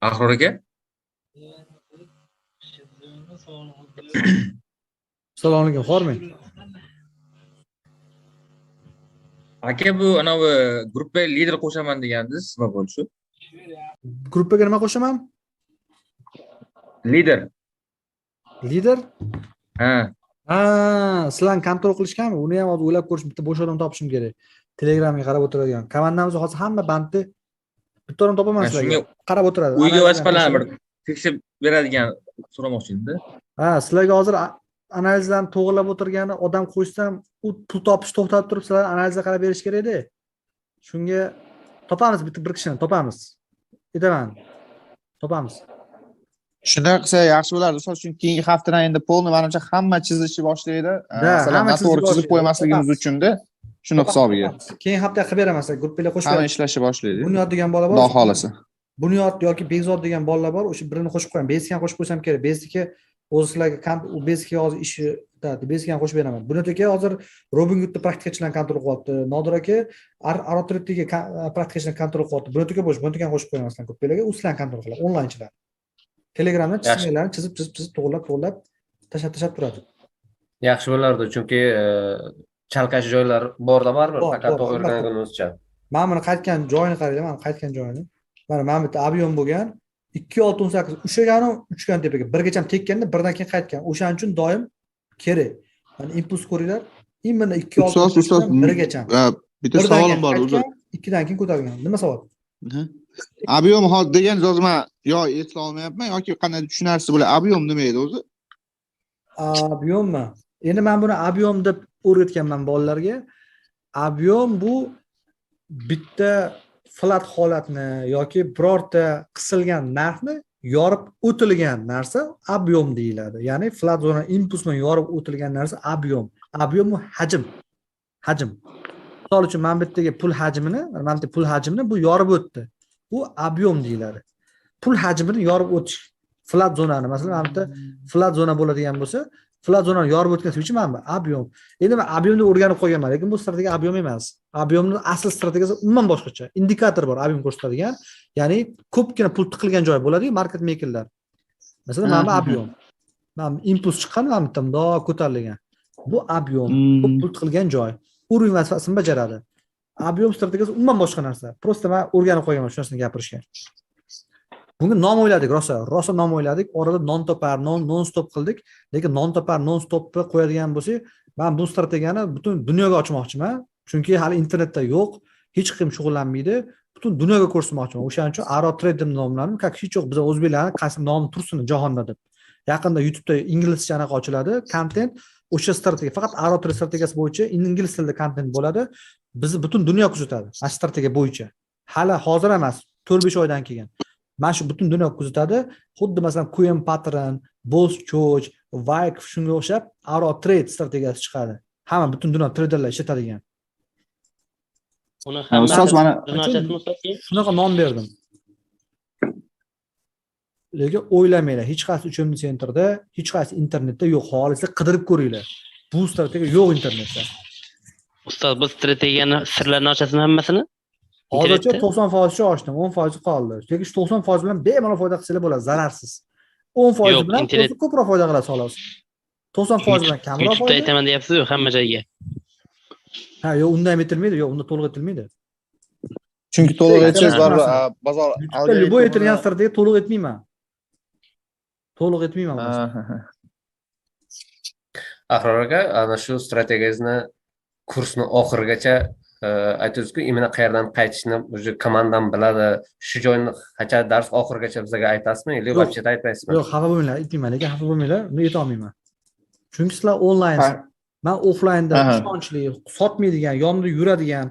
Ahror aka? Assalomu alaykum, xormang. Aka, bu anavi gruppaga lider qo'shaman degandingiz, nima bo'ldi shu? Gruppaga nima qo'shaman? Lider. Lider? Ha. Ha, sizlarni kontrol qilishganmi? Uni ham hozir o'ylab ko'rish, bitta bo'sh odam topishim kerak. Telegramga qarab o'tiradigan. Komandamiz hozir hamma bandni bitta odam topaman Ha, sizlarga. shunga Qarab o'tiradi. Uyga Analizlarni vazifalarni bir tekshirib. tekshirib beradigan so'ramoqchi edim-da. Ha, sizlarga hozir analizlarni to'g'rilab o'tirgani odam qo'shsam, u pul topish to'xtatib turib, sizlar analizga qarab berish kerak-da. Shunga topamiz bitta bir kishini topamiz. Aytaman. Topamiz. Shunday qilsa yaxshi bo'lardi. Misol uchun keyingi haftadan endi polni manimcha hamma chizishni boshlaydi. Da, Masalan, hamma noto'g'ri chizishni chizib boshlaydi. qo'ymasligimiz Topamiz. uchun-da, shuni Topamiz, hisobiga. topamiz. Keyingi hafta qilib beraman sizlarga, gruppalar qo'shib Hamma beraman. ishlashni boshlaydi. Bunyod degan bola bor. Xudo xolasa. Bunyod yoki Bekzod degan bolalar bor, o'sha birini qo'shib qo'yaman. Bezikni ham qo'shib qo'ysam kerak. Bezikka o'zi sizlarga u Bezikka hozir ishi, da, Bezikni ham qo'shib beraman. Bunyod aka hozir Robin Hoodda praktikachilarni kontrol qilyapti. Nodir aka Arotripdagi praktikachilarni kontrol qilyapti. Bunyod aka bo'sh, Bunyod aka ham qo'shib qo'yaman sizlarni gruppalarga, u sizlarni kontrol qiladi, onlaynchilar. Telegramdan Yaxshi. chizmalarni chizib, chizib, chizib, to'g'rilab, to'g'rilab tashlab, tashlab turadi. Yaxshi bo'lardi, chunki chalkash joylar borda baribir, Bor, faqat bor, to'g'ri albatta. o'rgangunimizcha. Mana buni qaytgan joyini qaranglar, mana qaytgan joyini. Mana mana bu yerda объем bo'lgan, ikki olti o'n sakkiz ushlaganu uchgan tepaga, birgacha ham tekkanda birdan keyin qaytgan. O'shaning uchun doim kerak. Mana impuls ko'ringlar, именно ikki olti Ustoz, o'n ustoz, sakkizdan birgacha. bitta Birdan savolim keyin bor, qaytgan, uzr. ikkidan keyin ko'tarilgan. Nima savol? Объем hozir degan hozir men yo eslay olmayapman yoki qanday tushunarsiz bo'ladi. Объем nima edi o'zi? Объемmi? Endi men buni объем deb o'rgatganman bolalarga. Объем bu bitta flat holatni yoki birorta qisilgan narxni yorib o'tilgan narsa объем deyiladi. Ya'ni flat zona impuls bilan yorib o'tilgan narsa объем. Объем bu hajm. Hajm. Misol uchun mana bu yerdagi pul hajmini, mana bu yerda pul hajmini bu yorib o'tdi. Bu объем deyiladi. Pul hajmini yorib o'tish. Flat zonani, masalan, mana bu yerda flat zona bo'ladigan bo'lsa, flat zonani yorib o'tgan switch mana bu объем. Endi men объем deb o'rganib qolganman, lekin bu strategiya объем emas. Объемning asl strategiyasi umuman boshqacha. Indikator bor, объем ko'rsatadigan, ya'ni ko'pgina pul tiqilgan joy bo'ladi-yu, market makerlar. Masalan, mana bu объем. Mana bu impuls chiqqan, mana bu yerda mundoq ko'tarilgan. Bu объем, ko'p pul tiqilgan joy. Уровень vazifasini bajaradi. Объем strategiyasi umuman boshqa narsa. Prosta men o'rganib qolganman shu narsani gapirishga. Bunga nom o'yladik, rosa, rosa nom o'yladik. Orada non topar, non stop qildik. Lekin non topar, non stopni qo'yadigan bo'lsak, men bu strategiyani butun dunyoga ochmoqchiman. Chunki hali internetda yo'q, hech kim shug'ullanmaydi. Butun dunyoga ko'rsatmoqchiman. O'shaning uchun Aro Trade deb nomlandim. Как hech yo'q, biz o'zbeklarning qaysi nomi tursin jahonda deb. Yaqinda YouTube'da inglizcha anaqa ochiladi, kontent o'sha strategiya, faqat Aro Trade strategiyasi bo'yicha ingliz tilida kontent bo'ladi. Bizni butun dunyo kuzatadi mana shu strategiya bo'yicha. Hali hozir emas, 4-5 oydan keyin. Mana shu butun dunyo kuzatadi. Xuddi masalan QM pattern, Boss Choch, Wyckoff shunga o'xshab Aro Trade strategiyasi chiqadi. Hamma butun dunyo treyderlar ishlatadigan. Uni Ustoz, mana shunaqa nom berdim. Lekin o'ylamanglar, hech qaysi uchimli sentrda, hech qaysi internetda yo'q. Xohlasa qidirib ko'ringlar. Bu strategiya yo'q internetda. Ustoz, bu strategiyani sirlarini ochasizmi hammasini? Hozircha 90% cha ochdim, 10% qoldi. Lekin shu 90% bilan bemalol foyda qilsanglar bo'ladi, zararsiz. 10% bilan ko'proq foyda qilasiz xolos. 90% bilan kamroq foyda. YouTube'da aytaman deyapsiz-ku hamma joyga. Ha, yo'q, unda ham aytilmaydi, yo'q, unda to'liq aytilmaydi. Chunki to'liq aytsangiz baribir bozor algoritmi aytilgan strategiya to'liq aytmayman. To'liq aytmayman. Ahror aka, ana shu strategiyangizni kursni oxirigacha aytdingizku, imенно qayerdan qaytishni уже komandam biladi. Shu joyni qachon dars oxirigacha bizga aytasizmi yoki вообще aytmaysizmi? Yo'q, xafa bo'lmanglar, aytmayman, lekin xafa bo'lmanglar, uni ayta olmayman. Chunki sizlar onlayn, men offlaynda ishonchli, sotmaydigan, yonida yuradigan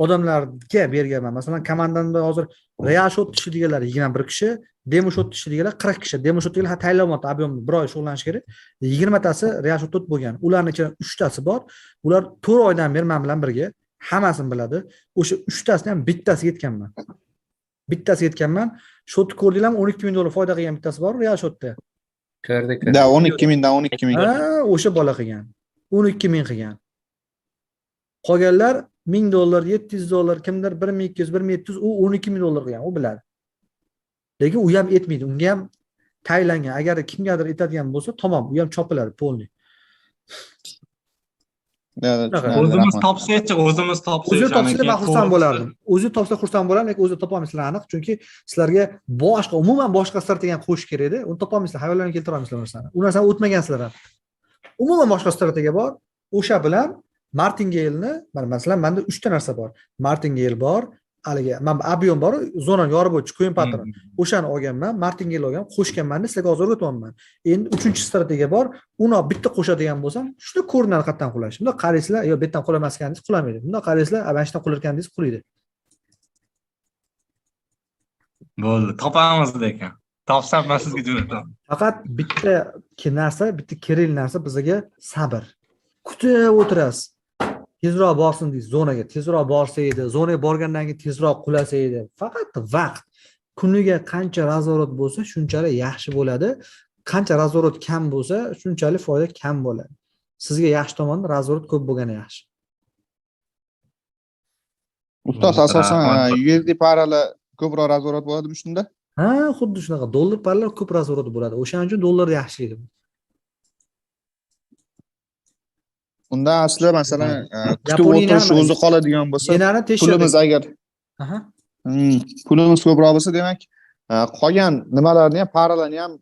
odamlarga berganman. Masalan, komandamda hozir real shot ishlaydiganlar 21 kishi, demo shot ishlaydiganlar 40 kishi. Demo shot deganlar tayinlanmoqda, объем bir oy shug'ullanish kerak. 20 tasi real shot bo'lgan. Ularning ichida 3 tasi bor. Ular 4 oydan beri men bilan birga, hammasini biladi. O'sha 3 tasini ham bittasiga yetganman. Bittasiga yetganman. Shotni ko'rdinglarmi? 12 ming dollar foyda qilgan bittasi bor real shotda. Ko'rdik. Da 12 mingdan 12 ming. Ha, o'sha bola qilgan. 12 ming qilgan. Qolganlar 1000 dollar, 700 dollar, kimdir 1200, 1700, u 12 ming dollar qilgan, u biladi. Lekin u ham etmaydi, unga ham tayinlangan. Agar kimgadir etadigan bo'lsa, tamom, u ham chopiladi, polni. O'zimiz topsak-chi, o'zimiz topsak. O'zi topsa men xursand bo'lardim. O'zi topsa xursand bo'lardim, lekin o'zi topolmaysizlar aniq, chunki sizlarga boshqa, umuman boshqa strategiyani qo'yish kerak edi. Uni topolmaysizlar, xayollarni keltira olmaysizlar u narsani. U narsani o'tmagansizlar ham. Umuman boshqa strategiya bor. O'sha bilan Martingale'ni, mana masalan, menda 3 ta narsa bor. Martingale bor, haligi mana объем bor, zonani yorib o'tish, QM pattern. O'shani olganman, Martingale olgan, qo'shganman, sizlarga hozir o'rgatyapman. Endi 3-strategiya bor. Uni bitta qo'shadigan bo'lsam, shuni ko'rinadi qayerdan qulash. Bunda qaraysizlar, yo bu yerdan qulamas ekan deysiz, qulamaydi. Bunda qaraysizlar, mana shu yerdan qular ekan deysiz, qulaydi. Bo'ldi, topamiz lekin. Topsam men sizga jo'nataman. Faqat bitta narsa, bitta kerakli narsa bizga sabr. Kutib o'tirasiz. Tezroq borsin deysiz zonaga, tezroq borsa edi, zonaga borgandan keyin tezroq qulasa edi. Faqat vaqt. Kuniga qancha razorot bo'lsa, shunchalik yaxshi bo'ladi. Qancha razorot kam bo'lsa, shunchalik foyda kam bo'ladi. Sizga yaxshi tomoni razorot ko'p bo'lgani yaxshi. Ustoz, asosan USD paralar ko'proq razorot bo'ladimi shunda? Ha, xuddi shunaqa. Dollar paralar ko'p razorot bo'ladi. O'shaning uchun dollar yaxshi edi. Unda asli masalan kutib o'tirish o'zi qoladigan bo'lsa, pulimiz agar pulimiz ko'proq bo'lsa, demak qolgan nimalarni ham, paralarni ham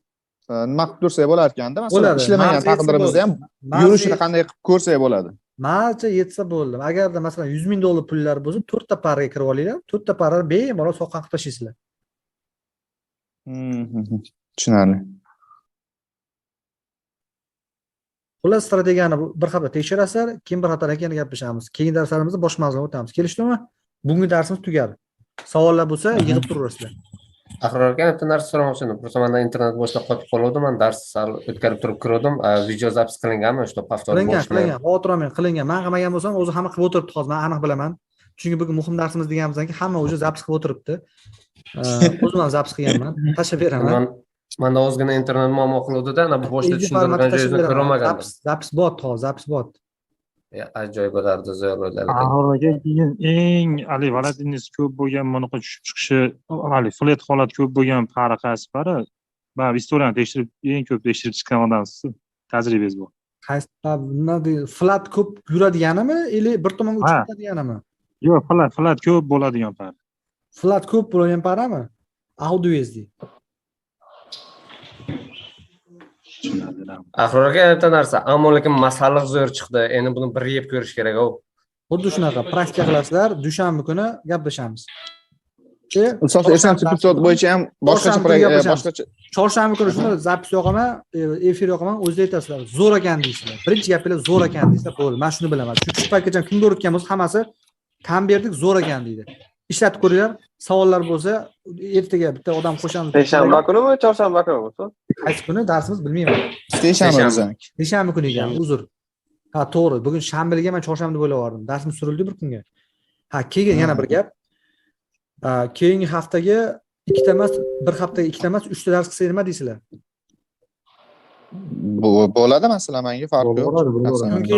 nima qilib tursak bo'lar ekanda, masalan ishlamagan taqdirimizda ham yurishini qanday qilib ko'rsak bo'ladi. Maza yetsa bo'ldi. Agarda masalan 100 ming dollar pullar bo'lsa, 4 ta paraga kirib olinglar, 4 ta parani bemalol soqqan qilib tashlaysizlar. Tushunarli. Xullas, strategiyani bir hafta tekshirasizlar, keyin bir haftadan keyin gaplashamiz. Keyingi darslarimizda boshqa mavzuga o'tamiz. Kelishdikmi? Bugungi darsimiz tugadi. Savollar bo'lsa, yig'ib turaverasizlar. Ahror aka, bitta narsa so'ramoqchi edim. Просто menda internet boshida qotib qoluvdi, men dars sal o'tkazib turib kirdim. Video zapis qilinganmi? Shu повтор qilingan, qilingan. Xavotir olmang, qilingan. Men qilmagan bo'lsam, o'zi hamma qilib o'tiribdi hozir, men aniq bilaman. Chunki bugun muhim darsimiz deganimizdan keyin hamma o'zi zapis qilib o'tiribdi. O'zim ham zapis qilganman. Tashlab beraman. Menda ozgina internet muammo qiluvdi-da, ana bu boshida tushuntirgan joyini ko'ra olmagandim. Zapis bor, hozir zapis bor. Ajoyib bo'lardi, zo'r bo'lardi. Ahror aka, keyin eng hali volatilность ko'p bo'lgan, bunaqa tushib chiqishi, hali flat holat ko'p bo'lgan para qaysi para? Mana istoriyani tekshirib, eng ko'p tekshirib chiqqan odamsiz, tajribangiz bor. Qaysi nima deydi? Flat ko'p yuradiganimi yoki bir tomonga uchib ketadiganimi? Yo'q, flat ko'p bo'ladigan para. Flat ko'p bo'ladigan parami? AUD/USD. Ahror aka, bitta narsa, ammo lekin masalliq zo'r chiqdi. Endi buni bir yeb ko'rish kerak-ku. Xuddi shunaqa praktika qilasizlar, dushanba kuni gaplashamiz. Ustoz, S&P 500 bo'yicha ham boshqacha Chorshanba kuni gaplashamiz. Boshqacha. Chorshanba kuni shunda запись yoqaman, efir yoqaman, o'zinglar aytasizlar. Zo'r ekan deysizlar. Birinchi gapinglar zo'r ekan deysizlar, bo'ldi. Men shuni bilaman. Chunki shu paytgacha kimga o'rgatgan bo'lsa, hammasi tan berdik, zo'r ekan deydi. Ishlatib ko'ringlar. Savollar bo'lsa, ertaga bitta odam qo'shamiz. Seshanba kunimi, chorshanba kunimi, ustoz? Qaysi kuni darsimiz bilmayman. Seshanba bizaniki. Seshanba kuni ekan, uzr. Ha, to'g'ri. Bugun shanbaliga men chorshanba deb o'ylab yubordim. Darsimiz surildi bir kunga. Ha, keyin yana bir gap. Ha, keyingi haftaga ikkita emas, bir haftaga ikkita emas, uchta dars qilsak nima deysizlar? Bo'ladi, masalan, menga farqi yo'q. Chunki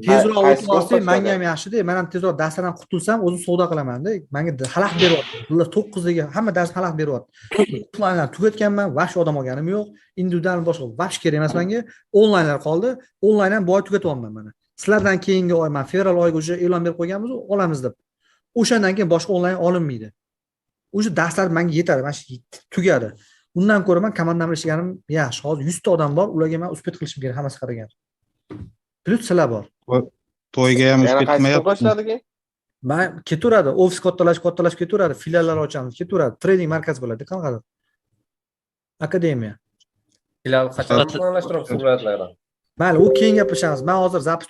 tezroq Qaysi o'tib olsak kun menga ham yaxshida. Men ham tezroq darslardan qutulsam, o'zim savdo qilaman-da. Menga xalaqit beryapti. Bular 9 dagi hamma dars xalaqit beryapti. Offlaynlar tugatganman, вообще odam olganim yo'q. Individual boshqa вообще kerak emas menga. Onlaynlar qoldi. Onlayn ham bu oy tugatyapman mana. Sizlardan keyingi oy man fevral oyiga уже e'lon berib qo'yganmiz, olamiz deb. O'shandan keyin boshqa onlayn olinmaydi. Уже darslar menga yetadi, mana shu tugadi. Undan ko'ra man komandam bilan ishlaganim yaxshi. Hozir 100 ta odam bor, ularga man успеть qilishim kerak hammasi qaragan. Плюс sizlar bor. To'yga ham Yana успеть qaysi kun qilmayapti. qo'shiladi keyin? Man ketaveradi, ofis kattalashib kattalashib ketaveradi, filiallar ochamiz, ketaveradi. Trading markaz bo'ladi, qanaqadir. Akademiya. Filial qachon planlashtiryapsiz viloyatlarda? Mayli, u keyin gaplashamiz. Men hozir запись